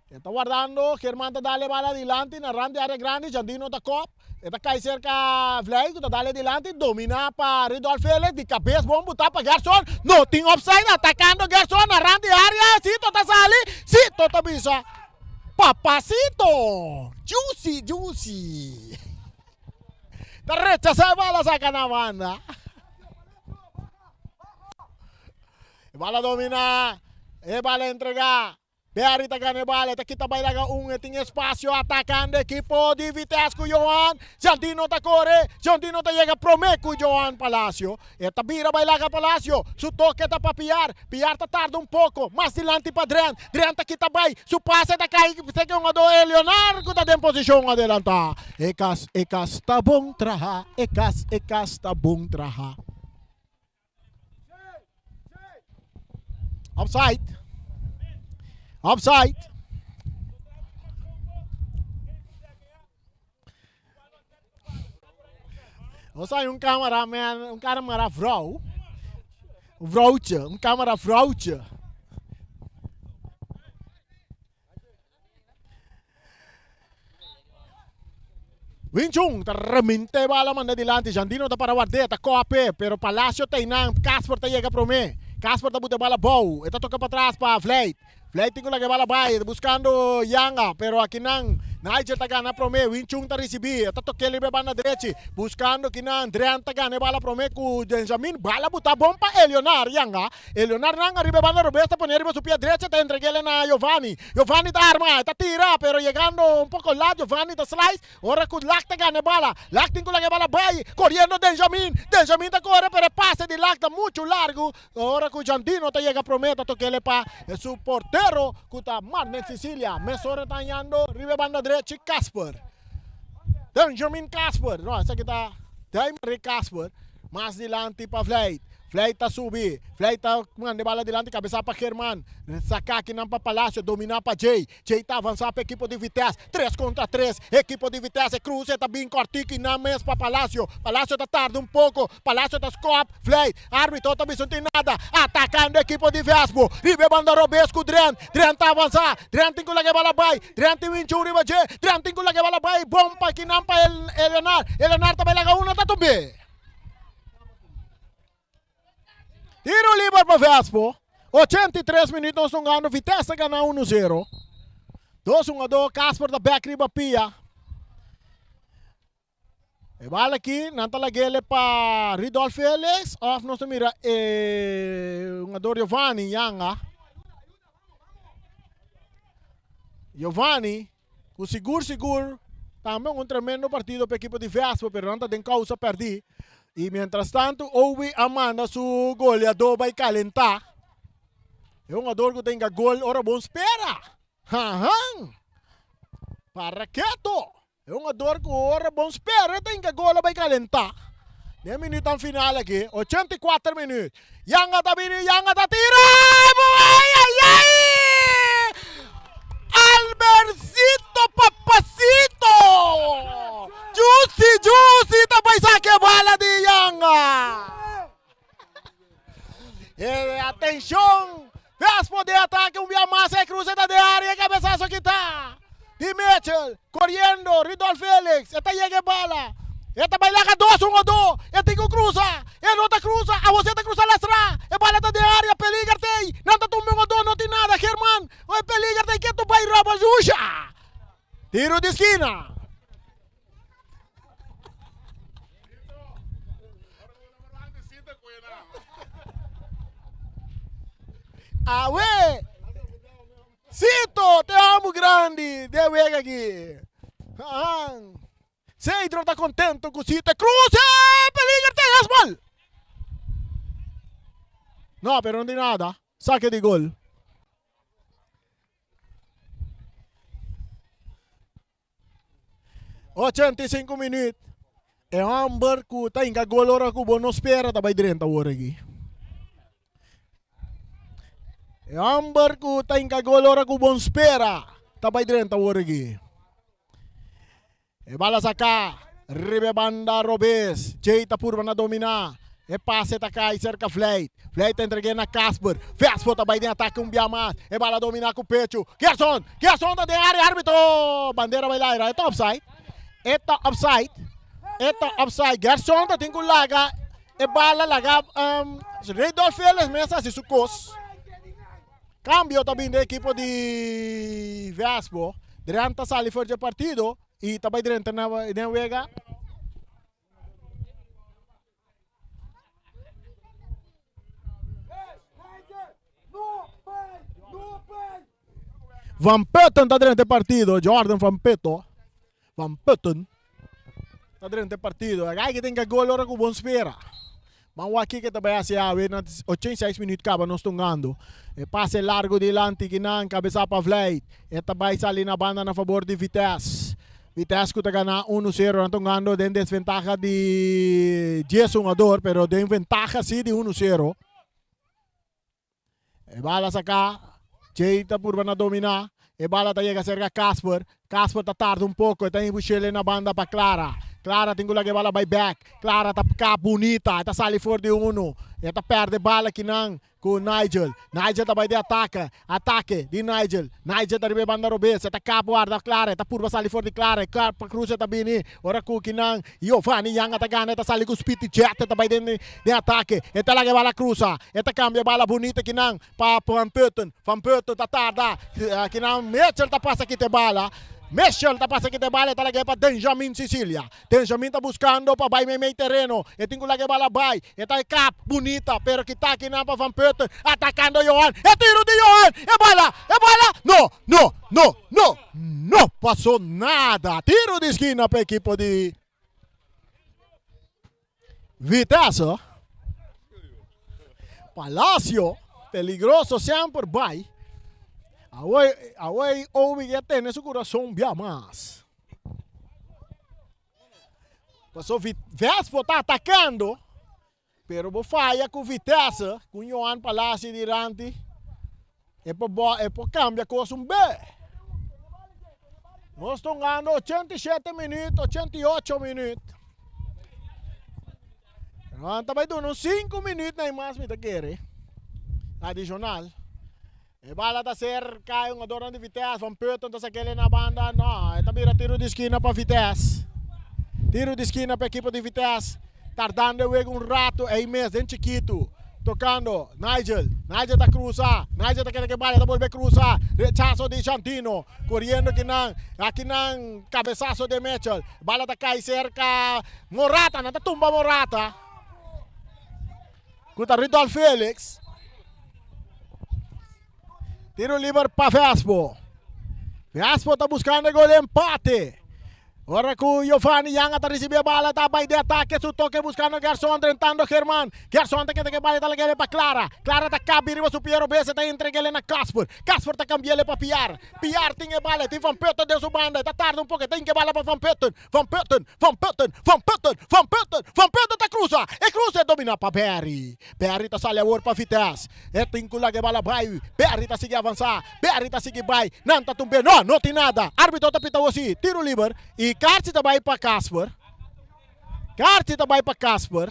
e ta wardando, German ta dal e bala dilanti na rand di area grandi, Jandino ta kop, e ta kai serka Vlei ku ta dal e dilanti, domina pa Ridolf Felix, di kabes bon buta pa Gerson, no tin offside, atakando Gerson na rand di area, Sito ta sali, Sito ta bisa Papacito! Juicy, juicy! Ta rechasá e bala saka na banda. E bala dominá, e bala entregá. Berry ta gana e bala, e ta kita bai laga un, e tin espacio atakando ekipo di Vitesse ku Johan. Jandino ta kore, Jandino ta yega promé ku Johan Palacio. E ta bira bai laga Palacio, su toke ta pa Piar, Piar ta tarda un poko, mas dilanti pa Drent, Drent ta kita bai, su pase ta kai seke hungador e Leonard ku ta den posishon adelantá. E kas, e kas ta bon traha, e kas, e kas ta bon traha. Offside. Offside. Nos hay un cameraman, un camera vrouw. Un vrouwtje, un camera vrouwtje. Wing Chun ta remente bala manda dilanti. Jandino ta para ward'é, ta kope, pero Palacio ta einan. Casper ta yega promé. Casper ta buta e bala bou. E ta toka patras pa Vleit. Vleit tin ku laga e bala bai, e ta buskando Yanga, pero akinan Nigel ta gana promé. Wing Chun ta risibí, e ta tok'é riba e banda drechi, buskando kinan Drent ta gana e bala promé ku Benjamin. Bala buta bon pa Elionar Yanga. Elionar nan ariba e banda robes ta pone riba su pia drecha ta entreg'el na Giovanni. Giovanni ta arma, e ta tira, pero yegando un poko lat Giovanni ta slice. Ora ku Lak ta gana e bala, Lak tin ku laga e bala bai, koriendo Benjamin. Benjamin ta kore pero e pase di Lak ta muchu largu. Ora ku Jandino ta yega promé ta tok'el pa su portero ku ta Marnix Cicilia. Mesora ta hañando riba e banda drechi Casper. Benjamin Casper, no esaki ta Daimary Casper. Mas dilanti pa Vleit. Vleit ta subi. Vleit ta manda e bala dilanti kabesa pa German. Saka akinan pa Palacio, domina pa Jay. Jay ta avansa pa ekipo di Vitesse. Tres kontra tres. Ekipo di Vitesse kruse ta bin kòrtiku i nan mes pa Palacio. Palacio ta tarda un poko. Palacio ta skòp. Vleit. Arbitro ta bisa no tin nada. Atakando ekipo di Vespo. Riba e banda robes ku Drent. Drent ta avansa. Drent tin ku laga e bala bai. Drent tin winchun riba dje. Drent tin ku laga e bala bai. Bon pa kinan pa Eleonard. Eleonard ta bai laga una ta tumbe. Tiro liber pa Vespo. 83 minuut nos tongando. Vitesse ta gana 1-0. Dos hungador. Casper ta bek riba pia. E bala aki nan ta lag'ele pa Ridolf Felix of nos ta mira e hungador Giovanni Yanga. Giovanni ku sigur sigur tambe un tremendo partido pa ekipo di Vespo pero nan ta den kousa pèrdí. I mientras tantu Owi a manda su goleadó bai kalentá. E hungador ku ta hinka gol ora bon spera. Hahan! Para keto! E hungador ku ora bon spera ta hinka gol a bai kalentá. Den minuutnan final aki, 84 minuut. Yanga ta bini, Yanga ta tira! Ay, ay, ay! Albercito Papacito! Juicy, Juicy ta bai saka e bala di Yanga! E atenshon! Vespo den atake un bia mas e cruze ta den area e cabezazo kita di Mitchell coriendo Ridolf Felix e ta yega e bala e ta bay laga dos un o do e tin cu cruza e no ta cruza awor si e ta cruza lastra e bala ta den area peliger tey nan ta tumba un o do no tin nada German e peliger tey ketu bay roba Zusha tiro di skina. Awe! Sito, te amo grandi de wega aki. Ahan. Cedro ta contento cu Sito. Cruce! Peliger te Hesbol! No, pero no di nada. Saque di gol. 85 minuut. E homber ku ta hinka gol ora ku bo no spera ta bai drenta awor aki. E homber ku ta hinka gol ora ku bo no spera ta bai drenta awor aki. E bala saka riba e banda robes. Jay ta purba na domina. E pase ta kai serka Vlijt. Vlijt ta entreg'é na Casper. Vespo ta bai den atake un bia mas. E bala domina ku pechu. Gerson! Gerson ta den área árbitro! Bandera bai laira. E ta offside. E ta offside. E ta offside. Gerson ta tin ku laga e bala laga um, Rudolf Felix mes hasi su kos. Kambio ta bin den ekipo di Vespo. Drent ta sali for dje partido i ta bai drenta na den wega. Van Putten ta drenta e partido. Jordan Van Putten. Van Putten ta drenta e partido. Ai que tenga gol ora ku bon spera. Man wak kiko ta bai hasi awe na 86 minuut kaba nos tungando. E pase largo dilanti kinan kabesa pa Vlijt. E ta bai sali na banda na fabor di Vitesse. Vitesse ku ta gana 1 sero nan tungando den desventaha di 10 hungador pero den ventaha si di 1 sero. E bala saka, Jay ta purba na domina. E bala ta yega serka Casper. Casper ta tarda un poko, e ta imbushele na banda pa Clara. Clara tin ku laga e bala bai bek. Clara ta kap bunita, e ta sali for di unu. E ta perde bala kinan ku Nigel. Nigel ta bai den atake. Atake di Nigel. Nigel ta riba e banda robes. E ta kap warda Clara. E ta purba sali for di Clara. E kap pa Cruz e ta bini. Ora ku kinan Giovanni Yanga ta gana. E ta sali ku speed jet. E ta bai den den atake. E ta laga e bala cruza. E ta cambia e bala bunita kinan pa Van Putten. Van Putten ta tarda. Kinan Mitchell ta pasa kita e bala. Mitchell ta pasa kita e bala. E ta laga e pa Benjamin Cecilia. Benjamin ta buscando pa bai meimei tereno. E tin cu laga e bala bai. E ta e kap bunita pero kita kinan pa Van Putten. Atacando Johan. E tiro di Johan. E bala. E bala. No! No! No! No! No pasó nada. Tiro di esquina pa equipo di Vitesse. Palacio, peligroso semper bai. Awor, awor Obi ya tene su corazón bia mas. Paso Vespo ta atacando, pero bo falla cu Vitesse, cu Johan Palacio dilanti. E por, bo, e por cambia cos un be. Nos ta hungando 87 minuut, 88 minuut. Nan ta bai duna un 5 minuut na mas mi ta kere. Adicional. E bala ta cerca e hungadornan di Vitesse. Van Putten ta sakele na banda. No, e ta bira tiro di skina pa Vitesse. Tiro di skina pa ekipo di Vitesse. Tardando e wega un rato ei mes den chikitu. Tocando Nigel. Nigel ta cruza. Nigel ta keda ke bala ta bolbe cruza. Rechazo di Jantino. Corriendo kinan. Akinan cabezazo de Mitchell. Bala ta cai cerca Morata. Nan ta tumba Morata. Ku ta Ridolf Felix. Tiro liber pa Vespo. Vespo ta buscando e gol empate. Ora ku Giovanni Yanga ta recibi e bala ta bai de ataque su toque buscando Gerson drentando German. Gerson ta keda ke bala ta lagele pa Clara. Clara ta kabi riba su pie robes ta entregele na Casper. Casper ta cambiele pa Piar. Piar tin e bala tin Van Putten den su banda ta tarda un poco tin ke bala pa Van Putten. Van Putten, Van Putten, Van Putten, Van Putten, Van Putten ta cruza. E cruza e domina pa Berry. Berry ta sali awor pa Vitesse. E tin cu laga e bala bai. Berry ta sigui avansa. Berry ta sigui bai. Nan ta tumbe. No, no tin nada. Arbitro ta pita wosi. Tiro liber. Y kaartje ta bai pa Casper. Kaartje ta bai pa Casper.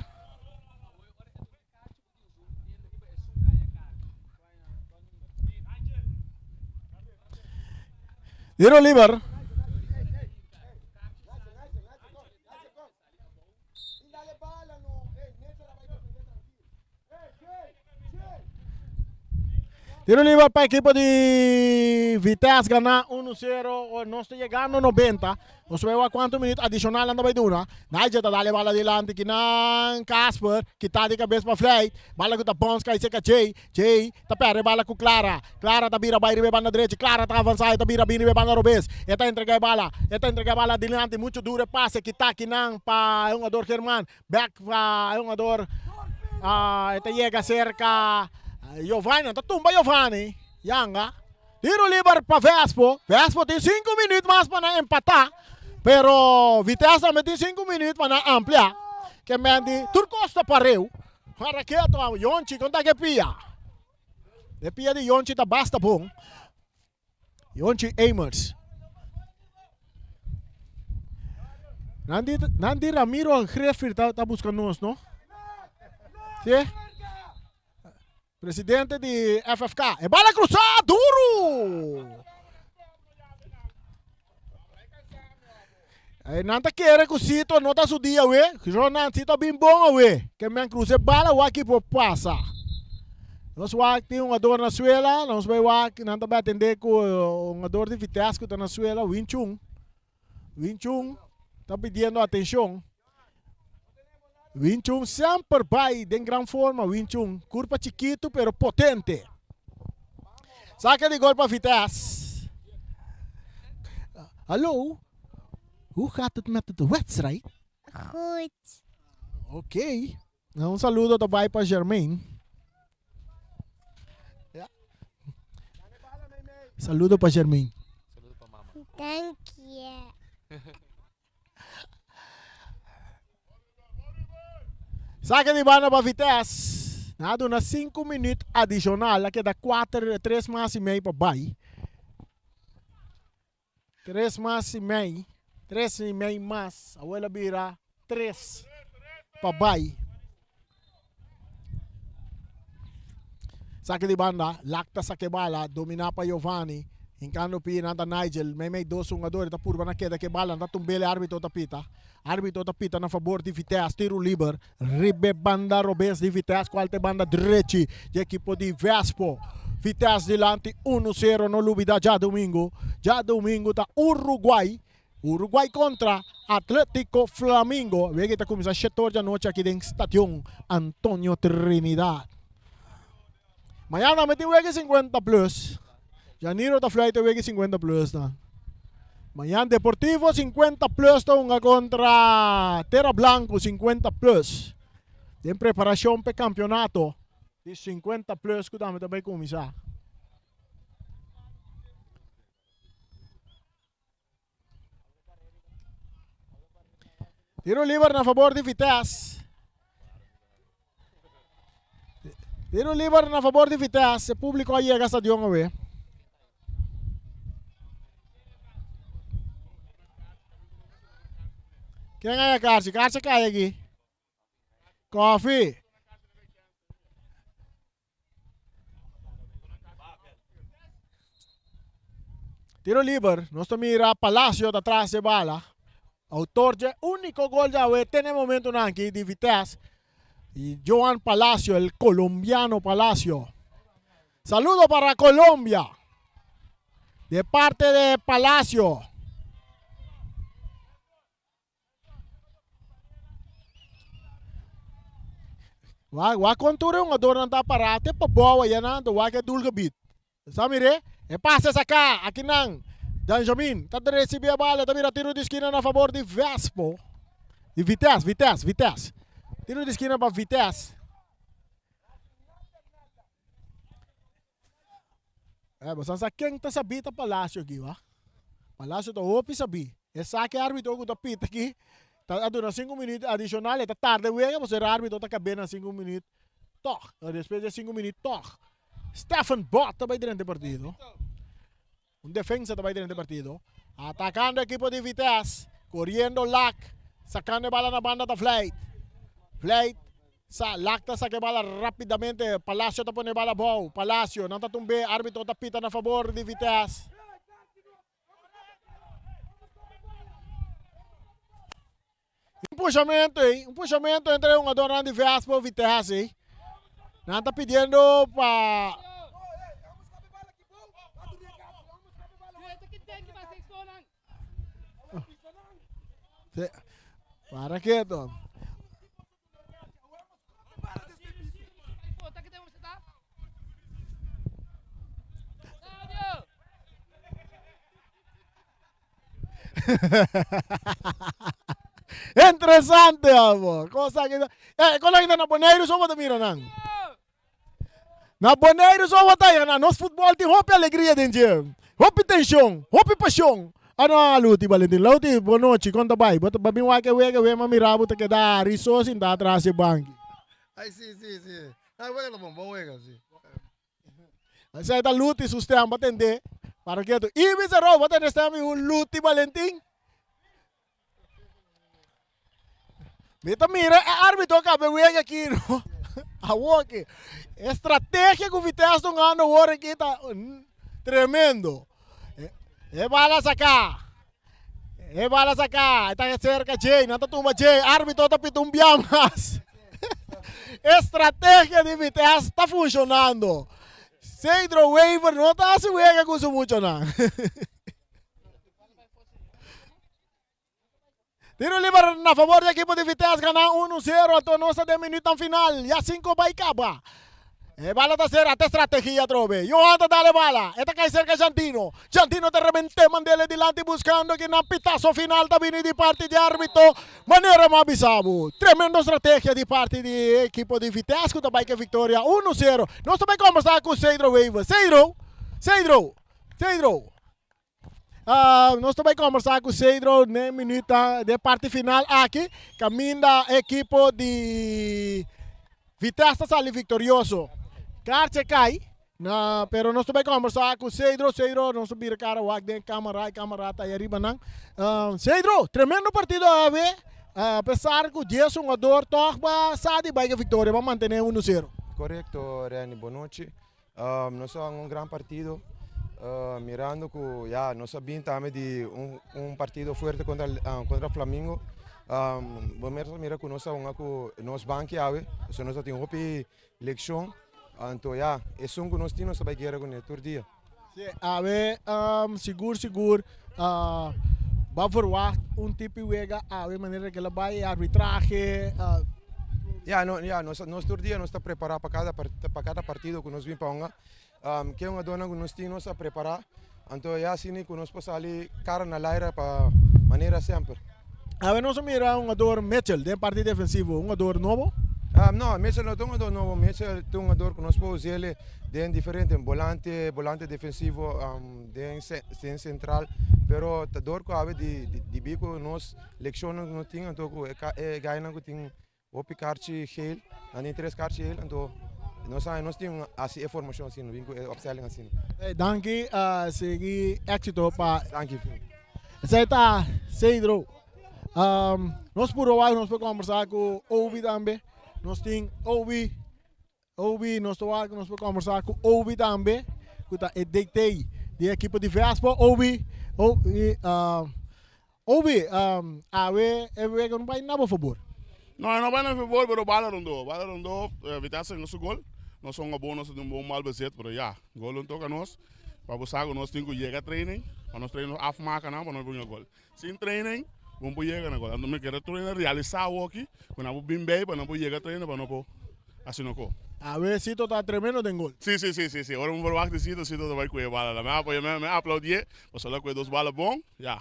Tiro liber. Tiro liber pa equipo di Vitesse gana 1-0. Nos ta llegando 90. Nos ta wak cuanto minuut adicional nan ta bay duna. Nigel ta dale bala dilanti kinan Casper. Kita di cabes pa Vlijt. Bala cu ta bounce cay cerca Jay. Jay ta perde bala cu Clara. Clara ta bira bay riba e banda drechi. Clara ta avansa e ta bira bin riba e banda robes. E ta entrega e bala. E ta entrega e bala dilanti. Mucho duro e pase. Kita kinan pa e hungador German. Bek pa e hungador. E ta yega cerca Giovanni. Nan ta tumba Giovanni. Yanga. Tiro liber pa Vespo. Vespo tin sinku minuut mas pa nan empatá. Pero Vitesse tambe tin sinku minuut pa nan amplia. Ke men di tur kos ta pareu. Ora ketu a Yonchi kon ta ke pia. E pia di Yonchi ta basta bon. Yonchi Amers. Nan di, nan di Ramiro Grefir ta, ta buska nos, no? Sí? Presidente di FFK. E bala cruzá duro! E nan ta kere ku Sito no ta su dia awe. Ronan, Sito a bin bon awe. Ke men cruza e bala wak ki por pasa. Nos wak tin un jugador na suela. Nos bai wak nan ta bai atende ku un jugador di Vitesse ku ta na suela, Win Chung. Win Chung ta pidiendo atencion. Win Chung semper bai den gran forma Win Chung. Curpa chikitu pero potente. Saca di gol pa Vitesse. Hallo, hoe gaat het met de wedstrijd? Goed. Oké. Okay. Nou, un saludo ta bai pa Germain. Ja. Saludo pa Germain. Saludo pa mama. Dank je. Saque di banda pa Vitesse. Nan a duna 5 minuut adicional. A keda 4, 3 mas y mei pa bai. 3 mas y mei. 3 y mei mas. Awor a bira 3 pa bai. Saque di banda, Lak ta saque bala, domina pa Giovanni. Hincando pie nan ta Nigel, meimei dos hungador ta purba na keda ke bala, nan ta tumbele arbitro ta pita. Arbitro ta pita na fabor di Vitesse, tiro liber riba e banda robes di Vitesse, cual ta e banda drechi di ekipo di Vespo. Vitesse dilanti uno sero, no lubida djadomingo, djadomingo ta Uruguay Uruguay kontra Atletico Flamingo. Wega ta kuminsá shete or di anochi aki den Stadion Antonio Trinidad. Mañana tambe tin wega 50 plus. Janiro ta fluit e wega 50 plus nan. Mañana Deportivo 50 plus ta hunga kontra Terra Blanco 50 plus. Den preparashon pa e kampeonato di 50 plus ku tambe ta bai kuminsá. Tiro liber na favor di Vitesse. Tiro liber na favor di Vitesse. E público a yega stadion awe. Ken haya karchi? Karchi kai aki. Koffie. Tiro liber, nos ta mira Palacio ta tras e bala. Autor dje único gol djawe te na e momentonan aki di Vitesse. Y Johan Palacio, el colombiano Palacio. Saludo para Colombia. De parte de Palacio. Wak, wak kon tur e hungadornan ta pará te pa bou aya nan, ta wak e doelgebied. Sa mir'é? E pase saká, akinan Benjamin ta resibí e bala, ta bira tiro di skina na fabor di Vespo. Di Vitesse, Vitesse, Vitesse. Tiro di skina pa Vitesse. Eh, boso sa ken ta sabí ta Palacio aki, wa? Palacio ta hopi sabí. E sa ke arbitro ku ta pita aki, ta a duna sinku minüt adishonal, e ta tarda e wega, pasobra e arbitro ta kab'é na sinku minüt tòg. Despues di e sinku minüt tòg. Stephen Bot ta bai drenta e partido. Un defensa ta bai drenta e partido. Atakando ekipo di Vitesse. Koriendo Lak. Sakando e bala na banda ta Vlijt. Vlijt sa Lak ta saka e bala rapidamente. Palacio ta pone e bala abou. Palacio nan ta tumbe. Arbitro ta pita na fabor di Vitesse. Un pushamento ei, un pushamento entre e hungadornan di Vespo Vitesse ei. Nan ta pidiendo pa Para keto. Interesante amo. Cosa que eh, con la na Boneiru so bota mira nan. Na Boneiru so bota ya na nos futbol tin hopi alegria den dje. Hopi tension, hopi pasion. Ano Luti Valentin, Luti, bon nochi, kon ta bai? Bo ta bin wak e wega, we ma mira bo ta keda riso sinta atras dje banki. Ay, si, si, si. Ah, wega ta bon, bon wega, si. Esei ta Luti su stem, bo tende? Para ketu. Ibi Zerou, bo tende stem di un Luti Valentin? Mi ta mira e arbitro kabe wega aki, no? Awor aki. Estrategia ku Vitesse ta hungando awor aki ta tremendo. E bala saka. E bala saka. E ta cerca Jay. Nan ta tumba Jay. Arbitro ta pita un bia mas. Estrategia di Vitesse ta funcionando. Cedro Wever no ta hasi wega ku su muchanan. Tiro liber na favor di ekipo di Vitesse gana 1-0. Anto nos ta den minuutnan final. Ya 5 bai kaba. E bala ta sera te strategia atrobe. Johan ta dale bala. E ta kai serka Jantino. Jantino ta rebente mandele dilanti buscando ki nan pitazo final ta bini di parti di arbitro. Manera mi a bisa bo. Tremendo strategia di parti di ekipo di Vitesse ku ta bai ke victoria 1-0. Nos ta bai kombersa ku Cedro Wever. Cedro! Cedro! Cedro! Nos ta bai kombersá ku Cedro den minuta den parti final aki. Kaminda ekipo di Vitesse ta sali viktorioso. Kartje kai, na, pero nos ta bai kombersá ku Cedro. Cedro, nos ta bira kara wak den kamera, e kamera ta ariba nan. Cedro, tremendo partido awe. Apesar ku dies hungador tòg ba sa di bai ku viktoria, ba mantené uno sero. Korekto, Renny. Bonochi. Nos a hunga un gran partido mirando cu ya nos a bin tambe di un un partido fuerte contra contra Flamingo. Bo mes a mira cu nos a hunga cu nos banki awe, so nos a tin hopi leccion. Anto ya esun cu nos tin nos ta bay guera cune tur dia. Si, awe sigur sigur bo a verwacht un tipo di wega awe manera ke lo bay arbitrahe. Ya no ya nos nos tur dia nos ta prepara pa kada pa kada partido ku nos bin pa hunga. Ke hungadónan ku nos tin nos a prepara anto ya asina ku nos por sali kara na laira pa manera semper. Awe nos a mira hungador Mitchell den parti defensivo, hungador nobo? No, Mitchell no ta hungador nobo, Mitchell ta hungador ku nos por us'el den diferente bolante, bolante defensivo, den den sentral, pero ta dor ku awe di di bi ku nos lekshonnan ku nos tin anto ku e gainan ku tin Hopi karchi geel, nan tin tres karchi geel, anto nos sa nos tin hasi e formashon asina, bin ku e opstelling asina. Hey, danki, sigui éxito pa. Danki. Esei ta Cedro. Nos puro wak nos por kombersá ku Obi tambe. Nos tin Obi, Obi, nos ta wak nos por kombersá ku Obi tambe, ku ta e DT di ekipo di Vespa. Obi, Obi, Obi, awe e wega no bai na bo fabor. No, e no bai na mi fabor, pero bala rondó. Bala rondó, Vitesse a su gol. Nos hunga bon, nos a tin un bon balbezit, pero ya, gol no toca nos. Pa bo sa cu nos tin cu yega training, pa nos train nos afmaca nan pa nos por yega gol. Sin training, bo no por yega na gol. Anto mi kere tur hende realisa awoki cu nan por bin bay pa nan por yega training pa no por haci no co. Awe Sito ta tremendo den gol. Si, si, si, si, si. Ora mi por wak di Sito, Sito ta bay cu e bala. Mi apoya, mi aplaudié, pasobra el a cu e dos bala bon, ya.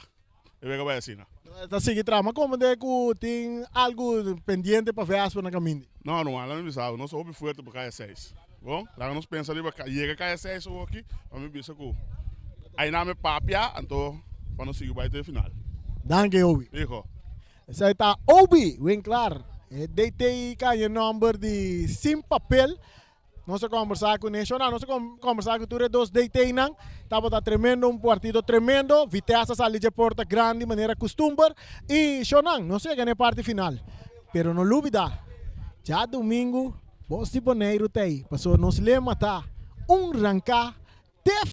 E wega bai asina. Ta sigui traha. Ma como de cu tin algo pendiente pa Vespa na caminda? No, no, laga mi bisa bo, nos ta hopi fuerte pa caya seis. Bon, laga nos pensa riba yega caya seis awoki, pa mi bisa cu ayna mi papia, anto pa nos sigui bai te final. Danki, Obi. Hijo. Esei ta Obi Winklaar, e DT caña nomber di Sin Papel. Nos a kombersá ku Neshona, nos a kombersá ku tur e dos DT-nan. Tabata tremendo, un partido tremendo. Vitesse a sali dje porta grandi manera kustumber. I Shonan, nos yega na e parti final. Pero no lubidá, djadumingu Bos di Boneiru ta ei, pasobra nos lema ta, Un ranká te.